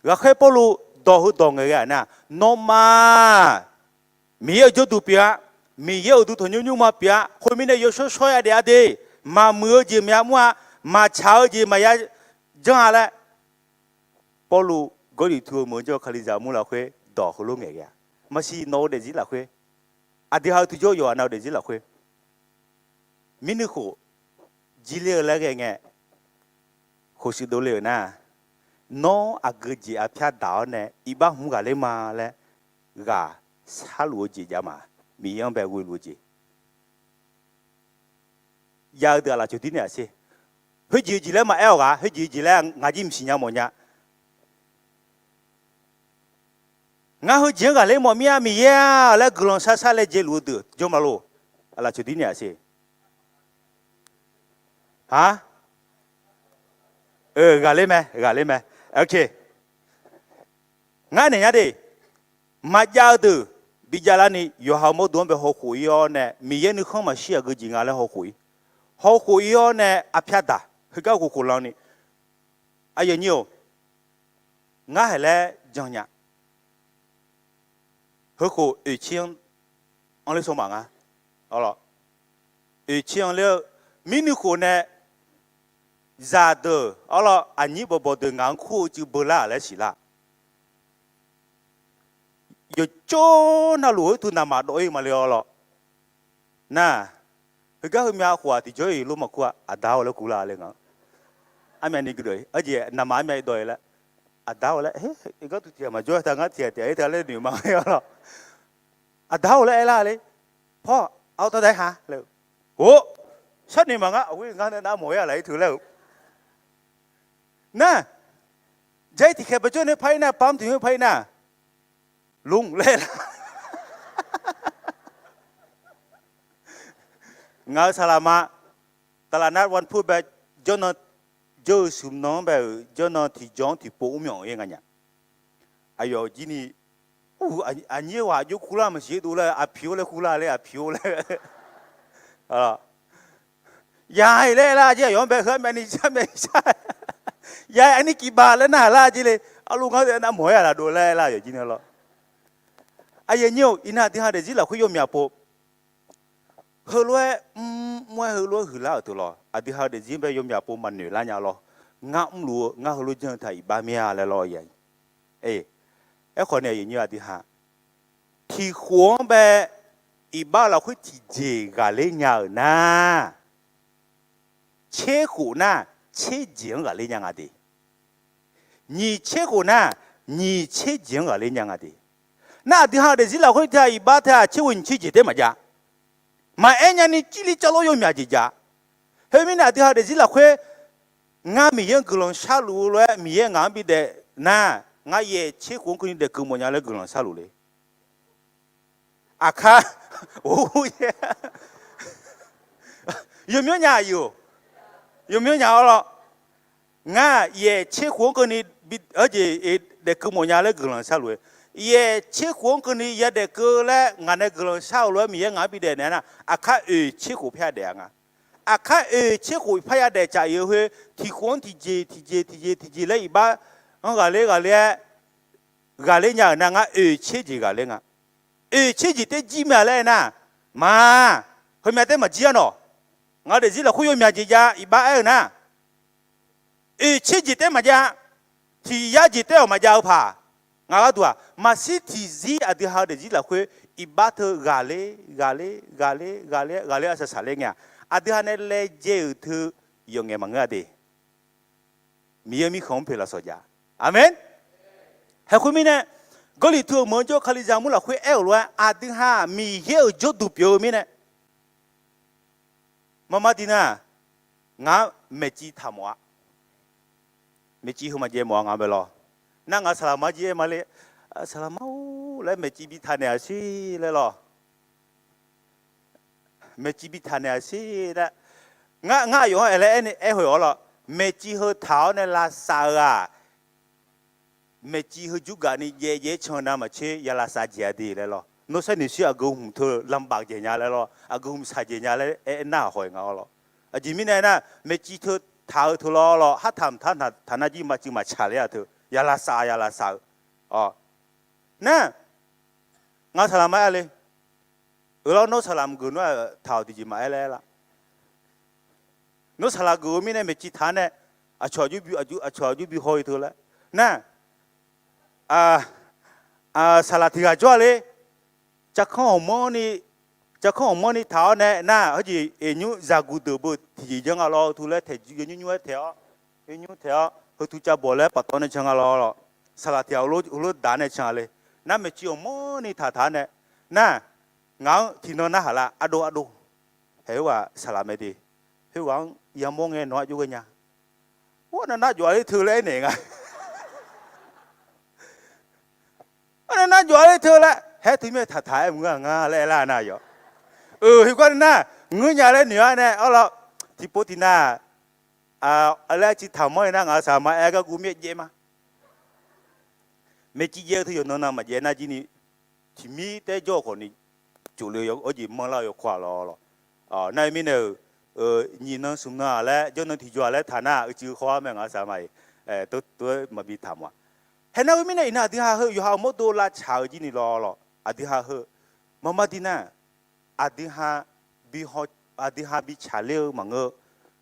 ghaqkhaer Pawrluv dawq heu dawq ngaeq ghae-aq nar, nawmaf Miqyaer-euq jawrduq pyeuf-a. Miqyaer uqduq tanqnymr nymrma pyeuf-a. Khoermirnae yawshawr shawr-aer daef-a de. Maqmuiq-eu jeq maqya mr-a. Maqtsaq-eu jeq maqya janr-a laer, Pawrluv Gawrliqtu-euq meuq-anr jawr-eu Kalizaq mur lafkhoer dawq heulof ngaeq ghae-a. Maqsiq nawq-eu daefzir lafkhoer, aqdui ha-eu tiqjawr yawqha nav-eu daefzir lafkhoer, mirnuiq khof jirler-eu laer ghae ngae, khof shuif dovle-euq nar, nawr aqgeu jeq arpyar daq-awr nae iqbax hmq ghaqler ma laer ghaq sharluf-eu jeq jav ma. Miqyaer-anr bae ghoe luf-eu jeq jav-eu deuq aqlaf ceuq dir naeq-aq sher. Khoerjeq-eu jeq laer maqaer-awq ghaq, khoerjeq-eu jeq laer ngaq jir mqsiq nya mawf nya. Ngar heujeq-anr ghaqler mawf mir-a Miqyaer-a laer guiqlanq shar shar laejae luf-eu deuq jawr ma lor. Aqlaf ceuq dir naeq-aq sher. A, ghaqler mae, ghaqler mae. Ngar naeq nya de. Maqjav-eu deuq bijav larni yawqha-eu mawrdo-anr bae hawkhof ir-awr nae Miqyaer nuikhanr maqshir aqgeu jeq nga laer hawkhof ir. Hawkhof ir-awr nae arpyar daq heugar khof khof lan ni. Aqyuif aqnyir-or, ngar haeq laer jan nya. Heukhof oeqtser-anr anr ler sawr maf nga. Oeqtser-anr ler-eu mirnuiq khof nae zaqdeuq arlawr aqnyir bawqbawq deuq ngaq-anr kur-eu cuiv beular-aq laer siqlar. Yawqcawr navluf khoertuv navmaqdawv ir maqle-awr lawr. Nar, heugar heumyav khof-aq tiqjawr-iq lor maqkur-a, aqda-or laer kurlar le nga. Armyavni guiqdawq-ir arjeq navmaf armyav-ir dawq-ir laer, aqda-or laer, gar tuv tiq ghaq maqjawr-a ta ngar tiq ghaq tiq ghaq-ir ta laer noeq ma-ir-awr lawr. Aqda-or laer aerlar le. Pawr, aqda-aer ha laer-eu. Or, sharnoeq maqngar, aqghoer ngar nae nar mawq-ir-a laf-ir teu laer-eu. Nar, jar-ir tiqkhaeq baqjawr nae par-ir nar, pamr tiq nymr par-ir nar, lmr laer aerlar. Ngaq-euq saqlaq ma, taqlaq nar wan pur bae, jawrnan, jawr-eu smq nan-anr bae-euq jawrnan tiqjawr-anr tiqpov mr myawq-ir nga nya. Aqyawf jir ni, aqnyir ghaq jov kurlar maqsiq-ir dov laer aqpiq-or laer kurlar laer aqpiq-or laer. Ya-iq laer aerlar jir aqyawf-anr bae heu armyavni shar, armyavni shar. Ya-iq arni kiqbaq laer narhaq lar jir le. Arlu ngar nar mawq-ir-aq laf dov laer aerlar yawf jir ni lawr. Aqyuif aqnyir-or, iqnan aqdui ha daefzir lafkhoer yawmyaq pov heulof-aer mr mr-aer heulof-aer huiqlar-euq teu lawr, aqdui ha-eu daefzir bae yawmyaq pov maqnoeq lar nya lawr. Ngar mrluf-eu ngar heulof janr-eu taq iqbax mir-a laer lawr. Aerkhawf ni aqyuif aqnyir aqdui ha tiqkhof-anr bae iqbax-eu lafkhoer tiqjeq ghaqler nya-euq nar, tser khof nar, tser jeq-anr ghaqler nya nga de. Nyiq tser khof nar, nyiq tser jeq-anr ghaqler nya nga de. Nar aqdui ha-eu daefzir lafkhoer teu-aq iqbax teu-aq tser khof nyiq tser jeq taef maqjav. Maqaer nyani cirlir carlawr yawmyaq jeq jav. Khoermirnae aqdui ha-eu daefzir lafkhoer ngar Miqyaer-anr guiqlanq sharluf-eu lof-aer Miqyaer ngaq-anr bidaef nar, ngar yaef tser khof-anr keuvni daef keuv mawf nya laer guiqlanq sharluf le. Aqkar, or, yawmyanr nya-aq, yawmyanr nya-awr lawr. Ngar yaef tser khof-anr keuvni bi, arjeq daef keuv mawf nya laer guiqlanq sharluf-eu. Yaef tser khof-anr keuvni ya daef keuv laer ngaq nae guiqlanq shar-eu lof-aer Miqyaer ngaq-anr bidaef naeq-aer nar, aqkar oeq tser khof parya daef-a nga. Aqkar oeq tser khof parya daef caf-iq-eu khoer tiqkhof-anr tiqjeq tiqjeq tiqjeq tiqjeq laer iqbax-anr ghaqler ghaqler-aer ghaqler nya-euq nar ngar oeq tser jeq ghaqler nga. Oeq tser jeq taef jir mae-a laer aernar, ma, heumya taef maqjir-a nawq. Ngaq-eu daefzir lafkhoer yawmyaq jeq jav iqbax aer-eu nar, oeq tser jeq taef maqjav, tiq yar jeq taef-awq maqjav-eu paq. Ngaq gharduq-aq maqshir tiqzir aqdui ha-eu daefzir lafkhoer iqbax teu ghaqler ghaqler ghaqler ghaqler ghaqler arsaq saqler ngae-aq, aqdui ha nae laejae-euq teu yawf ngaeq maqngeur-a de. Miqyaer mirkhanq-anr poeq lafsawq jav. Aqmeq. Haeqkhoer mirnae, Gawrliqtu-euq meuq-anr jawr-eu Kalizaq mur lafkhoer aer-euq lof-aer aqdui ha-aq Miqyaer-euq jawrduq pyeuf-eu mirnae, maqma diq nar, Ngar maeqciv taq mawf-a. Maeqciv heu maqjaev mawf-a ngaq bae lawr. Nar ngaq saqlaqma jir aer ma le, saqlaqma-or laer maeqciv bi taq naeq-aq sher laer lawr. Maeqciv bi taq naeq-aq sher laer. Ngar, ngar aqyawf-anr aer laer aer khoeq-awr lawr. Maeqciv heu taq-awr nae lavsav-eu-aq, maeqciv heu jur gaf ni jaev jaev-aer can-eu navmaqtser ya lavsav jaeq-a de laer lawr. Nawr saer noeqshir aqgeu hmq teu lanbaq jaeq nya laer lawr, aqgeu hmq shaq jaeq nya laer aer nar-aq haw-iq nga-awr lawr. Aqjeq mirnae aernar, maeqciv teu taq-eu teu lawr lawr, hartaq mqtaq taq nar jir maqciv maqtsaq ler-aq teu, ya lavsav ya lavsav-eu. Nar, ngaq saqlaqma aer le. Euq lawr, nawr saqlaq mqgeuf nar-aq taq-awq tiqjeq maqaer laer aer lar. Nawr saqlaq geuf-eu mirnae maeqciv taq-awr nae, aqcawq aqjox bi haw-ir teu laer. Nar, saqlaq tiq ghaq jawr-a le. Carkanr awqmanrni, carkanr awqmanrni taq-awr nae nar, hawjeq eqnymr zaqguq deuq beu tiqjeq janr nga lawr-eu teu laer taeq yawqnymr nymr-aer taeq-awr, yawqnymr taeq-awr heu teu cav bawq laer paftawv nae can nga lawr lawr. Saqlaq tiq ghaq heulof daq nae can le. Nar maeqciv awqmanrni taq taq-awr nae, nar, ngaq-anr tiqnan narhaq lar, ardov ardov, haeq khoerghaq saqlaq mae de. Khoerghaq-anr yamawr ngae nawq-anr aqjox ghae nya. Ur, nar nar jawf-a ler teu laer aernaeq nga. Ur, nar nar jawf-a ler teu laer haer teu mirnae taq taq-aer maqngeur-aq nga laer aer lar nar yawf. Heu gar ni nar, ngeur nya laer noeq-awr nae awr lawr, tiqpov tiqnav laer civ taqmanr-ir nar ngaq-euq saqlaqma aer gar guv mir-aer jaev ma. Maeqciv jaev-eu teu yawqnan navmaqjaev nar jir ni, tiqmir taer jawr-eu khawf ni, cofle-eu hawjeq manrlar-eu yawkawr-aq lawr lawr. Nar-eu mirnae-euq, nyiq nan smq nan-aq laer jawr nan tiqjawr-aq laer taq nar uicuiv khawr-ar mae ngaq-euq saqlaqma-iq, tov-aer maqbi taq mawf-a. Haeq nar-eu mirnae iqnan aqdui ha heu yawqha-euq mawrdo lavtsaq-eu jir ni lawr lawr, aqdui ha heu, maqmar dir nar, aqdui ha bi haw, aqdui ha bi tsaqler-eu maqngeur,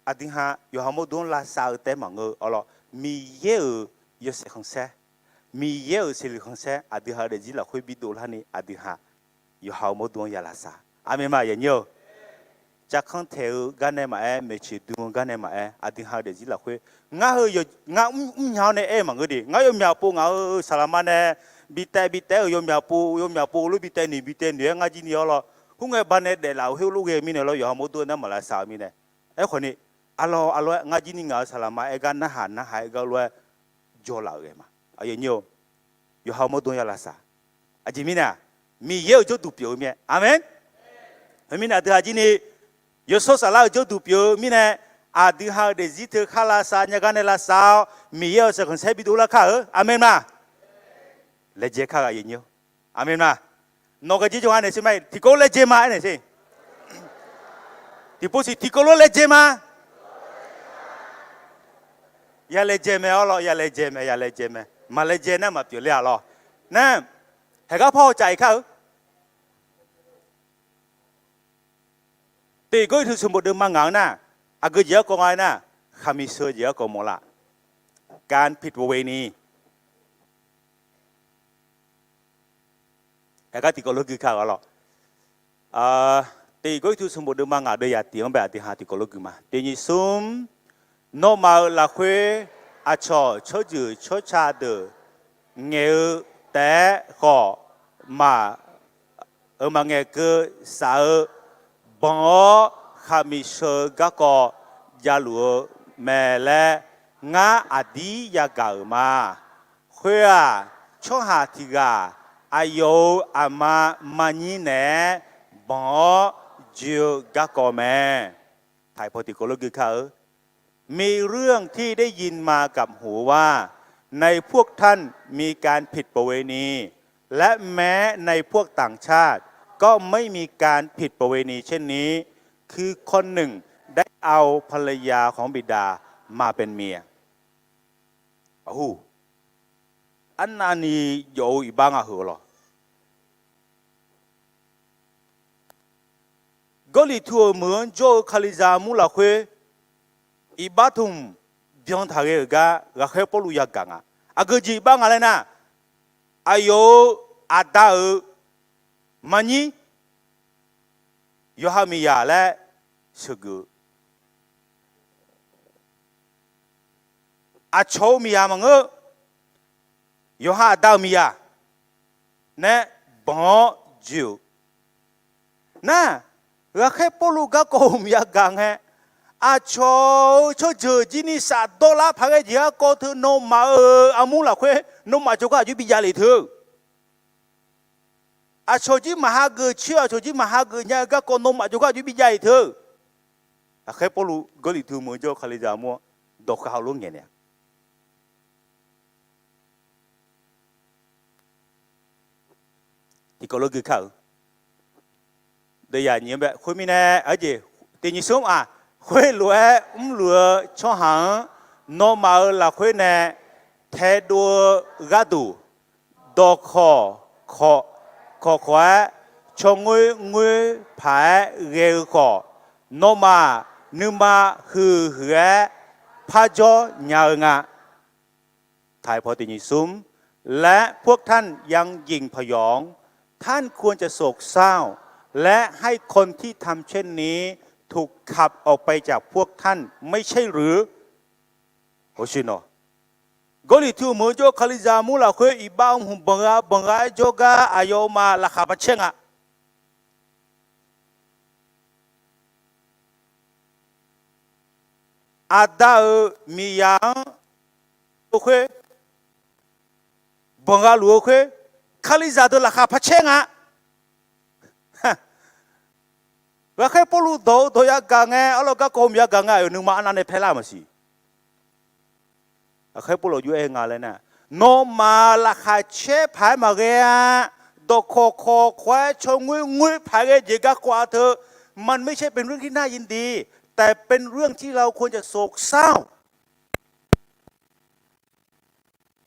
aqdui ha yawqha mawrdo-anr lavsav-eu taef maqngeur-awr lawr, Miqyaer-euq yawshaef khanqsaer, Miqyaer-euq siqloeq khanqsaer aqdui ha-eu daefzir lafkhoer bidov larni aqdui ha yawqha-euq mawrdo-anr ya lavsav. Aqmeq ma yanyir-eu. Carkanr taeq-eu gar nae maqaer, maeqtsoeq dm-eu gar nae maqaer, aqdui ha-eu daefzir lafkhoer, ngar heu, ngar mrnya-awr nae aer-eu maqngeur de. Ngar yawmyaq pov ngaq-euq saqlaqma nae bi taev bi taev-euq yawmyaq pov yawmyaq pov lof bi taev noeq bi taev noeq-aer ngar jir ni-awr lawr, khoerngae baqdanae daeflaf-euq khoerlof ghae-eu mirnae lawr yawqha mawrdo-anr narmaq lavsav-eu mirnae. Aerkhawf ni, aqlawq aqlawq-aer ngar jir ni ngaq-euq saqlaqma aer gar narhaq narhaq-aer gar lof-aer jawrlaf-euq ghae ma. Aqyuif aqnyir-eu, yawqha-euq mawrdo-anr ya lavsav. Aqjeq mirnae-aq, Miqyaer-euq jawrduq pyeuf-eu mirnae. Aqmeq. Khoermirnae aqdui ha jir ni yawshawr saflar-euq jawrduq pyeuf-eu mirnae, aqdui ha-euq daefzir teu khar lavsav nya gar nae lavsav-awr, Miqyaer-euq yawshaef khanqsaer bidov lar kar-euq. Aqmeq ma. Laejae kar ghaq yanyir-awr. Aqmeq ma. Nawq gaqjir jawr-a naeq sher ma-iq, tiqkawv lof laejae ma aernaeq sher. Tiqpov siq tiqkawv lof laejae ma. Ya laejae mae-awr lawr, ya laejae mae, ya laejae mae. Maq laejae nar maqpyeuf ler-a lawr. Nar, haeqgar par haw caf-iq kar-eu. Teq Gawrliqtu sanqbof deuvma ngaq-anr nar, aqgeu jeq garkawv nga-aer nar, khaqmiq sheu jeq garkawv mawf laf. การผิดประเวณี Haeqgar tiqkawv lof gui kar-eu lawr. Teq Gawrliqtu sanqbof deuvma ngaq deuv yaq tiq-anr bae aqdui ha tiqkawv lof gui ma. Teq nyiq smr, nawmaf-euq lafkhoer aqcawq tsawrjeuq tsawrca deuq ngaeq-eu taef-aer khawf, maq-euq maqngaeq keuv saf-eu banq-awr, khaqmiq sheu-eu garkawv javluf-eu mae laer ngar aqdir yagaq-euq ma. Khoer-aq, tsawrhaq tiq ghaq aqyawf-euq aqma maqnyir naeq-aer banq-awr joe-eu garkawv mae. Taqpaw tiqkawv lof gui kar-eu. มีเรื่องที่ได้ยินมากับหูว่า ในพวกท่านมีการผิดประเวณี และแม้ในพวกต่างชาติ ก็ไม่มีการผิดประเวณีเช่นนี้ คือคนหนึ่งได้เอาภรรยาของบิดามาเป็นเมีย Aqhu, arnavni jawf-eu iqbax ngaq heu lawr. Gawrliqtu-euq meuq-anr jawr-eu Kalizaq armur lafkhoer iqbax tmq byan taq ghae-euq gar ghaqkhaer Pawrluv yagaq nga. Aqgeu jeq iqbax nga laer nar, aqyawf-euq aqda-euq maqnyir yawqha-euq miqyaq laer sheuqgeuf-eu, aqcawq-eu miqyaq maqngeur-eu, yawqha aqda-euq miqyaq nae banq-awr joe-euq. Nar, ghaqkhaer Pawrluv garkawv hmq yagaq ngae, Aqcawq-euq tsawrjeuq jir ni shafdawr lar paq ghae jeq garkawv teu nawmaf-euq armur lafkhoer nawmaf jawrgar aqjox bi javlef teu. Aqcawq jir maqhageuf coer, aqcawq jir maqhageuf nya-eu garkawv nawmaf jawrgar aqjox bi javlef teu. Ghaqkhaer Pawrluv Gawrliqtu meuq-eu jawr-eu Kalizaq armur-anr dawqkhav heulof ngaeq naeq-a. Tiqkawv lof gui kar-euq, deuvyaq nyiq-anr bae khoermirnae, aqjeq tiq nyiq smr-aq, khoerlof-aer mrluf-eu tsawrhaq-anr nawmaf-euq lafkhoer nae taedov-eu gharduq, dawqkawq kawq, kawq kawq-aer tsawrngoer ngoer paq-aer ghae-eu khawf, nawmaf nuima huiq huiq-aer parjawr nya-eu nga. ไทย พ.ศ. และพวกท่านยังหยิ่งผยอง ท่านควรจะโศกเศร้า และให้คนที่ทำเช่นนี้ถูกขับออกไปจากพวกท่าน ไม่ใช่หรือ Gawrliqtu meuq-eu jawr-eu Kalizaq armur lafkhoer iqbax-eu hmq banq gha banq gha-aer jawrgar aqyawfmaf laqkhaq parcaer nga. Aqda-euq miqyaq-anr khoer banq gha luf-eu khoer, Kalizaq deuq laqkhaq parcaer nga. Ghaqkhaer Pawrluv dawq-eu dawq yagaq ngae, arlawr garkawv mq yagaq ngae, aqyawf nuima arnav nae paerlar maqsiq. Ghaqkhaer Pawrluv aqjox aer nga laer nar, nawmaf laqkhaq caer paq-aer maqghae-a. Dawqkawq kawq kawq-aer tsawrngoer ngoer paq-aer ghae jeq garkawv-a teu, มันไม่ใช่เป็นเรื่องที่น่ายินดี แต่เป็นเรื่องที่เราควรจะโศกเศร้า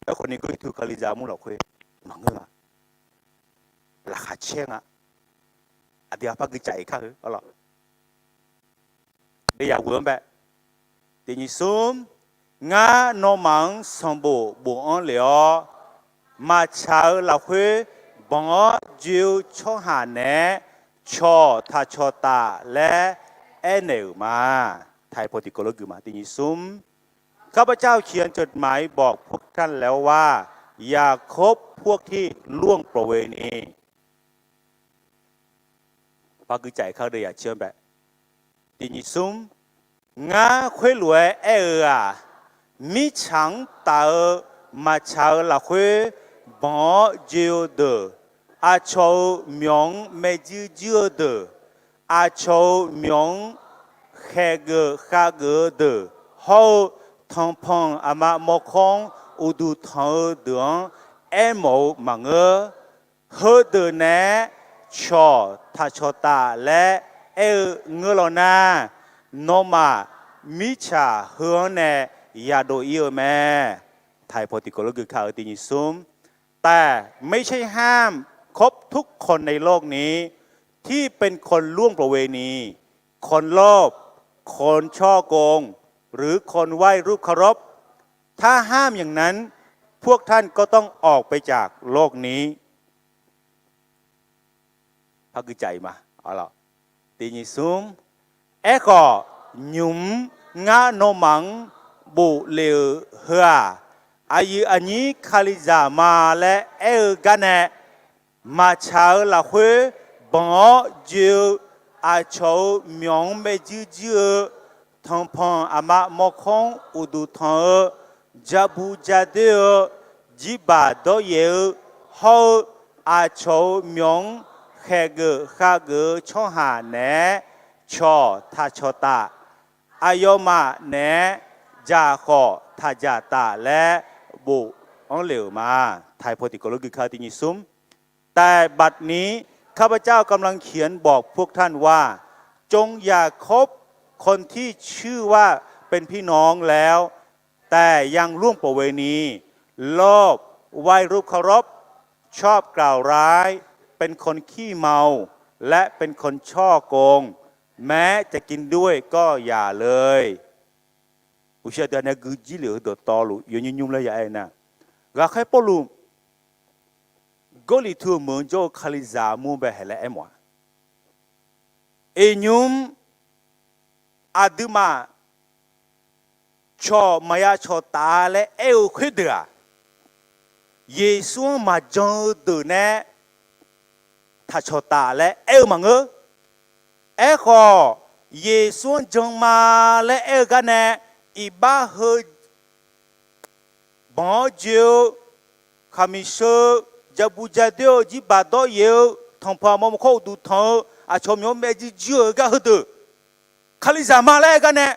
Aerkhawf ni Gawrliqtu Kalizaq armur lafkhoer maqngeur nga. Laqkhaq caer nga. Aqdui-aq par gui caf-iq kar-eu arlawr. Deuvyaq ghoeq-anr bae, tiq nyiq smr, ngar nawmaf-anr sanqbof bofanr lef-awr, maqtsaq-eu lafkhoer banq-awr joe-eu tsawrhaq naeq-aer cawq taq cawq taf laer aernaeq-euq ma. ไทย พ.ศ. ข้าพเจ้าเขียนจดหมายบอกพวกท่านแล้วว่า อย่าคบพวกที่ล่วงประเวณี Par gui caf-iq kar-eu deuvyaq tser-anr bae, tiq nyiq smr, ngar khoerlof-aer aer-eu-aq, mirtsaq-anr taf-eu maqtsaq-eu lafkhoer banq-awr joe-eu deuq, aqcawq-euq myawq-anr maerjuir juir-eu deuq, aqcawq-euq myawq-anr khaeqgeuf khavgeuf-eu deuq hawr-eu, tanqpanq aqma mawrkawr-anr uqduq tanq-eu deuq-anr aermawf-eu maqngeur. Heudeuq naeq-aer cawq taq cawq taf laer aer-eu ngeur law nar, nawmaf mirtsaq heu-anr nae yadov ir-eu mae. ไทย พ.ศ. ข้อที่เก้า แต่ไม่ใช่ห้ามคบทุกคนในโลกนี้ ที่เป็นคนล่วงประเวณี คนโลภ คนฉ้อโกง หรือคนไหว้รูปเคารพ ถ้าห้ามอย่างนั้น พวกท่านก็ต้องออกไปจากโลกนี้ Par gui caf-iq ma. Tiq nyiq smr, aerkhawf, nymq-mr ngar nawmaf-anr boflef-euq heu-aq, aqyuif aqnyir Kalizaq ma laer aer-eu gar nae, maqtsaq-eu lafkhoer banq-awr joe-eu, aqcawq-euq myawq-anr maerjuir juir-eu, tanqpanq aqma mawrkawr-anr uqduq tanq-eu, jabu jadoer-eu, jirbaq dawryaef-eu hawr-eu, aqcawq-euq myawq-anr khaeqgeuf khavgeuf-eu tsawrhaq naeq-aer cawq taq cawq taf, aqyawfmaf naeq-aer dzaq khawf taq dzaq taf laer bofanr lef-euq ma. ไทย พ.ศ. ข้อที่เก้า แต่บัดนี้ ข้าพเจ้ากำลังเขียนบอกพวกท่านว่า จงอย่าคบคนที่ชื่อว่าเป็นพี่น้องแล้ว แต่ยังล่วงประเวณี โลภ ไหว้รูปเคารพ ชอบกล่าวร้าย เป็นคนขี้เมา และเป็นคนฉ้อโกง แม้จะกินด้วยก็อย่าเลย Uqshaq deuq-aq nae guijir lef-eu dawqtawvluf yawnymr nymr laer ya aer nar, ghaqkhaer Pawrluv Gawrliqtu-euq meuq-anr jawr-eu Kalizaq armur bae haeq laer aermawf-a. Iqnymr aqduimaf cawq maqya cawq taf-a laer aer-eu khoerdeuq-aq, Yeqsur-anr maqjan-eu deuq nae taq cawq taf laer aer-eu maqngeur. Aerkhawf, Yeqsur-anr jan ma laer aer-eu gar nae, iqbax heu banq-awr joe-eu, khaqmiq sheu-eu, jabu jadoer-eu, jirbaq dawryaef-eu, tanqpanq mawrmawr kawr uqduq tanq-eu, aqcawq myawq-anr maerjuir juir-euq gar heudeuq Kalizaq ma laer aer-eu gar nae,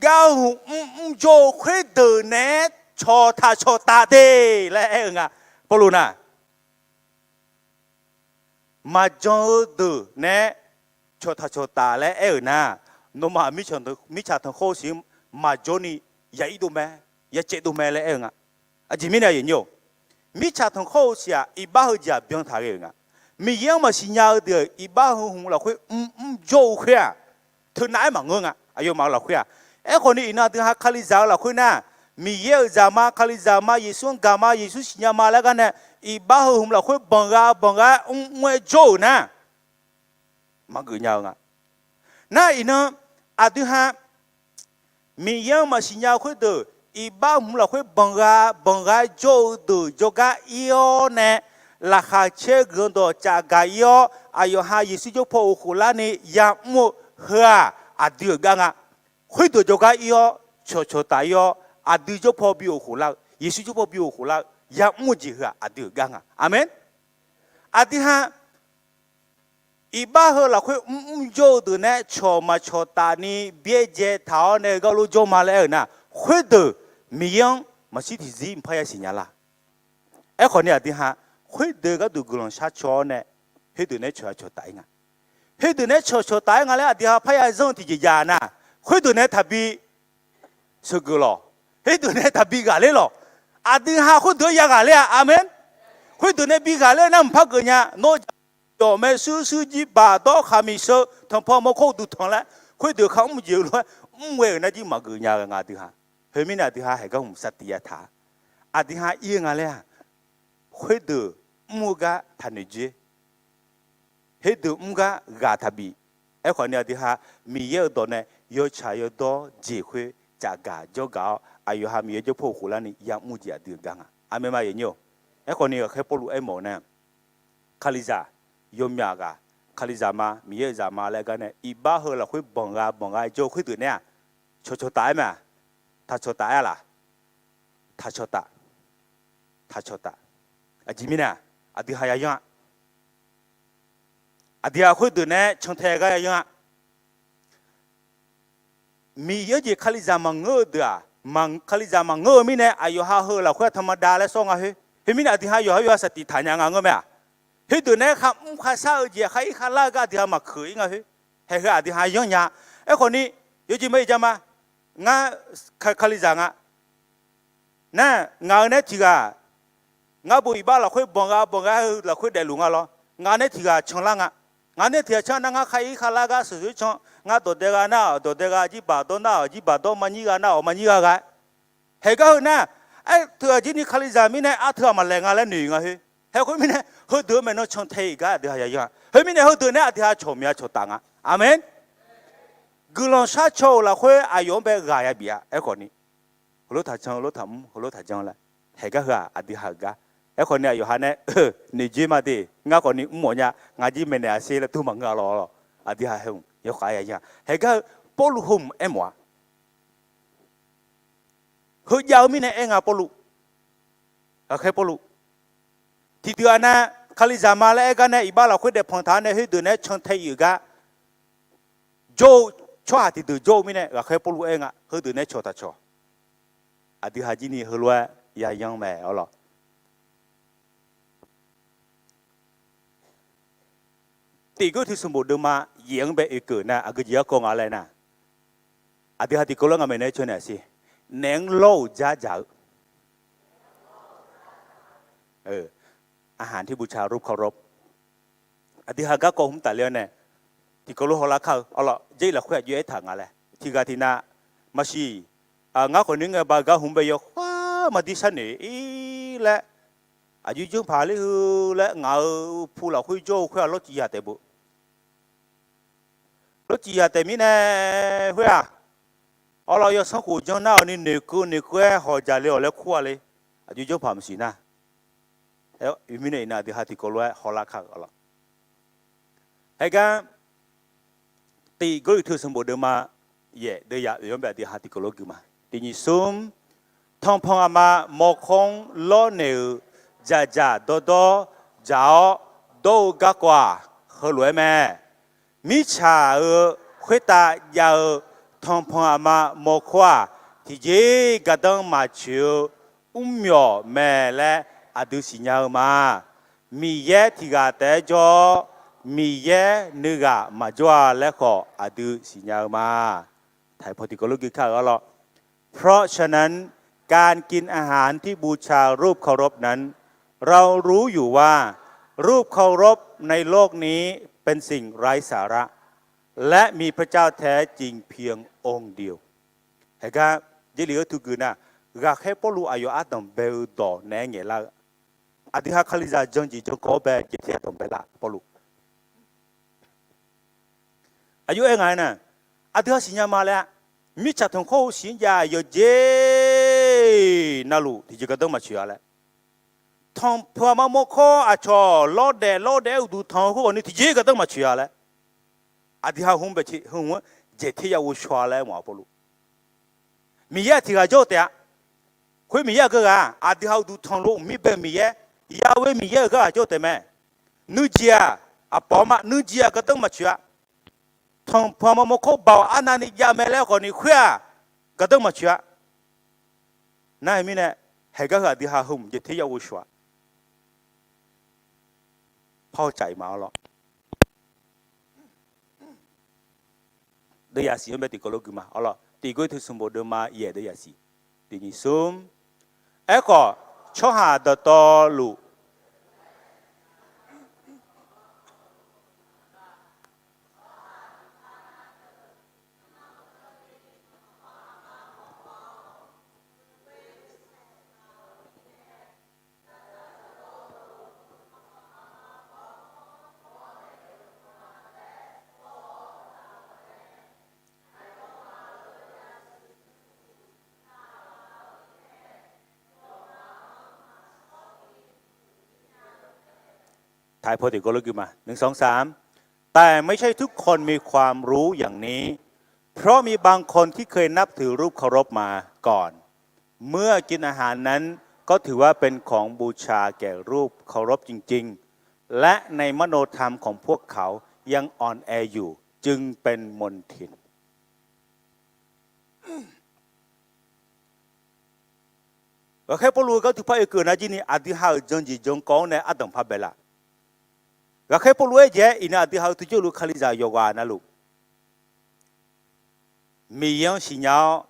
gar hmq mrmr jawr-eu khoerdeuq naeq-aer cawqtaq cawqtaf de laer aer-eu nga. Pawrluv nar, maqjan-eu deuq naeq-aer cawqtaq cawqtaf laer aer-euq nar, nawmaf mirtsaq tanqkhawr-eu siq-anr maqjawr ni ya ir dov mae, ya caev dov mae laer aer-eu nga. Aqjeq mirnae aqyuif nyir-or, mirtsaq tanqkhawr-eu siq-aq, iqbax heu jeq-aq byan taq ghae-euq nga. Miqyaer-anr maqsiq nya-eu deuq-euq iqbax heu hmq lafkhoer mrmr jawr-eu khoer-aq, teunav-aer maqngeur nga. Aqyawfmaf-euq lafkhoer-aq, aerkhawf ni iqnan aqdui ha Kalizaq-eu lafkhoer nar, Miqyaer-euq zaqma, Kalizaq ma, Yeqsur-anr gaq ma, Yeqsur siqnya ma laer gar nae, iqbax heu hmq lafkhoer banqgha banqgha-aer mrmr-aer jawr-euq nar, maqgeuf nya-eu nga. Nar iqnan aqdui ha Miqyaer-anr maqsiq nya-eu khoerdeuq, iqbax hmq lafkhoer banqgha banqgha-aer jawr-eu deuq jawrgar ir-awr nae, laqkhaq caer guiqlanq dawq caf gaq ir-awr, aqyawf ha Yeqsur jawrpaw uqkhof larni yamr-eu heu-aq, aqdui-euq gar nga. Khoerdeuq jawrgar ir-awr, cawqcawq taf ir-awr, aqdui jawrpaw bi uqkhof lar-eu, Yeqsur jawrpaw bi uqkhof lar-eu yamr-eu jeq heu-aq, aqdui-euq gar nga. Aqmeq. Aqdui ha iqbax heu lafkhoer mrmr jawr-eu deuq nae cawq maqcawq taf ni byaerdzae taq-awr nae heugar lof jawr ma laer aer-euq nar, khoerdeuq Miqyaer-anr maqshir tiqzir mqpar yasiq nya lar. Aerkhawf ni aqdui ha khoerdeuq gharduq guiqlanq sharcaw-awr nae, khoerdeuq nae cawq ya cawq taf-ir nga. Khoerdeuq nae cawqcawq taf-aer nga laer aqdui ha parya zanr-eu tiqjeq jav nar, khoerdeuq nae taqbi sheuqgeuf lawq. Khoerdeuq nae taqbi ghaqler lawq. Aqdui ha khoerdeuq-anr ya ghaqler-a. Aqmeq. Khoerdeuq nae bi ghaqler nar mqpar geuf nya. Nawr jaq maershuir shuir jir baqdawr khaqmiq sheu tanqpanq mawrkawr uqduq tanq laer, khoerdeuq ka mr jeq-eu lof-aer mr ghae-euq nar jir maqgeuf nya-eu nga aqdui ha. Khoermirnae aqdui ha haeq gar hmq saftif yataq-a. Aqdui ha ir-eu nga laer-aq, khoerdeuq mr-eu gar taqnoeq dzoer. Khoerdeuq mr gar ghaq taqbif. Aerkhawf ni aqdui ha Miqyaer-euq dawq nae yawtsaq yawdawr jeq khoer caf gaq jawr gaq-awr, aqyawf ha Miqyaer jawrpaw uqkhof larni yamr jeq aqdui-euq gar nga. Aqmeq ma aqyuif nyir-or. Aerkhawf ni ghaqkhaer Pawrluv aermawf-eu nar, Kalizaq yawmyaq ghaq, Kalizaq ma, Miqyaer-euq zaqma laer gar nae iqbax heu lafkhoer banqgha banqgha jawr-eu khoerdeuq nae-aq, cawqcawq taf-aer mae-aq, taqcawq taf-aer-a laq? Taqcawq taf. Taqcawq taf. Aqjeq mirnae-aq, aqdui ha yayanr-a. Aqdui ha khoerdeuq nae cantae gar yayanr-a. Miqyaer jeq Kalizaq maqngeur-eu deuq-aq, Kalizaq maqngeur-eu mirnae aqyawf ha heu lafkhoer-aq tanqma dav laer sawr nga khoer. Khoermirnae aqdui ha yawqha yawqha saftif taq nya nga ngeur mae-aq. Khoerdeuq nae khamr khavsar-eu jeq khar ir khavlar-eu gar aqdui ha maqkeuq-ir nga khoer. Haeq heu aqdui ha yanr nya. Aerkhawf ni, yawjeq ma iq ja ma. Ngar Kalizaq nga. Nar, ngaq-euq nae tiq ghaq, ngar bo iqbax lafkhoer banqgha banqgha heu lafkhoer daefluf nga lawr. Ngaq nae tiq ghaq canlar nga. Ngaq nae tiq ghaq canlar nar ngar khar ir khavlar gar sheuqshoer can. Ngar dawqdae gha nar-awq dawqdae gha, jirbaq dawr nar-awq jirbaq dawr, maqnyir gha nar-awq maqnyir gha gha-aer. Haeq gar heu nar, aer teu aqjir ni Kalizaq mirnae arteu-aq maqlaeq nga laer noeq nga khoer. Haeq khoermirnae heudeuq-eu maeqnan cantae-iq gar aqdui ha yayanr-a. Khoermirnae heudeuq nae aqdui ha cawq mya cawq taf nga. Aqmeq. Guiqlanq sharcaw-euq lafkhoer aqyawf-anr bae ghaq yabif-a. Aerkhawf ni, heulof taqjan heulof taqmr heulof taqjan laer, haeq gar heu-aq aqdui ha-euq gar. Aerkhawf ni aqyawf ha nae noeq dzoer ma de, ngar khawf ni mr mawf nya, ngaq jir maeqnaeq-a sher laer tov maqngeur-a lawr. Aqdui ha heu-aq yawkhav-aer yayanr-a. Haeq gar heu Pawrluv heu-aq aermawf-a. Heujav-eu mirnae aer nga Pawrluv. Ghaqkhaer Pawrluv. Tiqdeuq-aq nar, Kalizaq ma laer aer gar nae iqbax lafkhoer daefpanq taq-awr nae khoerdeuq nae cantae-iq-euq gar jawr-eu tsawrhaq tiqdeuq jawr-eu mirnae ghaqkhaer Pawrluv aer nga. Heudeuq nae cawq taq cawq. Aqdui ha jir ni heulof-aer yayanr mae-awr lawr. Tiq Gawrliqtu sanqbof deuvma yaef-anr bae oekeuv nar aqgeu jeq garkawv nga laer nar, aqdui ha tiqkawv lof-aer ngaq maeqnaeq-aer caw naeq-a sher. Naef-anr lawr-euq dzardzaq-eu อาหารที่บูชารูปเคารพ Aqdui ha garkawv hmq tafler-awr nae, tiqkawv lof hawlar kar-eu arlawr, Jarlif lafkhoer aqjox aertaq nga laer tiqghaq tiqnav maqsiq. Ngar khawf ni ngae ba-eu gar hmq bae yawkhav maqdir sharnoeq-ir laer, aqjox janrpaq ler heu laer ngaq-euq pu lafkhoer jawr-eu khoer-aq lawrcif yaq taef beu. Lawrcif yaq taef mirnae khoer-aq, arlawr yawsanr khof janr nar-awq ni noeqkeuv noeqkeuv-aer hawq jaq le-awq laer kur-a le. Aqjox janrpaq maqsiq nar, mirnae iqnan aqdui ha tiqkawv lof-aer hawlar kar-eu arlawr. Haegar Tiq Gawrliqtu sanqbof deuvma yaef deuvyaq oeq-anr bae aqdui ha tiqkawv lof gui ma. Tiq nyiq smr, tanqpanq aqma mawrkawr-anr lawrnaeq-euq dzaqdzaq dawrdawr dzaq-awr dawr-eu garkawv-aq, heulof-aer mae. Mirtsaq-euq khoertav jav-eu tanqpanq aqma mawrkawr-aq, tiqjeq-iq gardanr maqtsoeq-eu mrmyawq mae laer aqdui siqnya-eu ma. Miqyaer tiq ghaq taef-aer jawr-awr, Miqyaer nuighaq maqjawr-a laer khawf aqdui siqnya-eu ma. ไทยพจน์ tiqkawv lof gui kar-euq arlawr. เพราะฉะนั้น การกินอาหารที่บูชารูปเคารพนั้น เรารู้อยู่ว่ารูปเคารพในโลกนี้เป็นสิ่งไร้สาระ และมีพระเจ้าแท้จริงเพียงองค์เดียว Haeqgar, Jarlif-eu teugeuf nar, ghaqkhaer Pawrluv aqyawf ardanq bae-eu dawq naeq-aer ngaeqlar-eu, aqdui ha Kalizaq jan jeq jan kawv-awr bae jeq ter-aer danqbae laf Pawrluv. Aqjox aer nga-aer nar, aqdui ha siqnya ma laer-a, mirtsaq tanqkhawr-eu siq-anr jav yawqjeq navluf tiqjeq gardanr maqtsoeq-a laer. Tanqpanq aqma mawrkawr aqcawq lawrdaef lawrdaef-aer uqduq tanq-eu khoerghawqni tiqjeq gardanr maqtsoeq-a laer, aqdui ha hmq bae heu hmq-anr jaeq ter ya ghovshaw-a laer mawf-a Pawrluv. Miqyaer-aq tiq ghaq jawr-eu taef-a. Khoer Miqyaer-aq geu ghaq, aqdui ha uqduq tanq lof mqmir bae-eu Miqyaer, Yahweh Miqyaer-euq gar ghaq jawr-eu taef mae. Nuijeq-aq, aqpawf-a ma, nuijeq-aq gardanr maqtsoeq-a. Tanqpanq aqma mawrkawr baoq arnavni jav mae laer khawfni khoer-aq, gardanr maqtsoeq-a. Nar-eu mirnae, haeqgar heu aqdui ha heu hmq jaeq ter ya ghovshaw-a. Par-awr caf-iq ma arlawr. Deuv yasiq-anr bae tiqkawv lof gui ma arlawr. Tiq Gawrliqtu sanqbof deuvma yaef deuv yasiq. Tiq nyiq smr. Aerkhawf, tsawrhaq dawqtawvluf ไทยพจน์ ติดกลยุทธ์ขึ้นมา หนึ่ง สอง สาม แต่ไม่ใช่ทุกคนมีความรู้อย่างนี้ เพราะมีบางคนที่เคยนับถือรูปเคารพมาก่อน เมื่อกินอาหารนั้นก็ถือว่าเป็นของบูชาแก่รูปเคารพจริงๆ และในมโนธรรมของพวกเขายังอ่อนแออยู่ จึงเป็นมลทิน Ghaqkhaer Pawrluv-eu gar teu par oekeuv nar jir ni aqdui ha-euq jan jeq jan kawv-anr nae ardanq par bae laf. Ghaqkhaer Pawrluv aer jeq-aer iqnan aqdui ha-eu tuvjawrluf Kalizaq yawqghaq navluf Miqyaer-anr siqnya-awr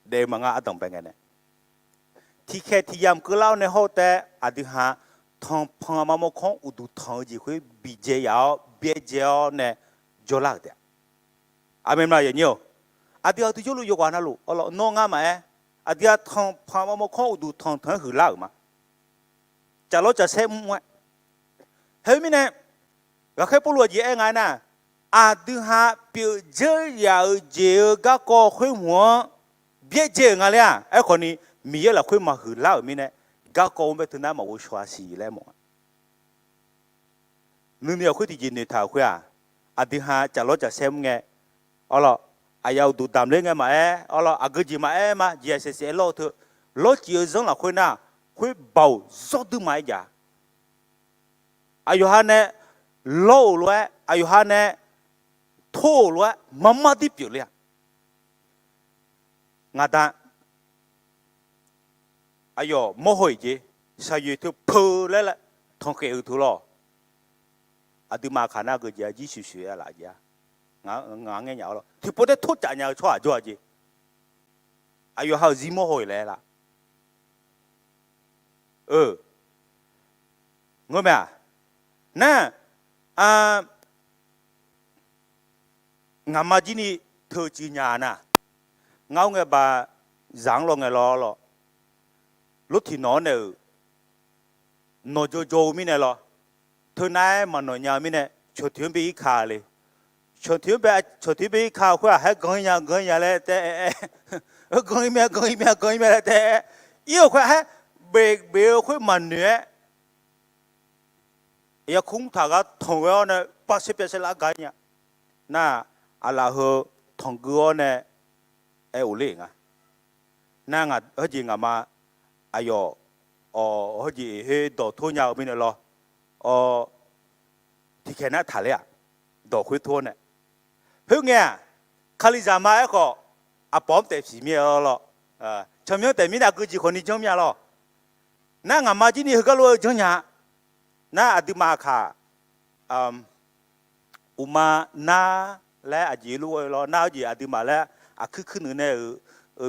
daef-eu maqnga ardanq bae ngae nae, tiqkhaeq tiq yamq keuvlar-awr nae hawr-eu taef-aer aqdui ha tanqpanq aqma mawrkawr-anr uqduq tanq-eu jeq khoer bidzae yaf-awr byaerdzae-awr nae jawrlar-euq taef-a. Aqmeq ma yanyir-awq. Aqdui ha-eu tuvjawrluf yawqghaq navluf arlawr nawr ngar maqaer, aqdui ha tanqpanq aqma mawrkawr-anr uqduq tanq tanq-aer huiqlar-euq ma. Caflawr cafsaer mr-aer. Khoermirnae, ghaqkhaer Pawrluv aqjeq aer nga-aer nar, aqdui ha pyeuf dzeur yaf-euq jeq-eu garkawv khoer hmq-anr byaerdzae-euq nga laer-aq, aerkhawfni Miqyaer lafkhoer maqhuiqlar-euq mirnae, garkawv-anr bae teunar maqghov shaw-a siq laer mawf-a. Nuinoeq lafkhoer tiqjeq noeqtaq-euq khoer-aq, aqdui ha caflawr cafsaer mr ngae, arlawr, aqyaf uqduq damq ler ngae maqaer, arlawr, aqgeu jeq maqaer ma, jeq-aq saef saef-aer lawr-eu teu, lawrcif-eu zanr lafkhoer nar, khoer baoq zawr duima-aer jav. Aqyawf ha nae lawr-euq lof-aer, aqyawf ha nae tor-euq lof-aer marmar dir pyeufler-a. Ngaqda aqyawf mawrhaw-iq jeq, shaqyoeq teu peu laer laer tanqkhaeq-euq teu lawr. Aqduimaf kaq nar geujeq-a jir shuif shuif-a laf jeq-a. Ngaq ngae nya-awr lawr tiqpov taer torcaf nya-eu tsawrhaq jawr-a jeq. Aqyawf ha-euq zir mawrhaw-iq laer laf. Eu, ngeurmae-aq, nar, ngaqma jir ni teucuiv nya-a nar, ngar ur ngae ba zaq-anr lawngae lawr lawr, lawr tiq nawq-anr nae-euq nawq jawrjawr-eu mirnae lawr, teunav-aer maqnawq nya-eu mirnae, cawq tiq-anr bae ir ka le. Cawq tiq-anr bae, cawq tiq-anr bae ir ka-eu khoer-aq, haer gan ir nya gan ir nya laer taef-aer, gan ir mae gan ir mae gan ir mae laer taef-aer, ir-euq khoer haer beq beq-eu khoer maqnoeq-aer, yakur mr taq gar tanq ghae-awr nae pavsaer pavsaer lar gar ir nya. nar, aqlaf heu tanqgui-awr nae aer of ler nga. Nar, hawrjeq ngaqma aqyawf, awq, hawrjeq khoer dawq tor nya-eu mirnae lawr, awq, tiqkhaeq nar taqler-aq, dawq khoer tor-awr nae. Khoerngae-aq, Kalizaq ma aerkhawf, aqpawf-anr taef siq mir-aer lawr. Tsawrmyanr taef mirnae aqgeu jeq khawfni janr mya lawr. Nar, ngaqma jir ni heugar lof-aer janr nya-a. Nar, aqduimaf aqkaq, uqma nar laer aqjeq lof-aer lawr, nar-eu jeq aqduimaf laer aqkuir kuir nuiv nae-euq,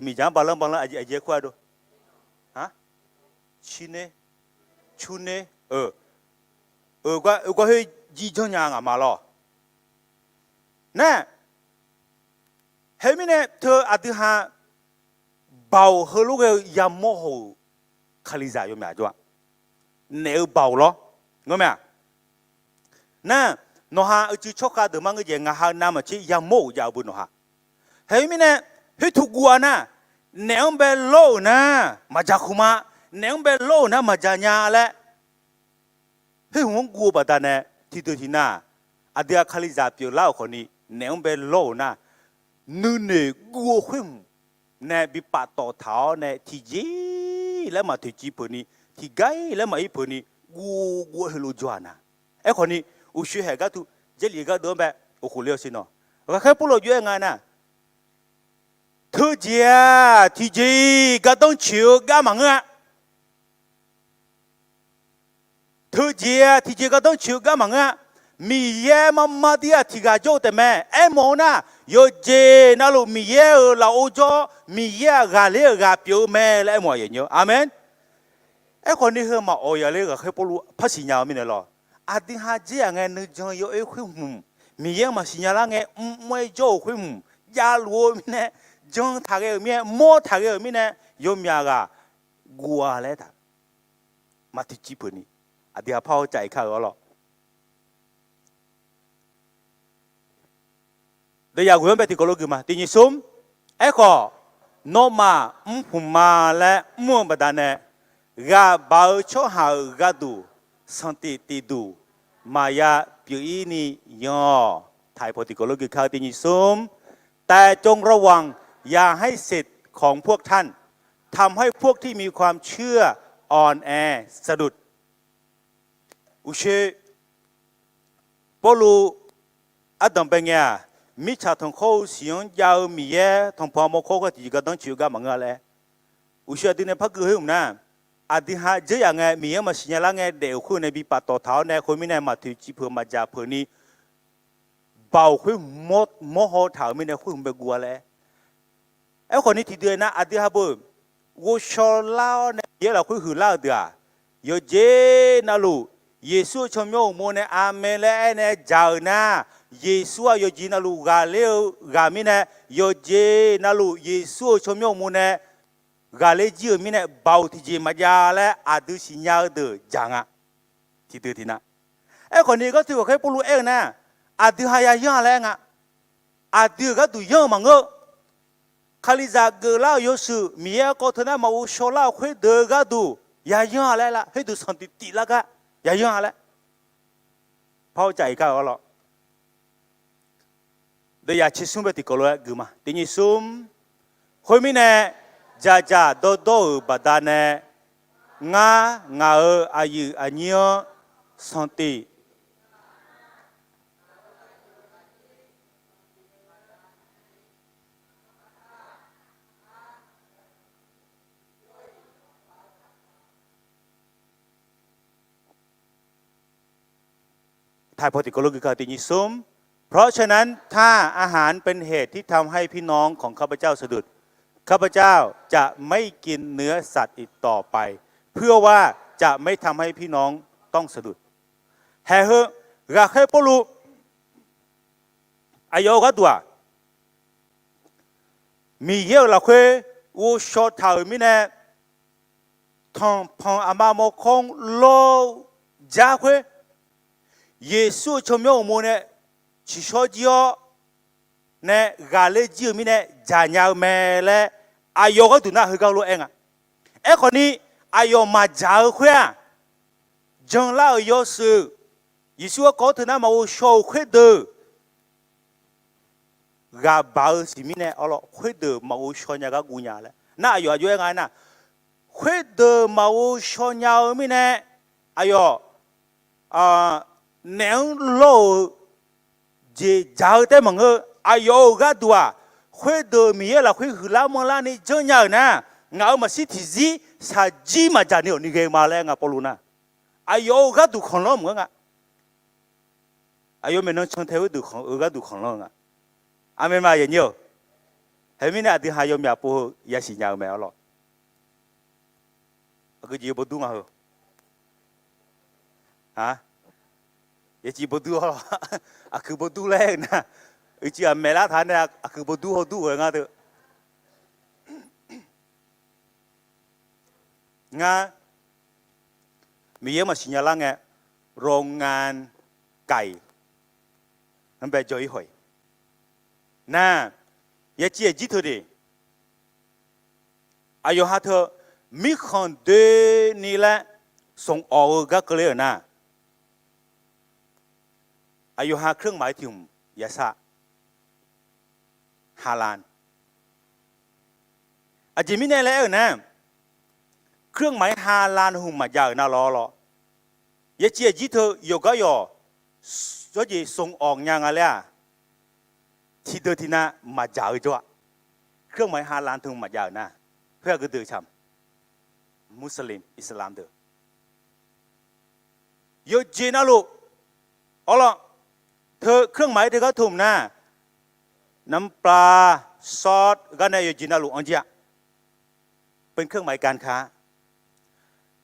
miqdzaq-anr baqlanr baqlanr aqjeq kur-a do. Cirner, curner, oeq, gar khoer jir janr nya ngaqma lawr. Nar, heumirnae teu aqdui ha baoq heulof ghae-eu yamawr haw-euq Kalizaq yawmyaq jawr-a. Naef-eu baoq lawr, ngar mae-aq. Nar, nawqha uicuiv tsawrkhav deuq mar ngeur jaeq, ngaq ha-eu navmaqtser yamawr-euq jav-eu beu nawqha. Heumirnae, khoertuq guv-a nar, naef-anr bae lawr-euq nar maqdzaq khmq ma, naef-anr bae lawr-euq nar maqdzaq nya laer khoer hmq-anr guv-eu baqdanae, tiqdeuq tiqnav, aqdui-aq Kalizaq pyeuflar-euq khawfni naef-anr bae lawr-euq nar, nuinoeq guv-eu khoer hmq nae bi paftawf taq-awr nae tiqjeq laer maqtoeqciv peuq ni, tiqgar laer maqir peuq ni, guv guv-aer heulof jawr-aq nar. Aerkhawfni, uqshoe haeq gharduq, Jarlif gharduq-anr bae oqkhof ler-awr sher nawr, ghaqkhaer Pawrluv jov-aer nga nar, teujeq-aq tiqjeq-iq gardanr coeq-eu gar maqngeur-a. Teujeq-aq tiqjeq gardanr coeq-eu gar maqngeur-a. Miqyaer marmar dir-aq tiqghaq jawr-eu taefmae. Aermawf-eu nar, yawqjeq navluf Miqyaer-euq lafov jawr-awr, Miqyaer-aq ghaqler-euq ghaq pyeuf-eu mae laer aermawf-aq yaeq nyi-awr. Aqmeq. Aerkhawfni heu maqawq yaqler ghaqkhaer Pawrluv par siqnya-eu mirnae lawr, aqdui ha dzer-aq ngae nuijan yawoer khoer hmq, Miqyaer-anr maqsiq nya lar ngae mrmr-aer jawr-euq khoer hmq, javluf-eu mirnae, jan taq ghae-euq mirnae, mawr taq ghae-euq mirnae, yawmyaq ghaq guv-a laer taq, maqtoeqciv peuq ni, aqdui ha par-awr cav-iq kar-euq arlawr. Deuvyaq ghoeq-anr bae tiqkawv lof guiq ma. Tiq nyiq smr. Aerkhawf, nawmaf mrhmq ma laer mr-eu baqdanae, ghaq baq-eu tsawrhaq-euq gharduq sanqtif tif duq maqya pyeuf-ir ni yan-awq. Taq-iq paw tiqkawv lof guiq kar-eu tiq nyiq smr. แต่จงระวัง อย่าให้เศษของพวกท่าน ทำให้พวกที่มีความเชื่ออ่อนแอสะดุด Uqshoe Pawrluv ardanq bae ngae-aq, mirtsaq tanqkhawr-eu siq-anr jav-eu Miqyaer tanqpanq mawrkawr khoer tiqjeq gardanr coeq-eu gar maqngeur-a laer. Uqshoe aqdui nae par gui khoer hmq nar, aqdui ha dzeur yaf ngae Miqyaer-anr maqsiq nya lar ngae daef-euq khoer nae bi paftawf taq-awr nae khoermirnae maqtoeqciv peuq maqdzaq peuq ni, baoq khoer hmq mawr haw taq-euq mirnae khoer hmq bae guv-a laer. Aerkhawfni tiqdeuq-aer nar, aqdui ha beu ghovshaw lar-awr nae Miqyaer lafkhoer huiqlar-euq deuq-aq, yawqjeq navluf Yeqsur-euq tsawrmyanr uqmov nae aqmeq laer aernae dzaq-euq nar, Yeqsur-aq yawqjeq navluf ghaqler-eu ghaq mirnae, yawqjeq navluf Yeqsur-euq tsawrmyanr uqmov nae ghaqler jir-euq mirnae baoq tiqjeq maqjav laer aqdui siqnya-eu deuq dzaq nga. Tiqdeuq tiqnav. Aerkhawfni gharduq ghaqkhaer Pawrluv aer-eu nar, aqdui ha yayanr-a laer aer nga. Aqdui-euq gharduq yanr-eu maqngeur. Kalizaq geuflar-euq yawshuif Miqyaer garkawv teu nar maqghov shaw lar-euq khoerdeuq-eu gharduq yayanr-a laer lar, khoerdeuq sanqtif tif lar gar yayanr-a laer. Par-awr cav-iq kar-euq arlawr. Deuvyaq tser smr bae tiqkawv lof-aer guiq ma. Tiq nyiq smr. Khoermirnae, dzaqdzaq dawrdawr-euq baqdanae, ngar ngaq-euq aqyuif aqnyir-anr sanqtif Taq-iq paw tiqkawv lof guiq kar tiq nyiq smr. เพราะฉะนั้น ถ้าอาหารเป็นเหตุที่ทำให้พี่น้องของข้าพเจ้าสะดุด ข้าพเจ้าจะไม่กินเนื้อสัตว์อีกต่อไป เพื่อว่าจะไม่ทำให้พี่น้องต้องสะดุด Haeq heu, ghaqkhaer Pawrluv aqyawf-eu gharduq-aq, Miqyaer-euq lafkhoer ghovshaw taq-euq mirnae, tanqpanq aqma mawrkawr-anr lawr-eu jar khoer, Yeqsur-euq tsawrmyanr uqmov nae tsiqshawr jir-awr nae ghaqler jir-eu mirnae dzaqnya-eu mae laer, aqyawf gharduq nar heugar lof-aer nga. Aerkhawfni, aqyawf maqdzaq-eu khoer-aq, janlar-euq yawshuif, Yeqsur garkawv-anr teu nar maqghov shaw-euq khoerdeuq, ghaqbaq-eu siq mirnae arlawr, khoerdeuq maqghov shaw nya gar guv nya laer nar, aqyawf aqjox-aer nga aernar, khoerdeuq maqghov shaw nya-eu mirnae, aqyawf naef-anr lawr-eu jeq dzaq-eu taef maqngeur. Aqyawf-euq gharduq-aq, khoerdeuq Miqyaer lafkhoer huiqlar manrlar ni janrnya-euq nar, ngaq-euq maqshir tiqzir shaqjir maqdzaq ni-awq ni ghae-eu ma laer nga Pawrluv nar. Aqyawf-euq gharduq khanqlanr maqngeur nga. Aqyawf maeqnan cantae khoerdeuq khanq-eu gharduq khanqlanr-eu nga. Aqmeq ma yanyir-euq. Khoermirnae aqdui ha yawmyaq pov-eu yasiq nya-eu mae arlawr. Aqgeujeq bawdur nga heu. Yaciv bawdur arlawr. Aqkuiq bawdur laer-eu nar, uicuiv aqmaeq lar taq nae aqkuiq bawdur hawdur-eu ngar deuq. Ngar Miqyaer maqsiq nya lar ngae, โรงงานไก่ anr bae jawr-ir haw-iq nar, yaciv aqjir teu de, aqyawf ha teu mirkhanq doeni laer sanq awq-eu gar keuvler-euq nar, aqyawf ha เครื่องหมาย tiq hmq yasar ฮาลาล. Aqjeq mirnae laer aer-euq nar, เครื่องหมาย ฮาลาล hmq maqjav-euq nar lawr lawr. Yaciv aqjir teu yawqgar yawq, yawjeq sanq awq nya nga laer-aq, tiqdeuq tiqnav maqjaq-eu jawr-a. เครื่องหมาย ฮาลาล teu maqjav-euq nar, khoer aqgeu deuq caq, Muslim, Islam deuq yawqjeq navluf, awrlawr, teu เครื่องหมาย teugar teu hmq nar, น้ำปลา ซอส gar nae yawqjeq navluf anr jir-a. เป็นเครื่องหมายการค้า.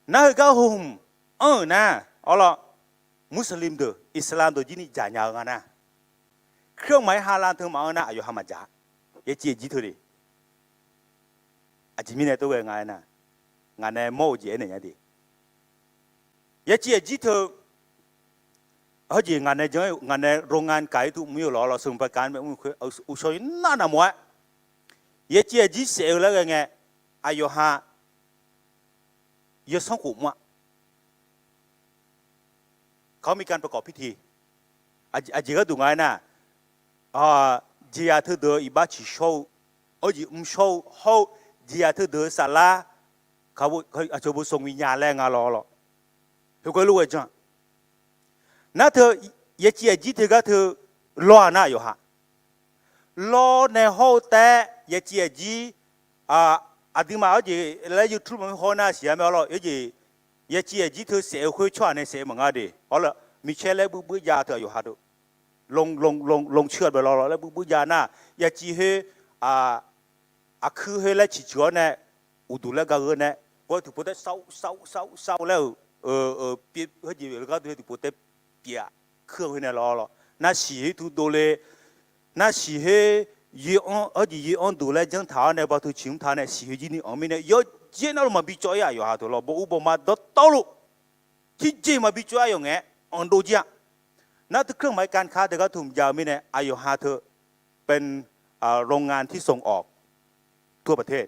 Nar heugar hmq anr-euq nar, awrlawr, Muslim deuq, Islam deuq jir ni dzaq nya-eu nga nar, เครื่องหมาย ฮาลาล teu maqanr nar aqyawf ha maqdzaq-a. Yaciv aqjir teu de. Aqjeq mirnae tov ghae nga aernar, ngaq nae mawr-eu jeq aernaeq nya de. Yaciv aqjir teu, hawjeq ngaq nae jan, ngaq nae โรงงานไก่ teu mr-ir-eu lawr lawr, sanq pav kav-anr bae mr-eu khoer, uqshawr nar navmawf-aer, yaciv aqjir saef-eu laer ghae ngae, aqyawf ha yawsanr khof mr-a. เขามีการประกอบพิธี. Aqjeq gharduq nga aernar, jeqzaq teudeuq-eu iqbax ciqshawr-eu, arjeq mrshawr-eu hawr-eu, jeqzaq teudeuq-eu saflar, aqcawq bo sanqwiq nya laer nga lawr lawr. Heugar lof ghae jan. Nar teu, yaciv aqjir teugar teu lawr-a nar aqyawf ha lawr nae hawr-eu taef-aer yaciv aqjir, aqduimaf arjeq laer YouTube maqmr haw nar siq-a mae awrlawr. Yawjeq, yaciv aqjir teu saef-eu khoer tsawrhaq nae saef-eu maqnga de. Awrlawr, micaer laer buibuir jav teu aqyawf ha deuq, ลง ลง ลง ลงเชื่อด ไป lawr lawr laer buibuir jav nar, yaciv khoer, aqkuir khoer laer ciqceuq-awr nae, uqduq laer ga gheu nae, gawr tiqpov taef sav sav sav sav laer-euq, pyeuf heujeq gar dui tiqpov taef pyeuf-a. Kuir-eu khoer nae lawr lawr, nar siq khoer tu dovle, nar siq khoer, arjeq yoeq-anr duq laer janr taq-awr nae ba teu ciq mr taq nae siq khoer jir ni anr mirnae yawjeq navluf maqbi cawv-ir aqyawf ha teu lawr, baw ur baw ma dawrtawvluf, tiqjeq maqbi cawv-ir aqyawf ngae-aer anr dov jir-a. Nar teu เครื่องหมายการค้า teugar teu mqjav-eu mirnae aqyawf ha teu เป็นโรงงานที่ส่งออกทั่วประเทศ.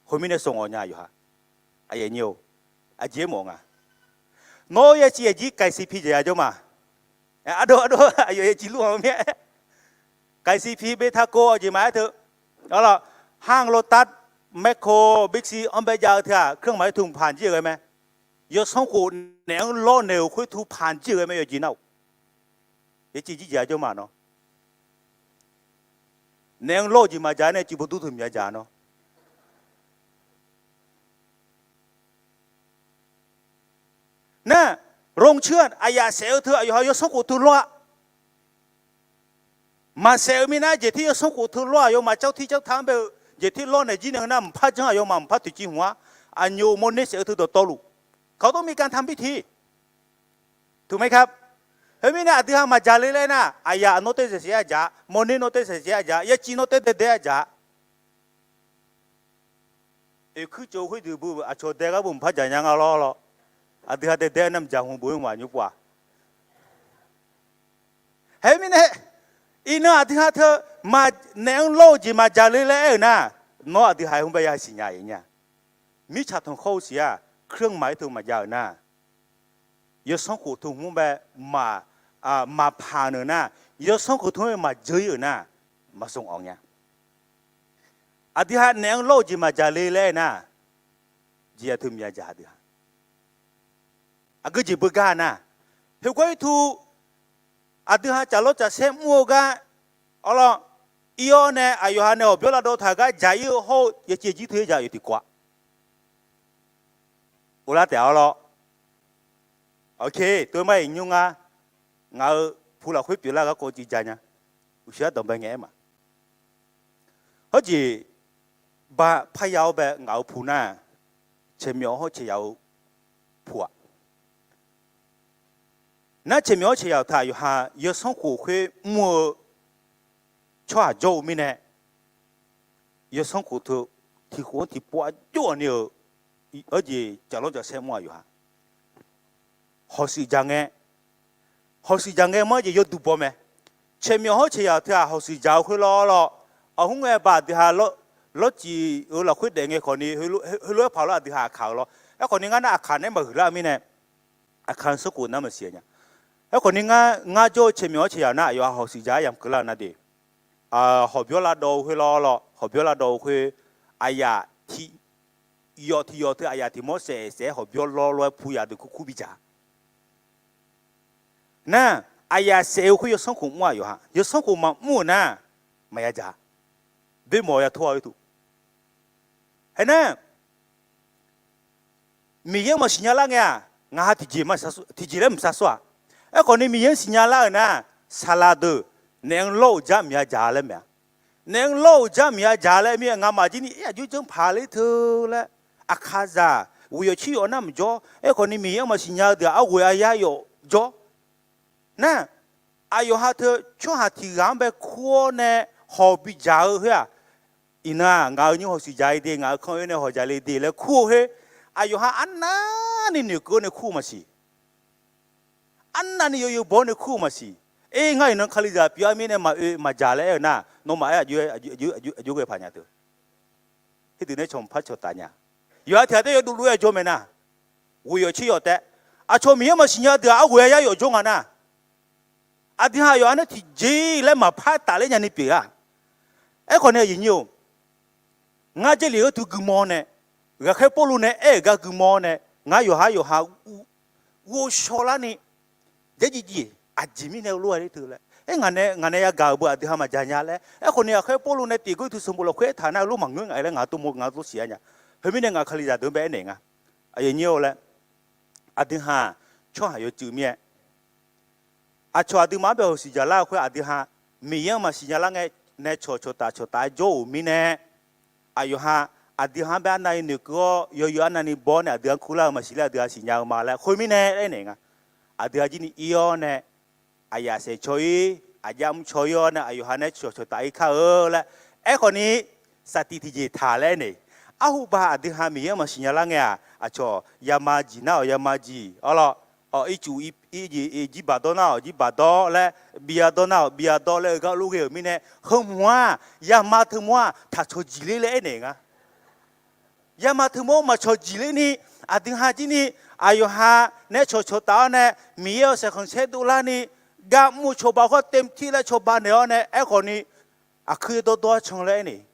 Khoermirnae sanq awq nya aqyawf ha. Aqjeq mawf nga. Nawr yaciv aqjir ไก่ซีพี jeq ya jawr ma. Ardov ardov aqyawf yaciv lur-anr mir-aer, ไก่ซีพี Betancourt-eu jeq maqaer teu, arlawr, ห้างโลตัส Max-anr bae jav-eu teu-aq เครื่องหมาย teu mqpaq jir-euq ghae mae. Yawsanr khof naeq-anr lawrnaeq-euq khoer teu paq jir-euq ghae mae yawqjeq nar-awq. Yaciv aqjir jeq ya jawr ma nawr. Naeq-anr lawr-eu jeq maqjaq nae civ bawdur teu mqya jaq nawr. Nar, โรงเชื่อด aqyaf saef-eu teu aqyawf ha yawsanr khof teu lawr-a. Maqsaef-eu mirnae jeq tir yawsanr khof teu lawr-aq, yawmaf cawv tir cawv ta-anr bae-eu jeq tir lawrnaeq jir nae nar mqpar janr-aq, yawmaf mqpar toeqciv hmq-ar. Aqnyoq mawrner saef-eu teu dawqtawvluf, เขาต้องมีการทำพิธี ถูกไหมครับ? Khoermirnae aqdui ha maqjaq le laer nar, aqyaf nawr taef saef saef-aer aqjaq, mawrner nawr taef saef saef-aer aqjaq, yaciv nawr taef daedae-aer aqjaq. Oeqkuir tsov khoerdeuq bu aqcawq dae gar bu mqpar jaq nya nga lawr lawr. Aqdui ha daedae-aer nar mqjaq hmq bof-ir ma nymr pov-aq. Khoermirnae, iqnan aqdui ha teu, naeq-anr lawr-eu jeq maqjaq le laer aer-euq nar, nawr aqdui ha-aer hmr bae ya siqnya-ir nya. Mirtsaq tanqkhawr-eu siq-aq, เครื่องหมาย teu maqjav-euq nar, yawsanr khof teu hmr bae maqpaq-eu nar, yawsanr khof tmr-aer maqdzeur ir-euq nar, maqsmq awq nya. Aqdui ha naef-anr lawr-eu jeq maqjaq le laer aernar, jeq aqteu maqya jaq aqdui ha. Aqgeu jeq beugar nar, heugar irtu aqdui ha caf lawr caf saer mr-eu gar, awrlawr, ir-awr nae aqyawf ha nae hawqbyawr lavdawv taq gar jaq ir-eu hawr-eu yaciv jir teu-aer jaq yawf tiqkawv-a. Uvlar taef-a awrlawr. Oke, tov mar-iq nymr ngar, ngaq-euq pu lafkhoer pyeuflar garkawv civ ja nya. Uqshoe ardanqbae ngae aer ma. Hawrjeq ba parya-awr bae ngaq-euq pu nar, caeqmyawf hawr caeqyaq-eu pu-aq. Nar caeqmyawf hawr caeqyaq-euq taq yawqha yawsanr khof khoer mr-eu tsawrhaq jawr-eu mirnae, yawsanr khof teu tiqkhof-anr tiqpov aqjox-awq ni-euq, hawrjeq caf lawr caf saer mr-aq yawqha hawqshuif jaq ngae, hawqshuif jaq ngae manr jeq yawduq baw mae. Caeqmyawf hawr caeqyaq-euq teu-aq hawqshuif jaq-eu khoer lawr lawr. Aqhmr ngae ba aqdui ha lawr, lawrcif-eu lafkhoer daef ngae khawfni, heulof-aer paq lawr aqdui ha aqkaq-euq lawr. Aerkhawfni ngar nar aqkaq nae maqhuiq lar-eu mirnae, aqkaq-anr sanrkhof nar maqsiq nya. Aerkhawfni ngar, ngar jawr-eu caeqmyawf hawr caeqyaq nar aqyawf ha hawqshuif jaq-aer yamq keuvlar-eu nar de. Hawqbyawr lavdawv-eu khoer lawr lawr, hawqbyawr lavdawv-eu khoer, aqyaf tiq yawf tiq yawf teu aqyaf tiq mawr saef saef-aer hawqbyawr lawr lawr-aer pu yaq deuq kur kur bidzaq nar, aqyaf saef-eu khoer yawsanr khof mr-aq yawqha, yawsanr khof maqmr-euq nar, maqya dzaq. Boermawf ya tor-a oe tuq. Aernar, Miqyaer-anr maqsiq nya lar ngae-aq, ngaq ha tiqjeq laer mqsar sawr-aq. Aerkhawfni Miqyaer-anr siqnya lar-euq nar, saqlaq deuq naef-anr lawr-euq jar maqya dzaq laer mae-a. Naef-anr lawr-euq jar maqya dzaq laer mir-aer ngamaf jir ni, aer aqjox janr paq ler teu laer, aqkaqzaq ghoeq yawf cir yawf nar maqjawr. Aerkhawfni Miqyaer-anr maqsiq nya-eu deuq-aq arghoeq aryar yawf jawr. Nar, aqyawf ha teu tsawrhaq tiq ghaq-anr bae kur-awr nae hawq bidzaq-eu khoer-aq, iqnan-aq ngaq-euq nymr hawq siqdzaq-i de, ngaq-euq kanr oer nae hawq dzaq le de laer kur-eu khoer, aqyawf ha arnavni noeqkeuv-awr nae kur-eu maqsiq. Arnavni yawzeu baw-awr nae kur-eu maqsiq. Aer, ngar iqnan Kalizaq pyeuf-a mirnae maqoe maqdzaq laer aer-eu nar, nawmaf aer aqjox ghae paq nya teu. Khoerdeuq nae cawq mqpar cawqtaf nya. Yawqha tiq ghaq taef yawdov lof-aer jawr mae nar, ghoeq yawf cir yawf taef. Aqcawq Miqyaer maqsiq nya deuq-aq arghoeq aryar yawf jawr nga nar, aqdui ha yawqha nar tiqjeq laer maqpar tafler nyani pyeuf-a. Aerkhawfni aqyuif nyir-or, ngar Jarlif gharduq guimawr-awr nae, ghaqkhaer Pawrluv nae aer-euq gar guimawr-awr nae, ngar yawqha yawqha ghovshaw larni, jaerjiv jiv aqjeq mirnae heulof-aer ler teu laer aer, ngaq nae yagaq-euq beu aqdui ha maqjaq nya laer. Aerkhawfni ghaqkhaer Pawrluv nae tiqgor teu sanqbof lafkhoer aertaq nar, heulof maqngeur ngaq-aer laer ngaq-anr tov mawr ngaq-anr tov siq-a nya. Heumirnae ngaq Kalizaq deuq-anr bae aernaeq nga. Aqyuif nyir-or laer, aqdui ha-aq tsawrhaq yawcuiv mir-aer, aqcawq aqduimaf-anr bae hawq siqdzaq lar-eu khoer aqdui ha Miqyaer-anr maqsiq nya lar ngae, nae cawq cawqtaf cawqtaf-aer jawr-euq mirnae, aqyawf ha aqdui ha-anr bae arnavni noeqkeuv-awr yawzeu arnavni baw-awr nae aqdui-anr kurlar-eu maqsiq laer aqdui ha siqnya-eu ma laer khoermirnae laer aernaeq nga. Aqdui ha jir ni ir-awr nae, aqyaf saef caw-ir, aqjav mr caw-ir-awr nae aqyawf ha nae cawq cawqtaf-ir kar-eu laer. Aerkhawfni saftiq tiqjeq taq laer aernaeq. Arhuba aqdui ha Miqyaer-anr maqsiq nya lar ngae-aq, aqcawq yama jiq nar-awq yama jiq, awr lawr, awq ircuf irjeq jirbaq dawr nar-awq jirbaq dawr laer, biya dawr nar-awq biya dawr laer-eu gar lof ghae-euq mirnae, heumawr-aq yama teumawr-aq taq cawq jiq ler laer aernaeq nga. Yama teumawr maqcawq jiq ler ni, aqdui ha jir ni, aqyawf ha nae cawq cawqtaf-awr nae, Miqyaer-euq saeqkhanq saerdov larni, gar mr-eu cawba khawr เต็มที่ laer cawba naeq-awr nae, aerkhawfni aqkuir dawrdawr-aer can laer aernaeq.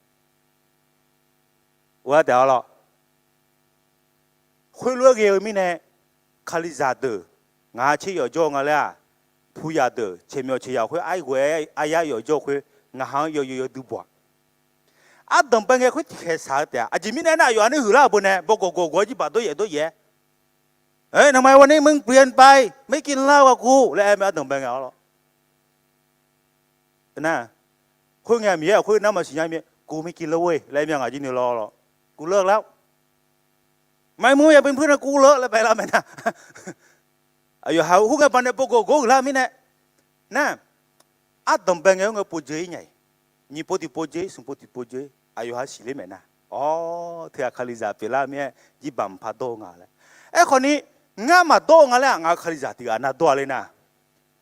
Ghoflar taef-awr lawr. Khoerlof-aer ghae-eu mirnae, Kalizaq deuq ngaq ha tser yawf jawr-eu nga laer-aq, puyaq deuq caeqmyawf caeqyaq khoer arghoeq aryar yawf jawr-eu khoer, ngaq ha-anr yawzeu yawdui baw-aq. Ardanq bae ngae khoer tiqkhaeq shaq-eu taef-a. Aqjeq mirnae aernar, aqyawf aqnui huiqlar-euq beu nae bawgawq gawqgawq-aer jirbaq dawr yaef dawr yaef-aer, Nar, ทำไมวันนี้มึงเปลี่ยนไป ไม่กินเหล้ากับกู laer aer mae ardanq bae ngae-awr lawr. Nar, khoerngae Miqyaer-aq khoer nar maqsiq nya mir-aer, กูไม่กินแล้วเว้ย laer aer mir-a ngaq jir ni lawr lawr. กูเลิกแล้ว ไม่ มึงอย่าเป็นเพื่อนกับกูเลย laer bae lar mae nar. Aqyawf ha khoerngae baqnae bawgawq gawr-eu lar mirnae, nar, ardanq bae ngae khoerngae povjeuq-ir nya-iq, nyiq pov tiqpov jeuq-ir smq pov tiqpov jeuq-ir aqyawf ha siqler maeq nar, awr, teughaq Kalizaq pyeuflar mir-aer jirbaq mqpar dawr-eu nga laer. Aerkhawfni, ngar maqdawr-eu nga laer-aq ngaq-euq Kalizaq tiq ghaq nar dawr-a ler nar.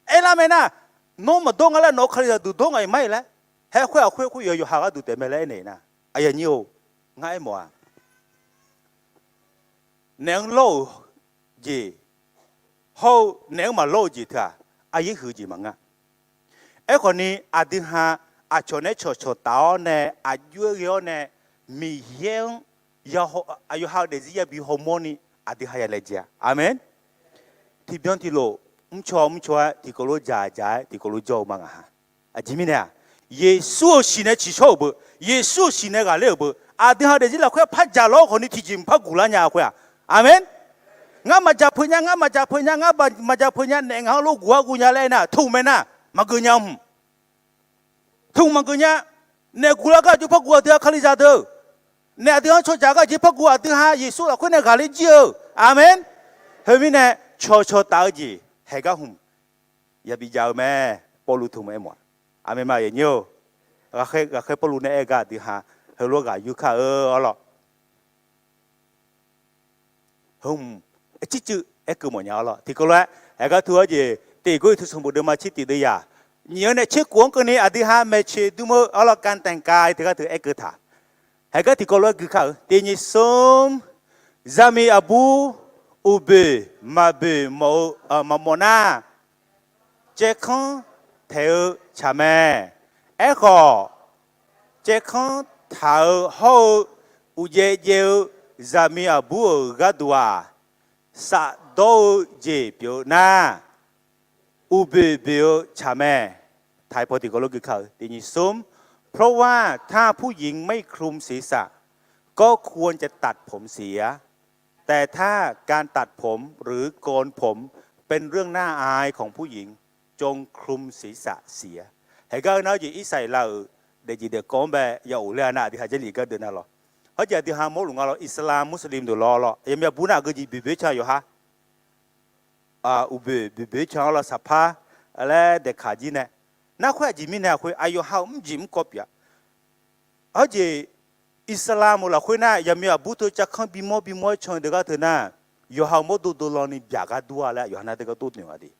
Aerlar mae nar, nawr maqdawr nga laer nawq-eu Kalizaq duq dawr nga-iq mar-iq laer, haer khoer-aq khoer khoer yawqha gharduq taef mae laer aernaeq nar. Aqyuif aqnyir-or, ngar aermawf-aq, naef-anr lawr-euq jeq hawr-eu naef-anr maqlawr-eu jeq teu-aq, aryaer huiq-eu jeq maqngeur. Aerkhawf ni aqdui ha aqcawq nae cawqcawq taf-awr nae aqjox-aer ghae-awr nae Miqyaer-anr aqyawf ha-euq daefzir yabi hawmawr ni aqdui ha ya laejae-a. Aqmeq. Tiqbyan tiqlof mrcaw mrcaw-aer tiqkawv lof dzaq dzaq-aer tiqkawv lof jawr-eu ma ngaq ha. Aqjeq mirnae-aq, Yeqsur-euq siq nae ciqshawr-euq beu, Yeqsur-euq siq nae ghaqler-euq beu, aqdui ha daefzir lafkhoer par dzaq lawr khawf ni tiqjeq mqpar guqlar nya-a khoer-aq. Aqmeq. Ngar maqdzaq peuq nya, ngar maqdzaq peuq nya, ngar maqdzaq peuq nya, naef ngaq-anr lof guq-ar guv nya laer aernar, teuq mae nar, maqgeuf nya hmq. Teu maqgeuf nya. Naef guq lar gar aqjox par guv aqdui ha Kalizaq deuq. Naef aqdui-anr cawdzaq gar aqjeq par guv aqdui ha Yeqsur lafkhoer nae ghaqler jir-eu. Aqmeq. Khoermirnae, cawqcawq taf-eu jeq haeq gar hmq yabi jav-eu mae. Pawrluv teu maqaer mawf-a. Aqmeq ma yanyir-eu. Ghaqkhaer Pawrluv nae aer gar aqdui ha heulof ghaq yur kar-eu arlawr. Heu hmq, circuiv aerkeuv mawfnya arlawr. Tiqkawv lof-aer haeq gar teu-awr jeq, Tiq Gawrliqtu sanqbof deuvma tser tiq deuv yaq nyiq-eu nae tser kof-anr keuvni aqdui ha maeqtsoeq dm-eu arlawr, การแต่งกาย teugar teu aerkeuv taq. Haeq gar tiqkawv lof-aer gui kar-eu, tiq nyiq smr, zaqmiq aqbur uqboeq maqboeq mawf-eu maqmawf nar, caevkanr taeq-eu tsaq mae. Aerkhawf, caevkanr taq-eu hawr-eu uqjaev jaev-eu zaqmiq aqbur-euq gharduq-aq, safdawr-eu jeq pyeuf-eu nar, uqboeq boeq-eu tsaq mae. ไทย พอ tiqkawv lof gui kar-eu, tiq nyiq smr, เพราะว่าถ้าผู้หญิงไม่คลุมศีรษะ ก็ควรจะตัดผมเสีย แต่ถ้าการตัดผมหรือโกนผมเป็นเรื่องน่าอายของผู้หญิง จงคลุมศีรษะเสีย Haeq gar-eu nar-eu jeq Irsaqleqlav-euq daefjeq daefkawv-anr bae ya of ler-a nar, aqdui ha Jarlif gar deuv nar lawr. Hawr jeq aqdui ha mawrluf nga lawr, Iqsaqlaq Muslim deuq lawr lawr, yaqmiq aqbur nar aqgeu jeq boeqboeq can yawqha uqboeq boeqboeq can-awr lawr saqpar laer daeqkaq jir nae. Narkhoer aqjeq mirnae aqkhoer aqyawf ha-euq mrjeq mrkawv pyeuf-a. Hawr jeq Iqsaqlaq meuq lafkhoer nar, yaqmiq aqbur teu cavkanr bimawr bimawr-aer can-eu deuq gar teu nar, yawqha-euq mawrdo dovlan ni byaq gar dur-a laer aqyawf ha nar teugar dov noeq-a de.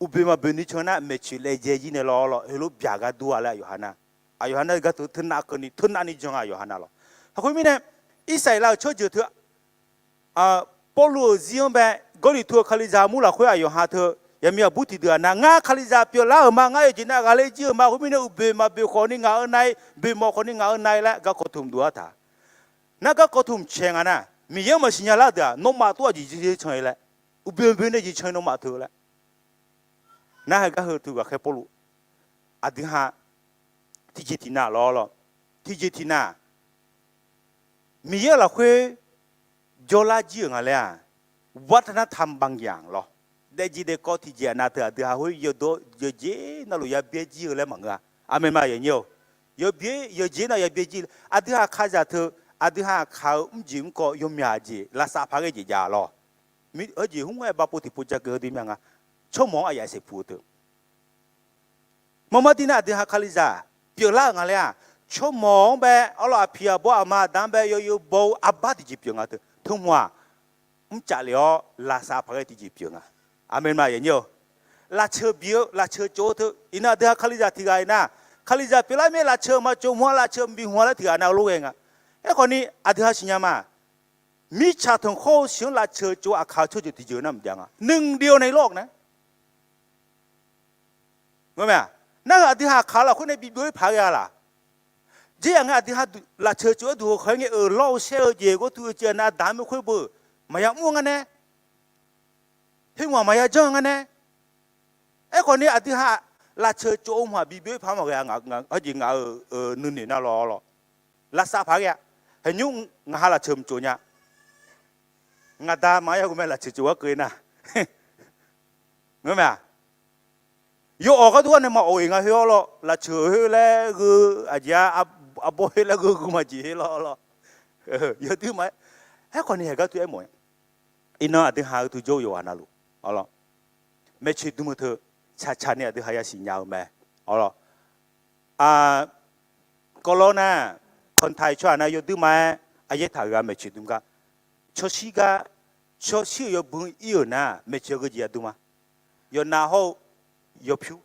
Uqboeq maqboeq ni can nar maeqtsoeq laejae jir nae lawr lawr heulof byaq gar dur-a laer aqyawf ha nar, aqyawf ha nar gar teu teunav keuvni teunav ni jan-a aqyawf ha nar lawr. Haqkhoer mirnae, Irsaqleqlav-euq tsawrjeuq teu Pawrluv-euq zir-anr bae Gawrliqtu-euq Kalizaq armur lafkhoer aqyawf ha teu yaqmiq aqbur tiqdeuq-aq nar, ngar Kalizaq pyeuflar-euq ma, ngar yawqjeq nav ghaqler jir-euq ma, khoermirnae uqboeq maqboeq khawf ni ngaq-eu nav-ir, boeq mawf khawf ni ngaq-eu nav-ir laer garkawv tmq dov-ar taq. Nar garkawv tmq cae nga nar, Miqyaer-anr maqsiq nya lar deuq-aq, nawmaf tov aqjeq jeq can-ir laer, uqboeq boeq nae jeq can-ir nawmaf teu laer. Nar haeq gar heu teu ghaqkhaer Pawrluv, aqdui ha tiqjeq tiqnav lawr lawr, tiqjeq tiqnav Miqyaer-euq lafkhoer jawrlar jir-euq nga laer-aq, วัฒนธรรมบางอย่าง lawr. Daefjeq daefkawv tiqjeq aqnav teu aqdui ha khoer yawdawr yawqjeq navluf yabyaer jir-eu laer maqngeur-a. Aqmeq ma yawnyir-eu. Yawbyaer yawqjeq navluf yabyaer jir-eu aqdui ha Kalizaq teu, aqdui ha aqkaq-eu mrjeq mrkawv yawmyaq jeq lavsav paq ghae jeq jav-a lawr. Hawr jeq hmq-aer bavpov tiqpov ja keuv heudui mya nga. Tsawrmawq-anr aqyaf saeqpuq-eu teu Maqmar tiv nar aqdui ha Kalizaq pyeuflar-euq nga laer-aq, tsawrmawq-anr bae arlawr aqpiq aqbawr aqma aqda-anr bae yawzeu baw-eu arbar tiqjeq pyeuf nga teu. Teu hmq-aq, mrcaf lef-awr lavsav paq ghae tiqjeq pyeuf nga. Aqmeq ma yawnyir-eu. Lafceuq bi-eu lafceuq tsov-eu teu. Iqnan aqdui ha Kalizaq tiq ghaq iqnan, Kalizaq pyeuflar mir-aer lafceuq maqtsov hmq-a, lafceuq mqbi hmq-a laer tiq ghaq nav lof ghae nga. Aerkhawf ni aqdui ha siqnya ma. Mirtsaq tanqkhawr-eu siq-anr lafceuq tsov aqkaq-eu tsawrjeuq tiqjeuq nar mqjav nga. Nuidov nae lawr-eu nae Ngar mae-aq, narhaq aqdui ha aqkaq lafkhoer nae bi byov-ir paq ghae-a laq? Jeryaq ngae aqdui ha lafceuq tsov-aer duq hawkhaeq-aer ngae-euq lawr-eu shaer-eu jeq gharduq-eu jeq aqnav damq-eu khoer beu maqya mr-eu ngar nae, khoermq-aq maqya janr-eu ngar nae. Aerkhawf ni aqdui ha lafceuq tsov-eu hmq-aq bi byov-ir paq maqghae-a. Hawjeq ngaq-euq nuinoeq nar lawr lawr, lavsav paq ghae-a. Haqnymr ngaq ha lafceuq mqtsov nya. Ngaq da maqaer yaghoe mae lafceuq tsov gar keuv-ir nar. Ngar mae-aq, yawawq gharduq gar nae maqawq-iq nga khoer-awr lawr, lafceuq khoer laer gheu aqjeq-a, arbawr khoer laer gheu gheu maqjeq khoer lawr lawr. Yawduir ma-aer, aerkhawf ni haeq gar teu aermawf-a. Iqnan aqdui ha-eu teu jawr-eu yawqghaq navluf, maeqtsoeq dm-eu teu tsaqtsaq ni aqdui ha yasiq nya-eu mae. Awr lawr, kawvlawr nar, คนไทย tsawrhaq nar yawduir ma-aer aqyaer taq-euq ghaq maeqtsoeq dm gar, tsawrshir gar, tsawrshir-euq yawbui ir-euq nar maeqtsoeq gheu jeq yadm ma. Yawqnav hawr-eu yawpyur,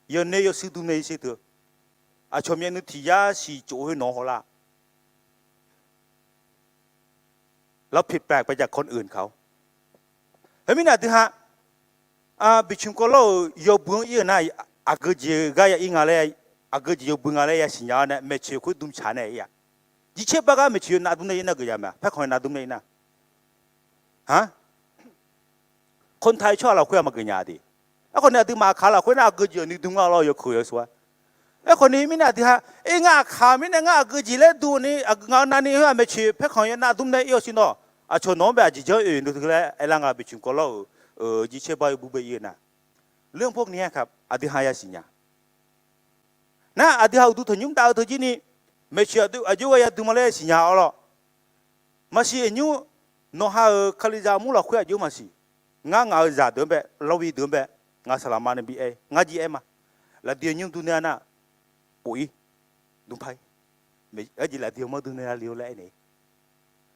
yawner yawshuir dm nae irsher teu-eu, aqcawq myavnuiv tiq yar siq tsof khoer nawq-anr hawlar-a. เราผิดแปลกไปจากคนอื่นเขา Heumirnae aqdui ha, biqcmq kawvlawr-euq yawbui-anr ir-euq nar, aqgeu jeq gar ya ir nga laer, aqgeu jeq yawbui nga laer yasiq nya-awr nae maeqtsoeq khoer dm tsaq nae ir-a. Jircaer bar gar maeqtsoeq yawnav dm nae ir nar geuf ya mae-a, paerkhanq yawnav dm nae ir nar. คนไทย tsawrhaq lafkhoer-aq maqgeuf nya de. Aerkhawf ni aqduimaf aqkaq lafkhoer nar aqgeu jeq-awq ni dm ngar lawr yawkeuq yawsur-a. Aerkhawf ni mirnae aqdui ha, e ngar aqkaq mirnae ngar aqgeu jeq laer dm ni aqgeu ngaq-eu navni heu-aq maeqtsoeq paerkhanq yawnav dm nae ir-awr sir nawr, aqcawq nawq-anr bae aqjeq janr oeq dm teu laer aerlar nga bae tsoeq kawv lawr-euq, jircaer bar yawbui bae ir-eu nar. Leurbawr ni-a kaq aqdui ha yasiq nya. Nar aqdui ha uqduq tanqnymr dav-eu teu jir ni, maeqtsoeq aqjox ghae ya dm ma laer siqnya-awr lawr. Maqsiq aqnymr, nawq ha-euq Kalizaq armur lafkhoer aqjox maqsiq. Ngar ngaq-euq zaqdeuq-anr bae, lawvi deuq-anr bae, ngaq saqlaqma nae bi aer, ngar jir aer ma. Lafdui aqnymr dm nae-a nar, of-ir, dm par-ir. Arjeq lafdui aqmur dm nae lavle-awr laer aernaeq.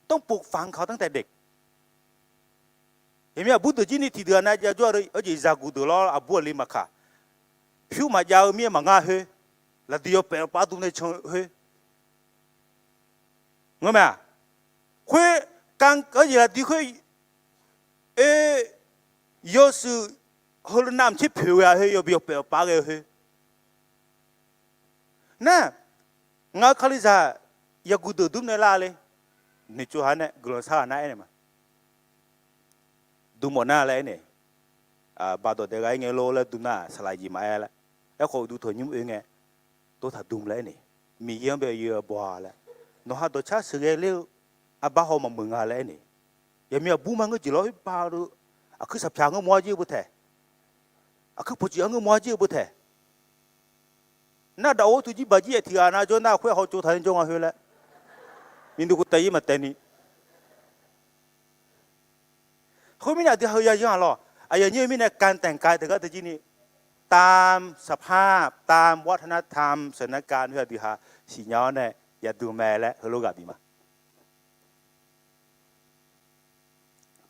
ต้องปลูกฝังเขาตั้งแต่เด็ก Yaqmir aqbur deuq jir ni tiqdeuq-aq nav jav jawr-a, arjeq zaqguq deuq lawr aqbur aqli maqkaq. Pyur maqjav-eu mir-aer maqngar khoer, lafdui yawpaef yawpav dm nae can khoer. Ngeur mae-aq, khoer, arjeq lafdui khoer, oe, yawshuif, heulof navmaqtser poeq ghae-a khoer, yawbi yawpaef yawpav ghae-eu khoer. Nar, ngaq-euq Kalizaq yaqguq deuq dm nae lar le. Noeqtsov ha nae guiqlanq sar ghaq nar aernaeq ma. Dm mawf nar laer aernaeq. Baqdawq daef gha-ir ngae lor laer dm nar saqlaq jeq maqaer laer. Aerkhawf uqduq tanqnymr oe ngae, dawrtaq dm laer aernaeq. Miqyaer-anr bae oe-eu baw-a laer. Nawq ha dawqcar sheuqghae ler-eu arbar haw maqmuiq nga laer aernaeq. Yaqmir aqbur ma ngeur jeq lawr khoer ba-eu, aqkuir saqpyaq ngeur mawr-ar jir-eu beu taeq, aqkuir pawqtsuif-ar ngeur mawr-ar jir-eu beu taeq. Nar daqoq tu jir baq jir yaef tiq ghaq nav jawr nar khoer haw tsov taq ni jawr nga khoer laer, miqdui khof taev-ir maqtaev ni. Khoermirnae aqdui ha-eu yayanr-aq lawr, aqyawf nyir-eu mirnae การแต่งกาย teugar teu jir ni, ตามสภาพ ตามวัฒนธรรม สถานการณ์ khoer aqdui ha siqnya-awr nae yadm mae laer heulof ghaq bif ma.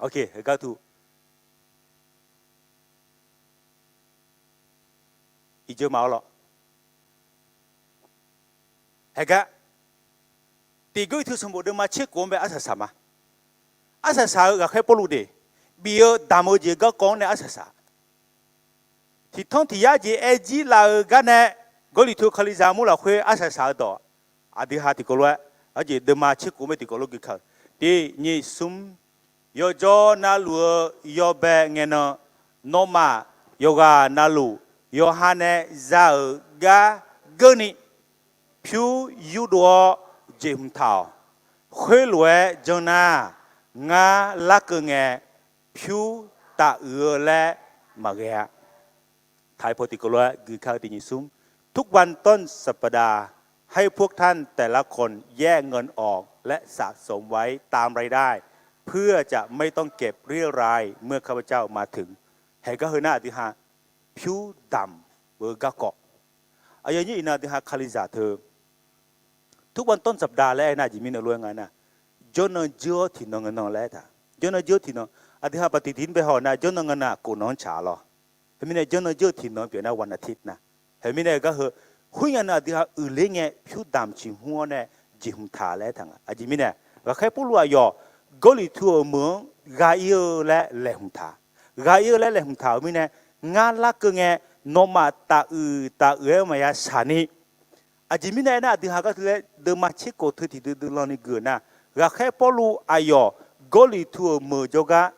Oke, heugar tu, iqjeur ma-awr lawr. Haegar, tiqgeur teu sanqbof deuvma tser khof-anr bae arsaq saq ma. Arsaq saq-eu ghaqkhaer Pawrluv de, bif-eu damq-eu jeq garkawv-anr nae arsaq saq. Tiqtanr tiq yar jeq aer jir laf-eu gar nae, Gawrliqtu Kalizaq mur lafkhoer arsaq saq-eu dawq, aqdui ha tiqkawv lof-aer, arjeq deuvma tser khof-anr bae tiqkawv lof gui ka-eu, tiq nyiq smr, yawjawr navluf-eu yawbae ngae nan, nawmaf yawqghaq navluf yawqha nae za-euq gar geurni, pyur yurdov-awr jeqhmq taq-awq. Khoerlof-aer janr nar, ngar larkeuv ngae, pyur taf uiq-eu laer maqghae-a. Taq-aer paw tiqkawv lof-aer gui ka-eu tiq nyiq smr, ทุกวันต้นสัปดาห์ ให้พวกท่านแต่ละคนแยกเงินออกและสะสมไว้ตามรายได้ เพื่อจะไม่ต้องเก็บเรี่ยวรายเมื่อข้าพเจ้ามาถึง Haegar heu nar aqdui ha pyur damq-eu garkawv. Aqyawf nyir iqnan aqdui ha Kalizaq teu ทุกวันต้นสัปดาห์ laer aer nar aqjeq mirnae lof-aer nga nar, janrnan jeur-awr tiqnan ngae nan laer aertaq. Janrnan jeur-eu tiqnan, aqdui ha baqtiq tiq-anr bae haw nar janrnan ngae nan khof nan-anr tsaq-a lawr. Teumirnae janrnan jeur-eu tiqnan pyeuf nar วันอาทิตย์ nar. Khoermirnae gar heu, khoernya nan aqdui ha uiqler ngae pyur damq ciqhmr-awr nae jeqhmq taq laer aertaq nga. Aqjeq mirnae, ghaqkhaer Pawrluv aqyawf Gawrliqtu-euq meuq-anr ghaq-ir-eu laer laeqhmq taq. Ghaq-ir-eu laer laeqhmq taq-euq mirnae, ngar larkeuv ngae, nawmaf taf uiq taf uiq-aer maqya shaq ni. Aqjeq mirnae aernar, aqdui ha gar teu laer deuvma tser khof teu tiqdui dui lan ni gui-euq nar, ghaqkhaer Pawrluv aqyawf Gawrliqtu-euq meuq jawrgar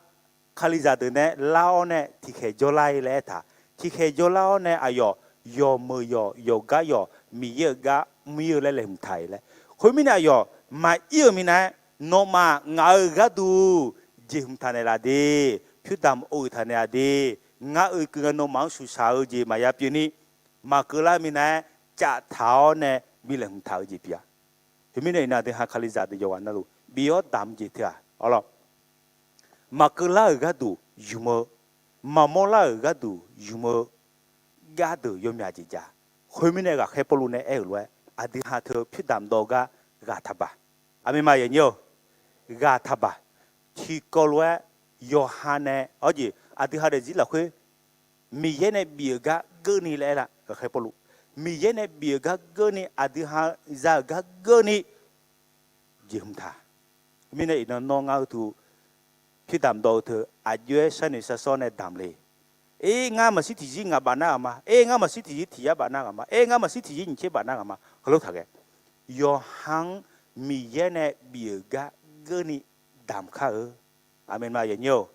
Kalizaq deuq nae lar-awr nae tiqkhaeq jawrlar-ir laer aertaq. Tiqkhaeq jawrlar-awr nae aqyawf yawqmeuq yawq yawqgar yawq Miqyaer-euq gar mr-ir-eu laer laeqhmq taq-iq laer. Khoermirnae aqyawf maqir-euq minav-aer, nawmaf ngaq-euq gharduq jeqhmq taq naeqlaf de, pyur damq ov-uiq taq naeqlaf de, ngar oekeuv ngae nawmaf-anr shuqshaq-eu jeq maqya pyeuf ni, maqkeuv lar minav-aer caftaq-awr nae bi laeqhmq taq-eu jeq pyeuf-a. Teumirnae iqnan aqdui ha Kalizaq deuq yawqghaq navluf bif-awr damq jeq teu-aq, arlawr, maqkeuv lar-euq gharduq ymq-eu, maqmawr lar-euq gharduq ymq-eu gardeuq yawmyaq jeq jav. Khoermirnae ghaqkhaer Pawrluv nae aer-euq lof-aer, aqdui ha teu pyur damq dawv-eu gar ghaq taqbaq. Aqmeq ma yawnyir-eu, ghaq taqbaq. Tiqkawv lof-aer, yawqha nae, awr jeq aqdui ha daefzir lafkhoer Miqyaer nae bif-euq gar geurni laer aer-a, ghaqkhaer Pawrluv. Miqyaer nae bif-euq gar geurni, aqdui ha za-euq gar geurni jeqhmq taq. Mirnae iqnan nawr ngar utu pyur damq dawv-eu teu aqjox-aer sharnoeq shar sawr nae damq le. Aer, ngar maqshir tiqzir ngaq baf nar ghaq ma. Aer, ngar maqshir tiqzir tiq yar baf nar ghaq ma. Aer, ngar maqshir tiqzir nyiq tser baf nar ghaq ma. Heulof taqghae. Yawqha-anr Miqyaer nae bif-euq gar geurni damq kar-eu. Aqmeq ma, yanyir-or.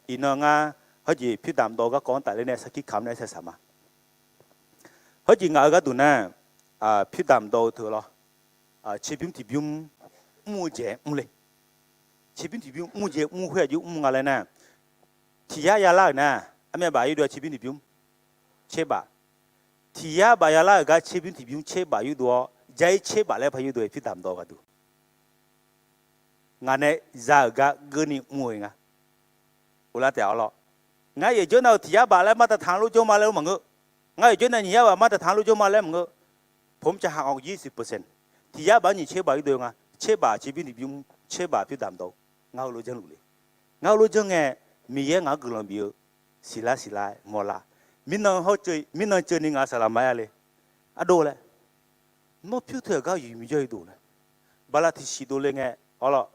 Iqnan ngar hawjeq pyur damq dawv-eu garkawv-anr tafler nae sarkir kamq nae saeqsaq ma. Hawjeq ngaq-euq gharduq nar, pyur damq dawv-eu teu lawr, tserbymr tiqbymr mr-eu jeq mr le. Tserbymr tiqbymr mr jeq mr khoer aqjox mr nga laer nar, tiq yar yalar-euq nar, armyav baf yurdov-a tserbymr tiqbymr tserbaf. Tiq yar baf yalar-euq gar tserbymr tiqbymr tserbaf yurdov-awr, jair tserbaf laer par yurdov-aer pyur damq dawv gharduq ngaq nae za-euq gar geurni mr-eu nga. Uvlar taef-awr lawr. Ngar yaeq jawr nav-euq tiq yar baf laer mar taq taq-anr lor jawr ma laer maqngeur. Ngar yaeq jawr nav nyiq yar baf mar taq taq-anr lor jawr ma laer maqngeur. Pom cav haq-awq yir siq percent. Tiq yar baf-anr nyiq tserbaf yurdov nga. Tserbaf tserbymr tiqbymr tserbaf pyur damq dawv-eu. Ngar heulof janrluf le. Ngar heulof janr ngae, Miqyaer ngaq-anr guiqlanq bif-eu siqlar siqlar-aer mawrlar. Mirnan hawr ceuv, mirnan ceuv ni ngaq saqlaq maqaer-a le. Ardov laer, nawr pyur teu-aq gar yuqmir jawr-ir dov laer, bala tiqsiq dovle ngae, awr lawr,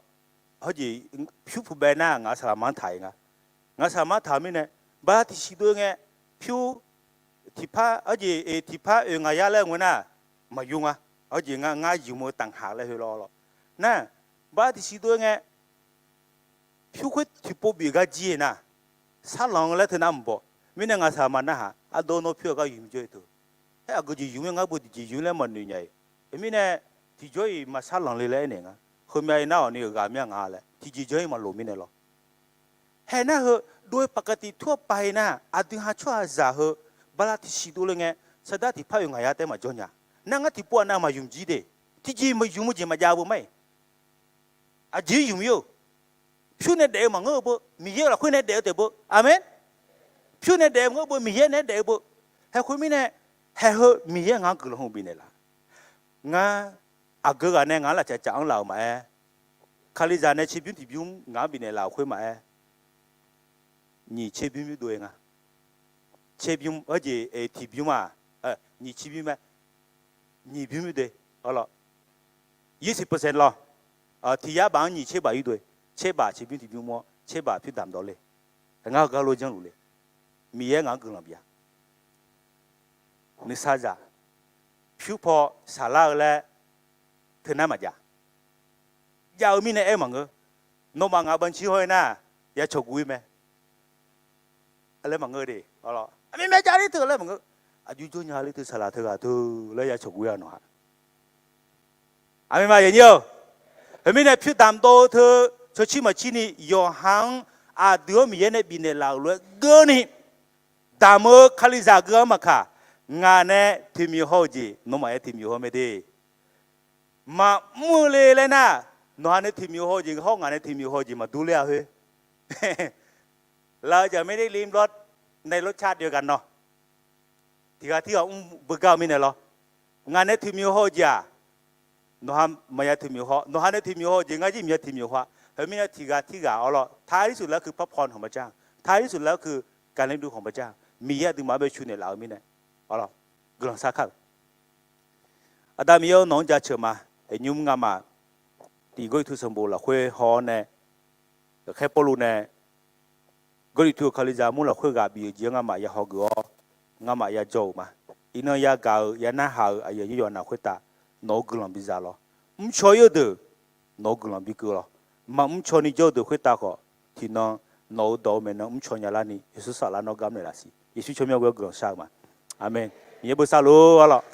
hawjeq pyur puq bae nar ngaq saqlaq ma-anr taq-iq nga. Ngaq saqlaq ma-anr taq-eu mirnae, bala tiqsiq dov ngae, pyur tiqpar hawjeq eq tiqpar oeq ngaq yar laer ngae nar, maqyur nga. Hawjeq ngar ngar yumq-eu taqhaq laer heulof lawr. Nar, bala tiqsiq dov ngae, pyur khoer tiqpov bif gar jir-eu nar, sarlanq-eu laer teu nar maqbaw. Mirnae ngaq saqlaq ma narhaq, ardov nawr pyur-aq gar yuqmir jawr-ir teu. Aer, aqgeu jeq yumq-ir ngar beu tiqjeq yumq laer maqnoeq nya-iq. Mirnae tiqjawr-iq maqsarlanq le laer aernaeq nga. Heumyav-iq nar-awq ni-euq ghaq mya nga laer tiqjeq janr-ir maqloq mirnae lawr. Hae nar heu, dov-eu paqkaqtiv tur-awr pav-ir nar, aqdui ha tsawrhaqzaq heu bala tiqsiq dovle ngae, saqdar tiqpar oeq ngaq yar taef maqjawr nya. Nar ngar tiqpov-aq nav maqyumq jir de. Tiqjeq maqyumq-eu jeq maqjav beu ma-iq. Aqjeq yumq-ir-eu, pyur nae daef-eu maqngeur-eu beu, Miqyaer-euq lafkhoer nae daef-eu taef beu. Aqmeq. Pyur nae daef-eu maqngeur beu, Miqyaer nae daef-eu beu. Hae khoermirnae, hae heu Miqyaer ngaq-anr guiqlanq hmq bifnaeq laf. Ngar aqgeu ghaq nae ngaq-anr lafcaq caf-anr laf-euq maqaer, Kalizaq nae tserbymr tiqbymr ngaq-anr bifnaeq laf-euq khoer maqaer, nyiq tserbymr yurdov-aer nga. Tserbymr hawjeq eq tiqbymr-aq, nyiq tserbymr mae, nyiq bymr yurdov-aer, awr lawr, yir siq percent lawr. Tiq yar baf-anr nyiq tserbaf yurdov-aer, tserbaf tserbymr tiqbymr mr-awr tserbaf pyur damq dawv le. Ngar heugar lof janrluf le. Miqyaer ngaq-anr guiqlanq bif-a. Nuisar zaq, pyur paw saqlar-eu laer teunar maqjav. Jav-eu mirnae aer maqngeur. Nawmaf ngaq banqci haw-ir nar, ya cawqguv-ir mae laer maqngeur de. Aqmyav myav jav ler teu laer maqngeur. Aqjox jawr nya ler teu saqlaq teughaq teu laer ya cawqguv-ir-a nawq-aq. Aqmeq ma yanyir-eu. Heumirnae pyur damq dawv-eu teu, cawcir maqcir ni yawqha-anr aqdui-anr Miqyaer nae bifnaeq laf-euq lof-aer geurni damq-eu Kalizaq geu-anr maqkaq, ngaq nae toeqmyuq haw-eu jeq nawmaf-aer toeqmyuq haw mae de. Maqmr-eu le laer nar, nawqha nae toeqmyuq haw-eu jeq hawr ngaq nae toeqmyuq haw-eu jeq maqdur ler-a khoer. Laf-eu jaqmaer ler lim lawr, naeq lawr car deuq ghaq nawq. Tiq ghaq tirghaq mr beugar-eu mirnae lawr. Ngaq nae toeqmyuq haw-eu jeq-aq, nawqha maqya toeqmyuq haw, nawqha nae toeqmyuq haw-eu jeq ngar jir maqya toeqmyuq haw-a. Heumirnae tiq ghaq tirghaq awr lawr, taq-ir suf lar-eu keuv parpawr-anr hawq maqjar, taq-ir suf lar-eu keuv gaqnaeq dov hawq maqjar, Miqyaer aqduimaf-anr bae cu naeqlaf-eu mirnae, awr lawr, guiqlanq sar kar-euq. Aqda Miqyaer-eu, nawq-anr jaceuq ma. Aqnymr ngamaf tiq Gawrliqtu sanqbof lafkhoer haw-awr nae, ghaqkhaer Pawrluv nae Gawrliqtu-euq Kalizaq mur lafkhoer ghaq bif-euq jeq-anr ngamaf ya hawgeuf-awr, ngamaf ya jawr-euq ma. Iqnan yagaq-euq ya narhaq-euq aqyuif aqnyir yawqnaf khoertav nawq-euq guiqlanq biza lawr. Mrcaw-ir-eu deuq nawq-euq guiqlanq bikeuv lawr. Maqmr caw ni jawr-eu deuq khoertav khawf, tiqnan nawq-euq dawq-eu maeqnan mrcaw nya larni Yeqsur saflar nawr gar mrnaeq laf siq. Yeqsur tsawrmyanr ghoer-awr guiqlanq shar-eu ma. Aqmeq. Miqyaer beu sar lor-ar lawq.